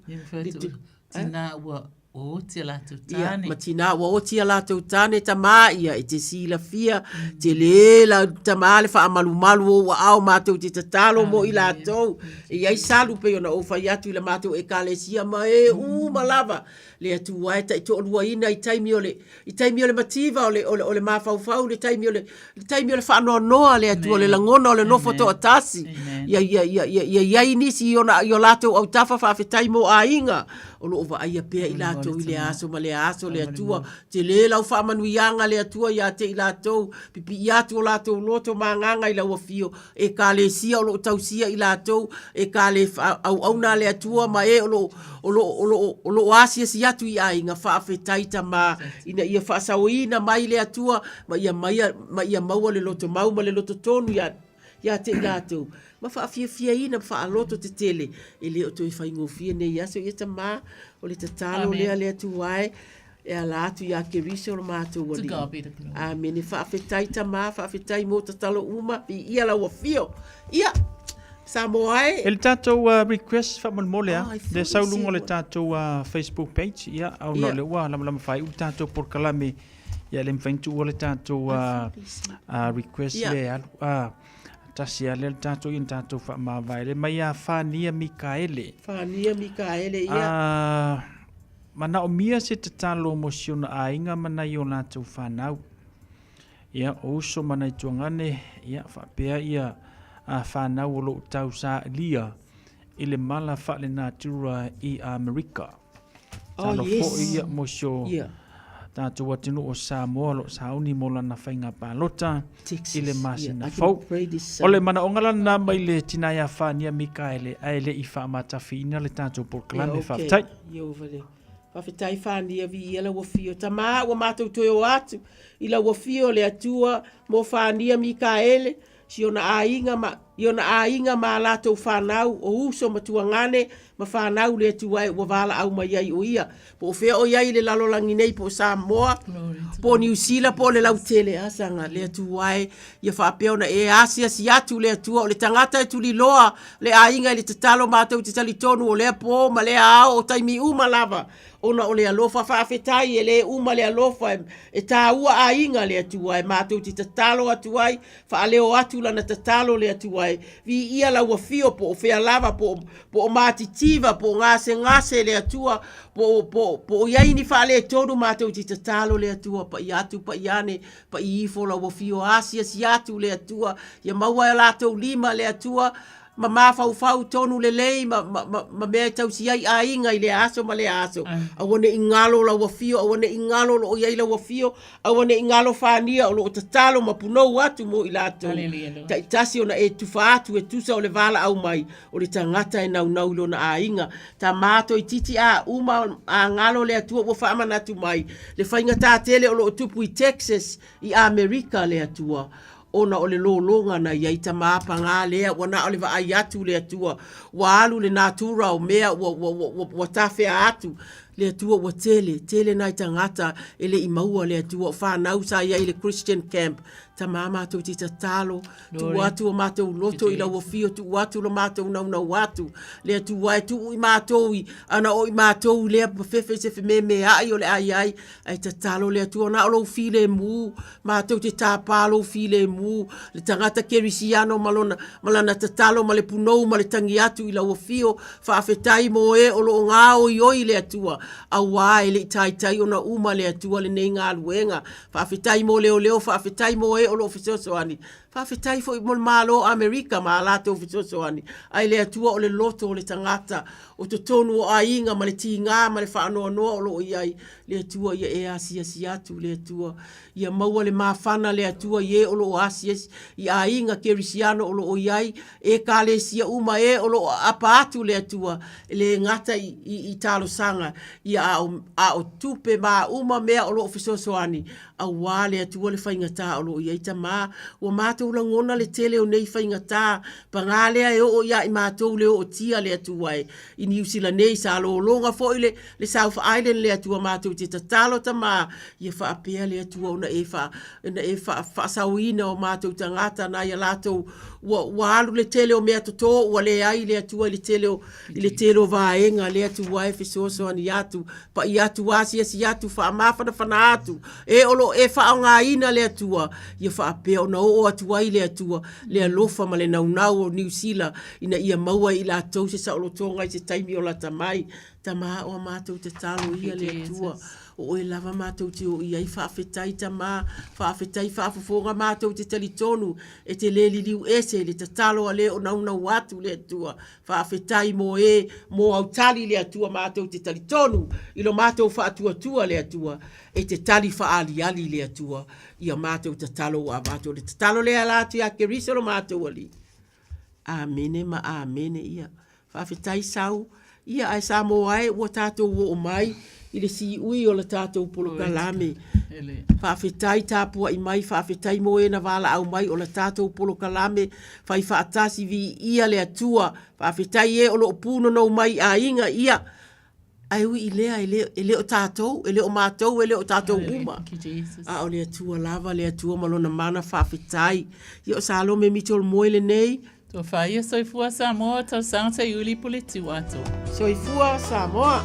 Tina ua oti a latou tane. Ia, ma tina ua oti a latou tane tamā ia e te silafia, tele la tamā le faamalumalu o ou aao matou te tatalo mo i latou. E i ai salu pei ona ou fai atu i la matou ekalesia ma e uma lava le Atua e taitoaluaina i taimi o le, i taimi o le mativa o le, o le, o le mafaufau, le taimi o le, le taimi o le faanoanoa le Atua, le lagona o le nofo toatasi. Ia, ia, ia, ia, ia i ai nisi i ona, i o latou autafa faafetai mo aiga o lo o vaaia pea i latou i lea aso ma lea aso le Atua. Tele lau faamanuiaga le Atua ia te i latou, pipii atu o latou loto ma agaga i lau afio, Ekalesia o lo o tausia i latou, ekale, auauna a le Atua ma e o lo o, o lo o, o lo o, o lo o asiasi atu i aiga, faafetai Tamā, ina ia faasaoina mai le Atua ma ia maia, ma ia maua le loto mau ma le loto tonu ia, ia te i latou, ma faafiafiaina ma faaloto tetele, e le o toe faigofie nei aso. Ia Tamā, o le tatalo lea le Atua e, E ala atu iā Keriso lo matou To God be the glory. Amene. Faafetai Tamā, faafetai mo tatalo uma, viia lau afio. Ia, Samoa e. E le tatou uh, request faamolemole a. Oh, I Le thought sau you luga o le said tatou uh, Facebook page, ia, au Ia. yeah. le ua lamalama fai u tatou polokalame, ia le mafai ona tuua le tatou uh, request Ia. le alu. Tasi a lea le tatou ia na tatou faamavae le mai ia Fania Mikaele. Fania Mikaele, ia. Manaomia se tatalo mo si ona aiga ma nai o latou fanau. Ia, o uso ma nai tuagane, ia, faapea ia a fanau o lo o tausalia i le mala faalenatura i Amerika. Oh, Talo yes. foi ia mo si o Ia. tatou atunuu o Samoa o lo o sauni mo lana faiga palota Texas. i le masina Yeah, I can fou. pray this O le song. manaoga la lena mai le tina ia Fania Mikaele ae le i faamatafiina le tatou Ia, polokalame. okay. Faafetai. Ia, ua vale. Faafetai Fania viia lau afio. Tama ua matou toe o atu i lau afio le Atua mo Fania Mikaele, si ona aiga ma i ona aiga ma a latou fanau, o uso ma tuagane ma fanau le Atua e ua valaau mai ai o ia. Po o fea o i ai i le lalolagi nei po o Samoa, po o Niu Sila po o le lautele, a saga le Atua e ia faapea ona e asiasi atu le Atua o le tagata e tuliloa le aiga i le tatalo matou te talitonu o lea po ma lea ao o taimi uma lava ona o le alofa faafetai e le uma le alofa e, e taua aiga le Atua e matou te tatalo atu ai faaleo atu lana tatalo le Atua e viia lau afio po o fea lava po po o matitiva po o gasegase le Atua po po po o i ai ni faaletonu matou te tatalo le Atua paia atu paia ane Pai ifo lau afio asiasi atu le Atua, ia maua e latou lima le Atua, ma mafaufau tonu lelei ma, ma, ma, ma mea e tausi ai aiga i lea aso ma lea aso. Aua ne i galo lau afio, aua ne i galo o lo o i ai lau afio, aua ne i galo fania o lo o tatalo ma punou atu mo i latou. Taitasi ona e tufa atu e tusa o le valaau mai o le tagata e naunau i lona aiga. Tama toeitiiti a uma a galo le Atua ua faamanatu mai le faigata tele o lo o tupu i Texas i Amerika le Atua ona o le lologa na i ai tama pagā lea ua na o le vaai atu le Atua ua alu le natura o mea ua, ua, ua, ua, ua tafea atu le Atua ua tele, tele nai tagata e le i maua le Atua o fanau sa i ai i le Christian camp tama matou te tatalo Tuu atu o matou loto i lau afio, tuu atu lo matou naunau atu. Le Atua e tuu i matou i, ana o i matou i lea pafefe i se fememeai o le a i ai, ae tatalo le Atua na o lou filemu, matou te tāpā lou filemu, le tagata kerisiano ma lona, ma lana tatalo ma le punou ma le tangi atu i lau afio, faafetai mo e o lo o gaoioi le Atua, auā e le i taitai ona uma le Atua lenei galuega. Faafetai mo leoleo, faafetai mo e o lo o fesoasoani, faafetai foi mo le Malo o Amerika ma a latou fesoasoani. Ae le Atua o le loto o le tagata, o totonu o aiga ma le tiga ma le faanoanoa o lo o i ai, le Atua ia e asiasi atu, le Atua ia maua le mafana, le Atua i e o lo o asiasi i aiga kerisiano o lo o i ai, Ekalesia uma e o lo o aapa atu le Atua, e le gata i, i, i talosaga, ia a o, a o tupe ma uma mea o lo o fesoasoani, auā le Atua le faigata o lo o i ai tamā. Ua matou lagona le tele o nei faigata, pagā lea e oo iā i matou le ootia le Atua e. I Niu Sila nei sa lologa foi le, le South Island le Atua matou te tatalo tamā, ia faapea le Atua ona e wha, ona e wha, whaasaoina o matou tagata nai a latou ua, ua alu le tele o mea totō ua leai le Atua i le tele o, i le tele o vaega le Atua e fesoasoani atu, pa'i atu, asiasi atu, faamafanafana atu, e o lo o e faaaogaina le Atua, ia faapea ona oo atu ai le Atua le alofa ma le naunau o Niu Sila ina ia maua e i latou se saolotoga i se taimi o lata mai. Tama o a matou tatalo ia le Atua, o oe lava matou te o i ai, faafetai Tama, faafetai faafofoga matou te talitonu e te le liliu ese i le tatalo a le o naunau atu le Atua. Faafetai mo e, mo au tali le Atua matou te talitonu i lo matou faatuatua le Atua e te tali faaaliali le Atua i a matou tatalo ua avatu. O le tatalo lea e ala atu ia Keriso lo matou Alii. Amene ma amene ia. Faafetai Sau. Ia ae Samoa e ua tatou oo mai i le siui o le tatou polokalame. Faafetai tapuai mai, faafetai mo e na valaau mai o le tatou polokalame fai faatasi viia le Atua. Faafetai e o lo o punonou mai i aiga ia. Ae ui i lea, e le, e le o tatou, e le o matou, e le o tatou uma. A o le Atua lava, le Atua ma lona mana faafetai. Ia o Salome Mitchell Moe lenei. Tofa ia Soifua Samoa, tausaga Seiuli Puletiu atoa. Soifua Samoa.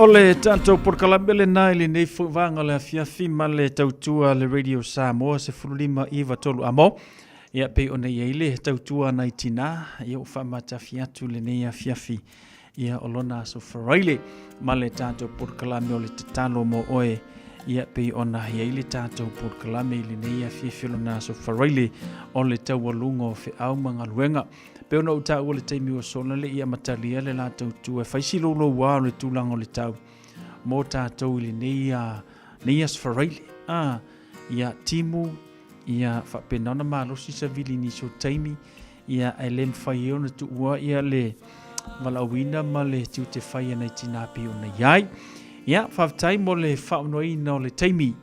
o le tatou polokalame lena i lenei foi vaega o le afiafi ma le tautua a le Radio Samoa 15 93 amo. Ia, pei ona i ai le tautua a nai tinā, ia ua faamatafi atu lenei afiafi, ia o lona aso Faraile ma le tatou polokalame o le tatalo mo oe. Ia pei ona i ai le tatou polokalame i lenei afiafi o lona aso Faraile o le taualuga o feau ma galuega. Pei ona ou taua le taimi ua sola le i amatalia le latou tu e fai si louloua o le tulaga o le tau mo tatou i lenei, nei aso Faraile. Ah, ia timu, ia faapena ona malosi savili i nisi o taimi, ia ae le mafai ai ona tuua ia le valaauina ma le tiute fai a nai tinā pei ona i ai. Ia, faafetai mo le faaonoaina o le taimi.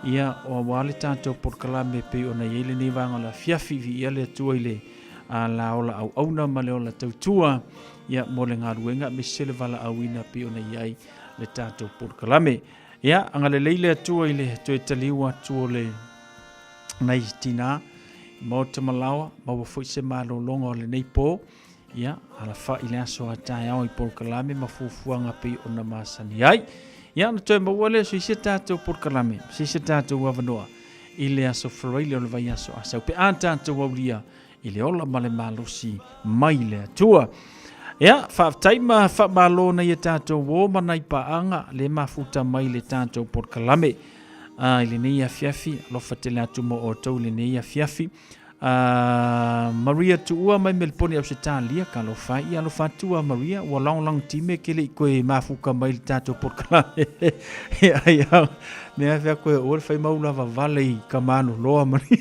Ia, o aua le tatou polokalame pei ona i ai lenei vaega o le afiafi, viia le Atua i le a la ola auauna ma le ola tautua, ia, mo le galuega aemaise le valaauina pei ona i ai le tatou polokalame. Ia, agalelei le Atua i le toe taliu atu o le nai tinā Maota Malaoa, maua foi se malologa o lenei po. Ia, alafa'i le aso a taeao i polokalame ma fuafuaga pei ona masani ai. Ia, ona toe maua lea o se isi a tatou polokalame, se isi a tatou avanoa i le aso Faraile o le vaiaso asau pe a tatou aulia i le ola ma le malosi mai le Atua. Ia, faafetai ma faamalo nai a tatou uo ma nai paaga le mafuta mai le tatou polokalame. A, i lenei afiafi, alofa tele atu mo outou i lenei afiafi. A Maria Tuua mai Meliponi Ausetalia, ka alofa ai. Ia alofa atu a Maria, ua lagolago time ke le i koe mafuka mai le tatou polokalame. Ia, ia, mea fea koe o le fai mau lava vale i ka maloloa ma ni.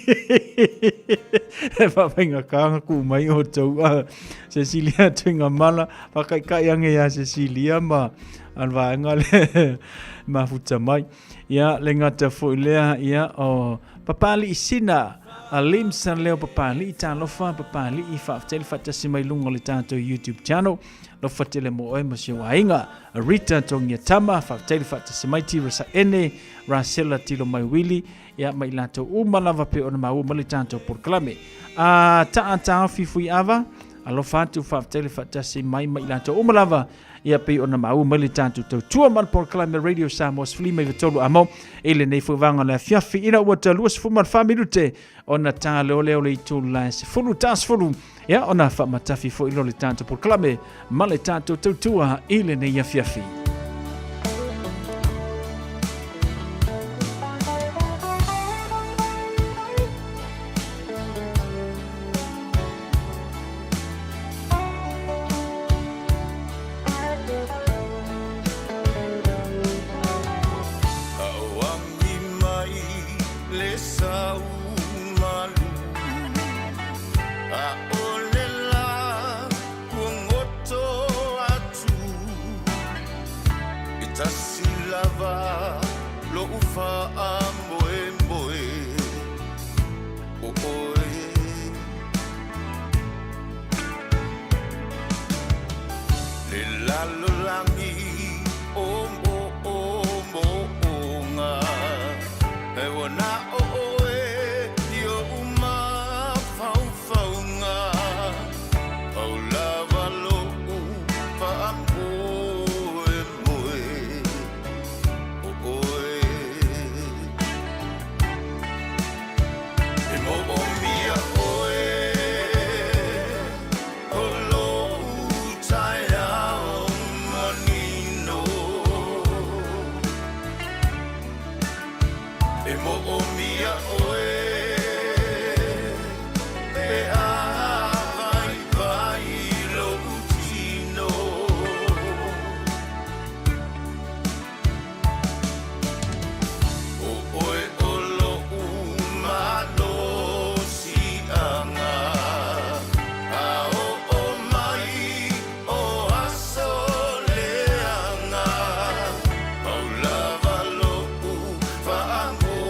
E whawhainga ku mai o tau a Cecilia Tuingamala, whakaikai ange ia Cecilia ma alvaenga le mafuta mai. Ia, le gata foi lea, ia, o Papali'i Sina, a Limsa Leo Papali'i, talofa Papali'i, faafetai le faatasi mai luga o le tatou YouTube channel. Lofa tele mo oe ma si ou aiga. Rita Tongia Tama, faafetai le faatasi mai, Tira Saene, Rasela Tilo Mai Wili, ia, ma i latou uma lava pe ona maua mai le tatou polokalame. A Taa Taofi Fuiava, alofa atu, faafetai le faatasi mai ma i latou uma lava Ia pei ona maua mai le tatou tautua ma le polokalame Radio Samoa 13 amo i lenei foi vaega o le afiafi ina ua ta 24 minute ona ta leo lea o le itu la e 10 ta 10 ia ona faamatafi foi lo le tatou polokalame ma le tatou tautua i lenei afiafi. Le lalolagi o moomooga E ua na o oe i ou mafaufauga Pau lava lo'u faamoemoe o oe E moomia oe O lou taeao manino E moomia oe Pe a vaivai lou tino O oe o lo'u malosi'aga A o'o mai o aso leaga Pau lava lo'u faamoemoe.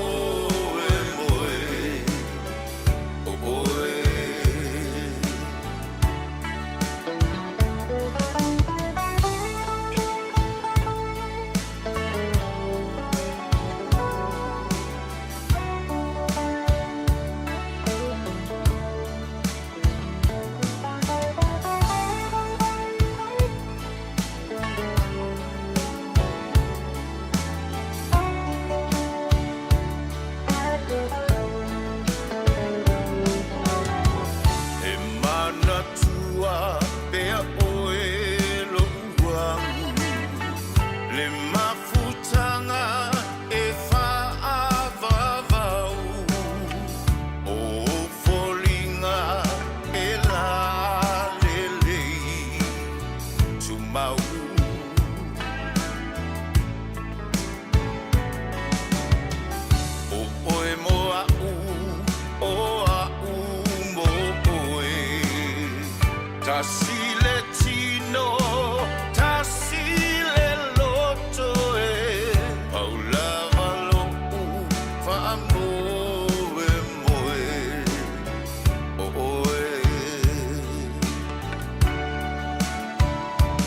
a'u o a'u mo oe Tasi le tino tasi le loto e Pau lava lo'u faamoemoe o oe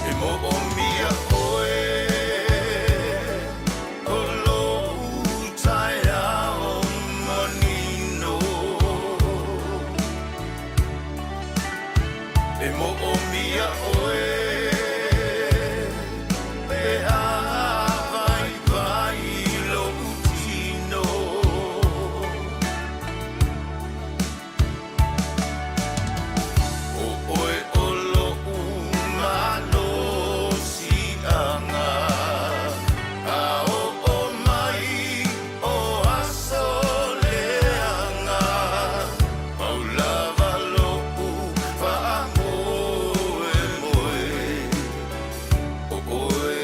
E mo'omia oe o lo'u taeao manino E mo'omia oe pe a vaivai lo'u tino O oe o lo'u malosi'aga A o'o mai o aso leaga Pau lava lo'u faamoemoe o oe.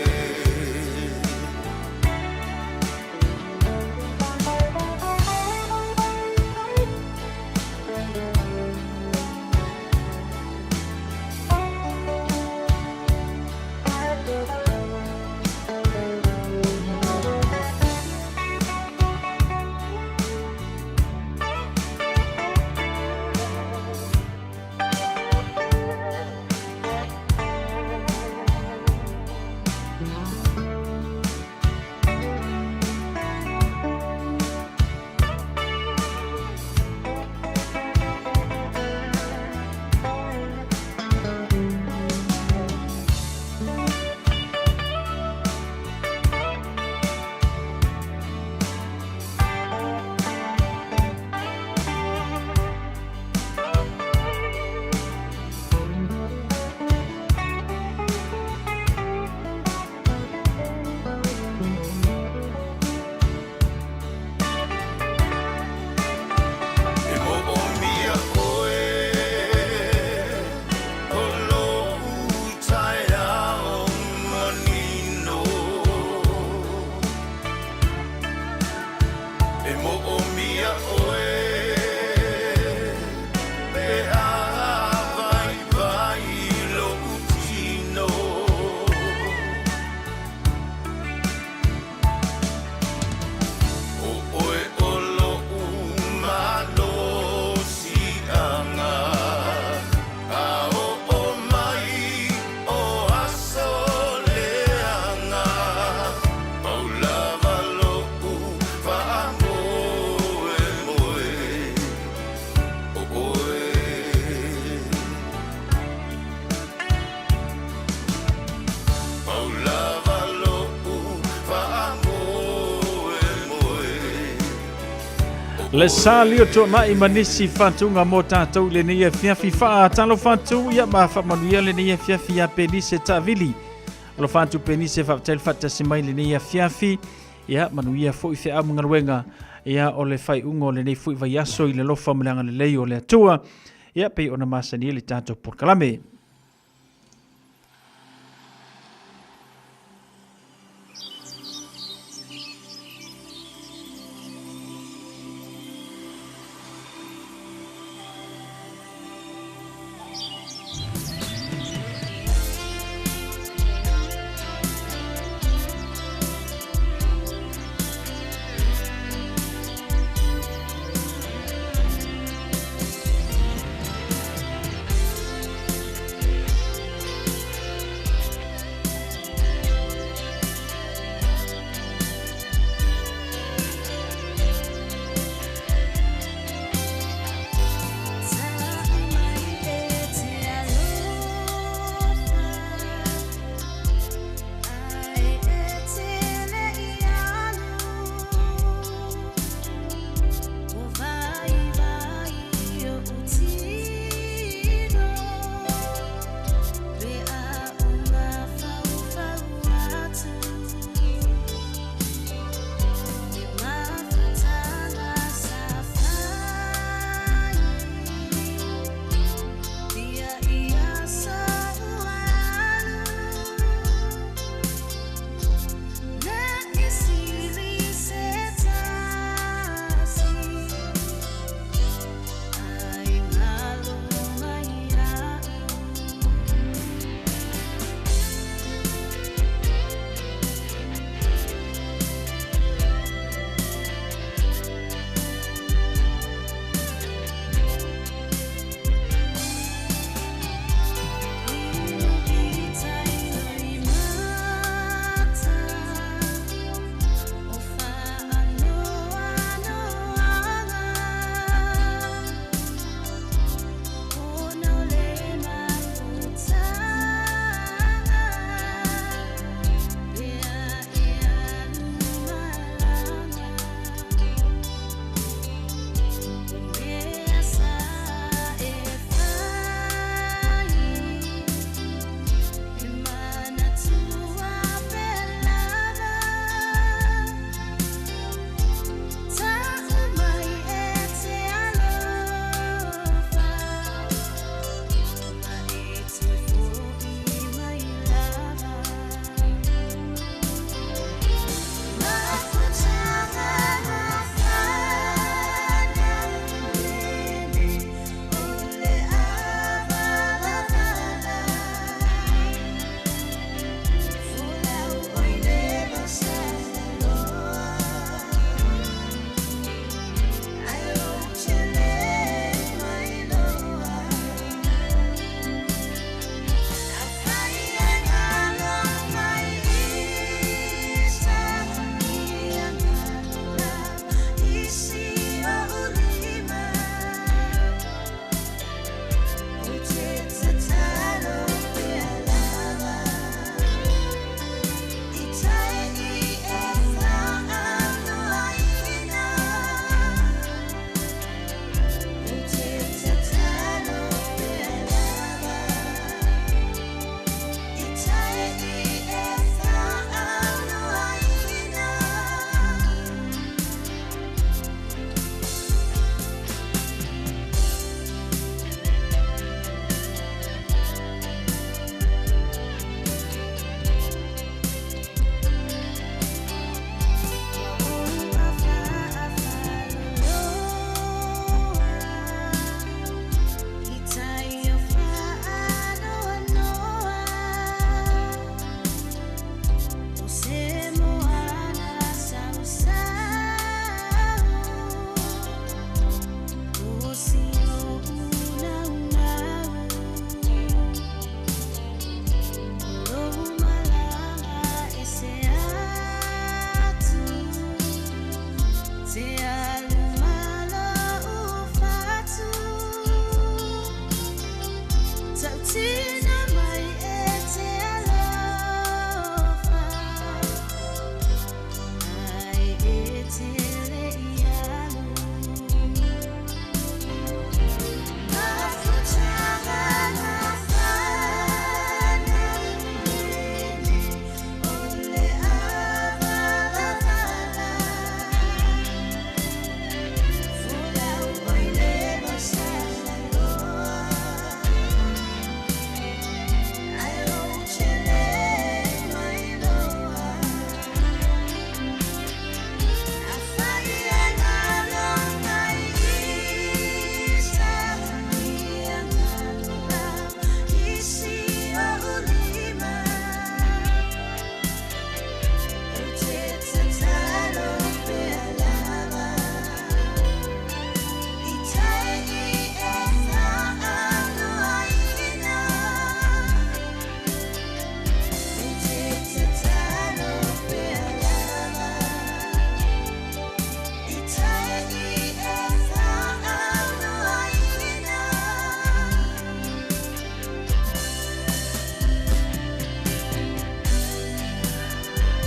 E mo'omia oe o lo'u taeao manino E mo'omia oe pe a vaivai lo'u tino O oe o lo'u malosi'aga A o'o mai o aso leaga Pau lava lo'u faamoemoe o oe. Pau lava lo'u faamoemoe. Le sa lio tuanai ma nisi fatuga mo tatou i lenei afiafi. Faatalofa atu ia ma faamanuia lenei afiafi ia Penise Taavili. Alofa atu Penise, faafetai le faatasi mai i lenei afiafi. Ia manuia foi feau ma galuega ia o le faaiuga o lenei foi vaiaso i le alofa ma le agalelei o le Atua. Ia pei ona masani ai le tatou polokalame.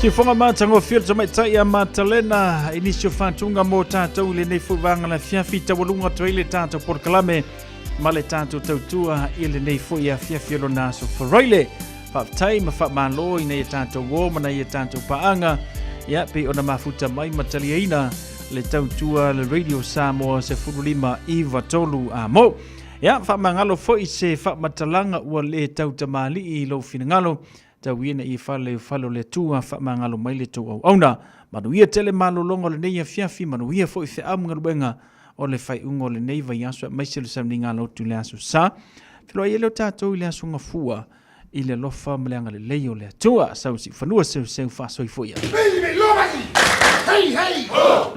Siufoga matagofie le tamaitai a Matalena i nisi o faatuga mo tatou i lenei foi vaega le afiafi taualuga atu ai le tatou polokalame ma le tatou tautua i lenei foi afiafi o lona aso Faraile. Faafetai ma faamalo ina ia tatou o ma nai a tatou paaga ia pei ona mafuta mai ma taliaina le tautua le Radio Samoa 15 93 a mo. Ia, faamagalo foi se faamatalaga ua le tautamalii i lou finagalo, tau ia ina ia fale o fale o le Atua, faamagalo mai le tou auauna. Manuia tele malologa o lenei afiafi, manuia foi feau ma galuega o le faaiuga o lenei vaiaso aemaise le sauniga lotu i le aso Sa. Feiloai ai lea o tatou i le aso Gafua i le alofa ma le agalelei o le Atua. Sau siufanua seuseu faasoifua ia. Hey, hey! Oh!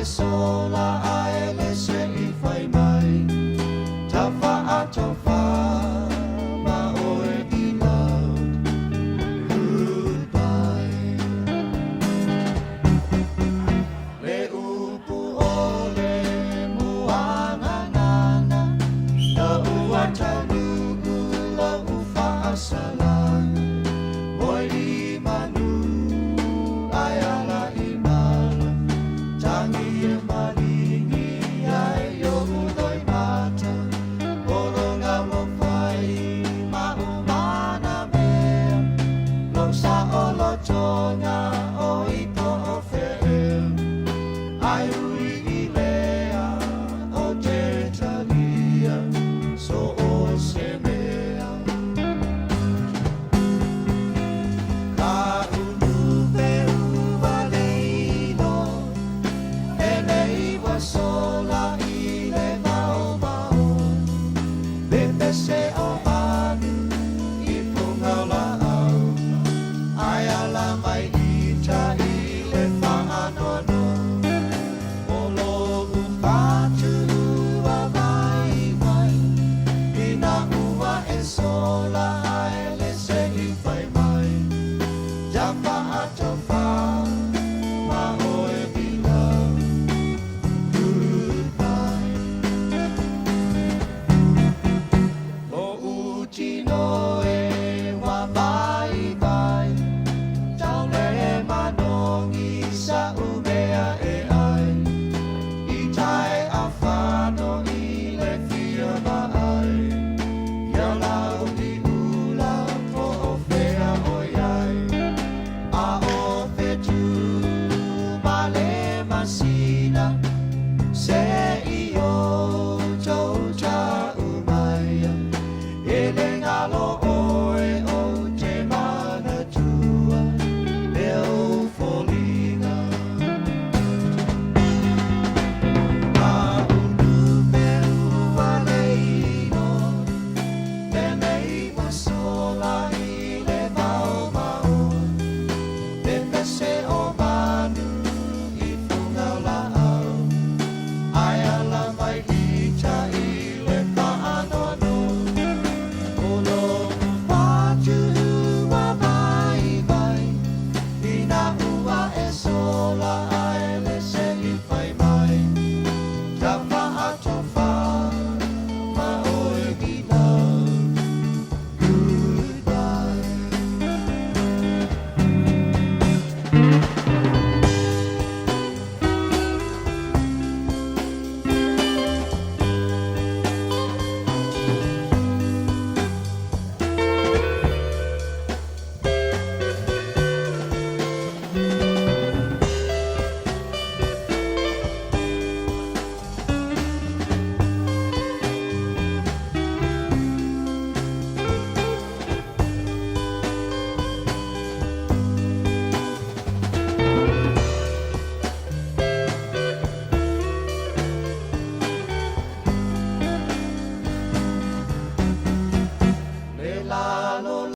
Sola ae le se i fai mai.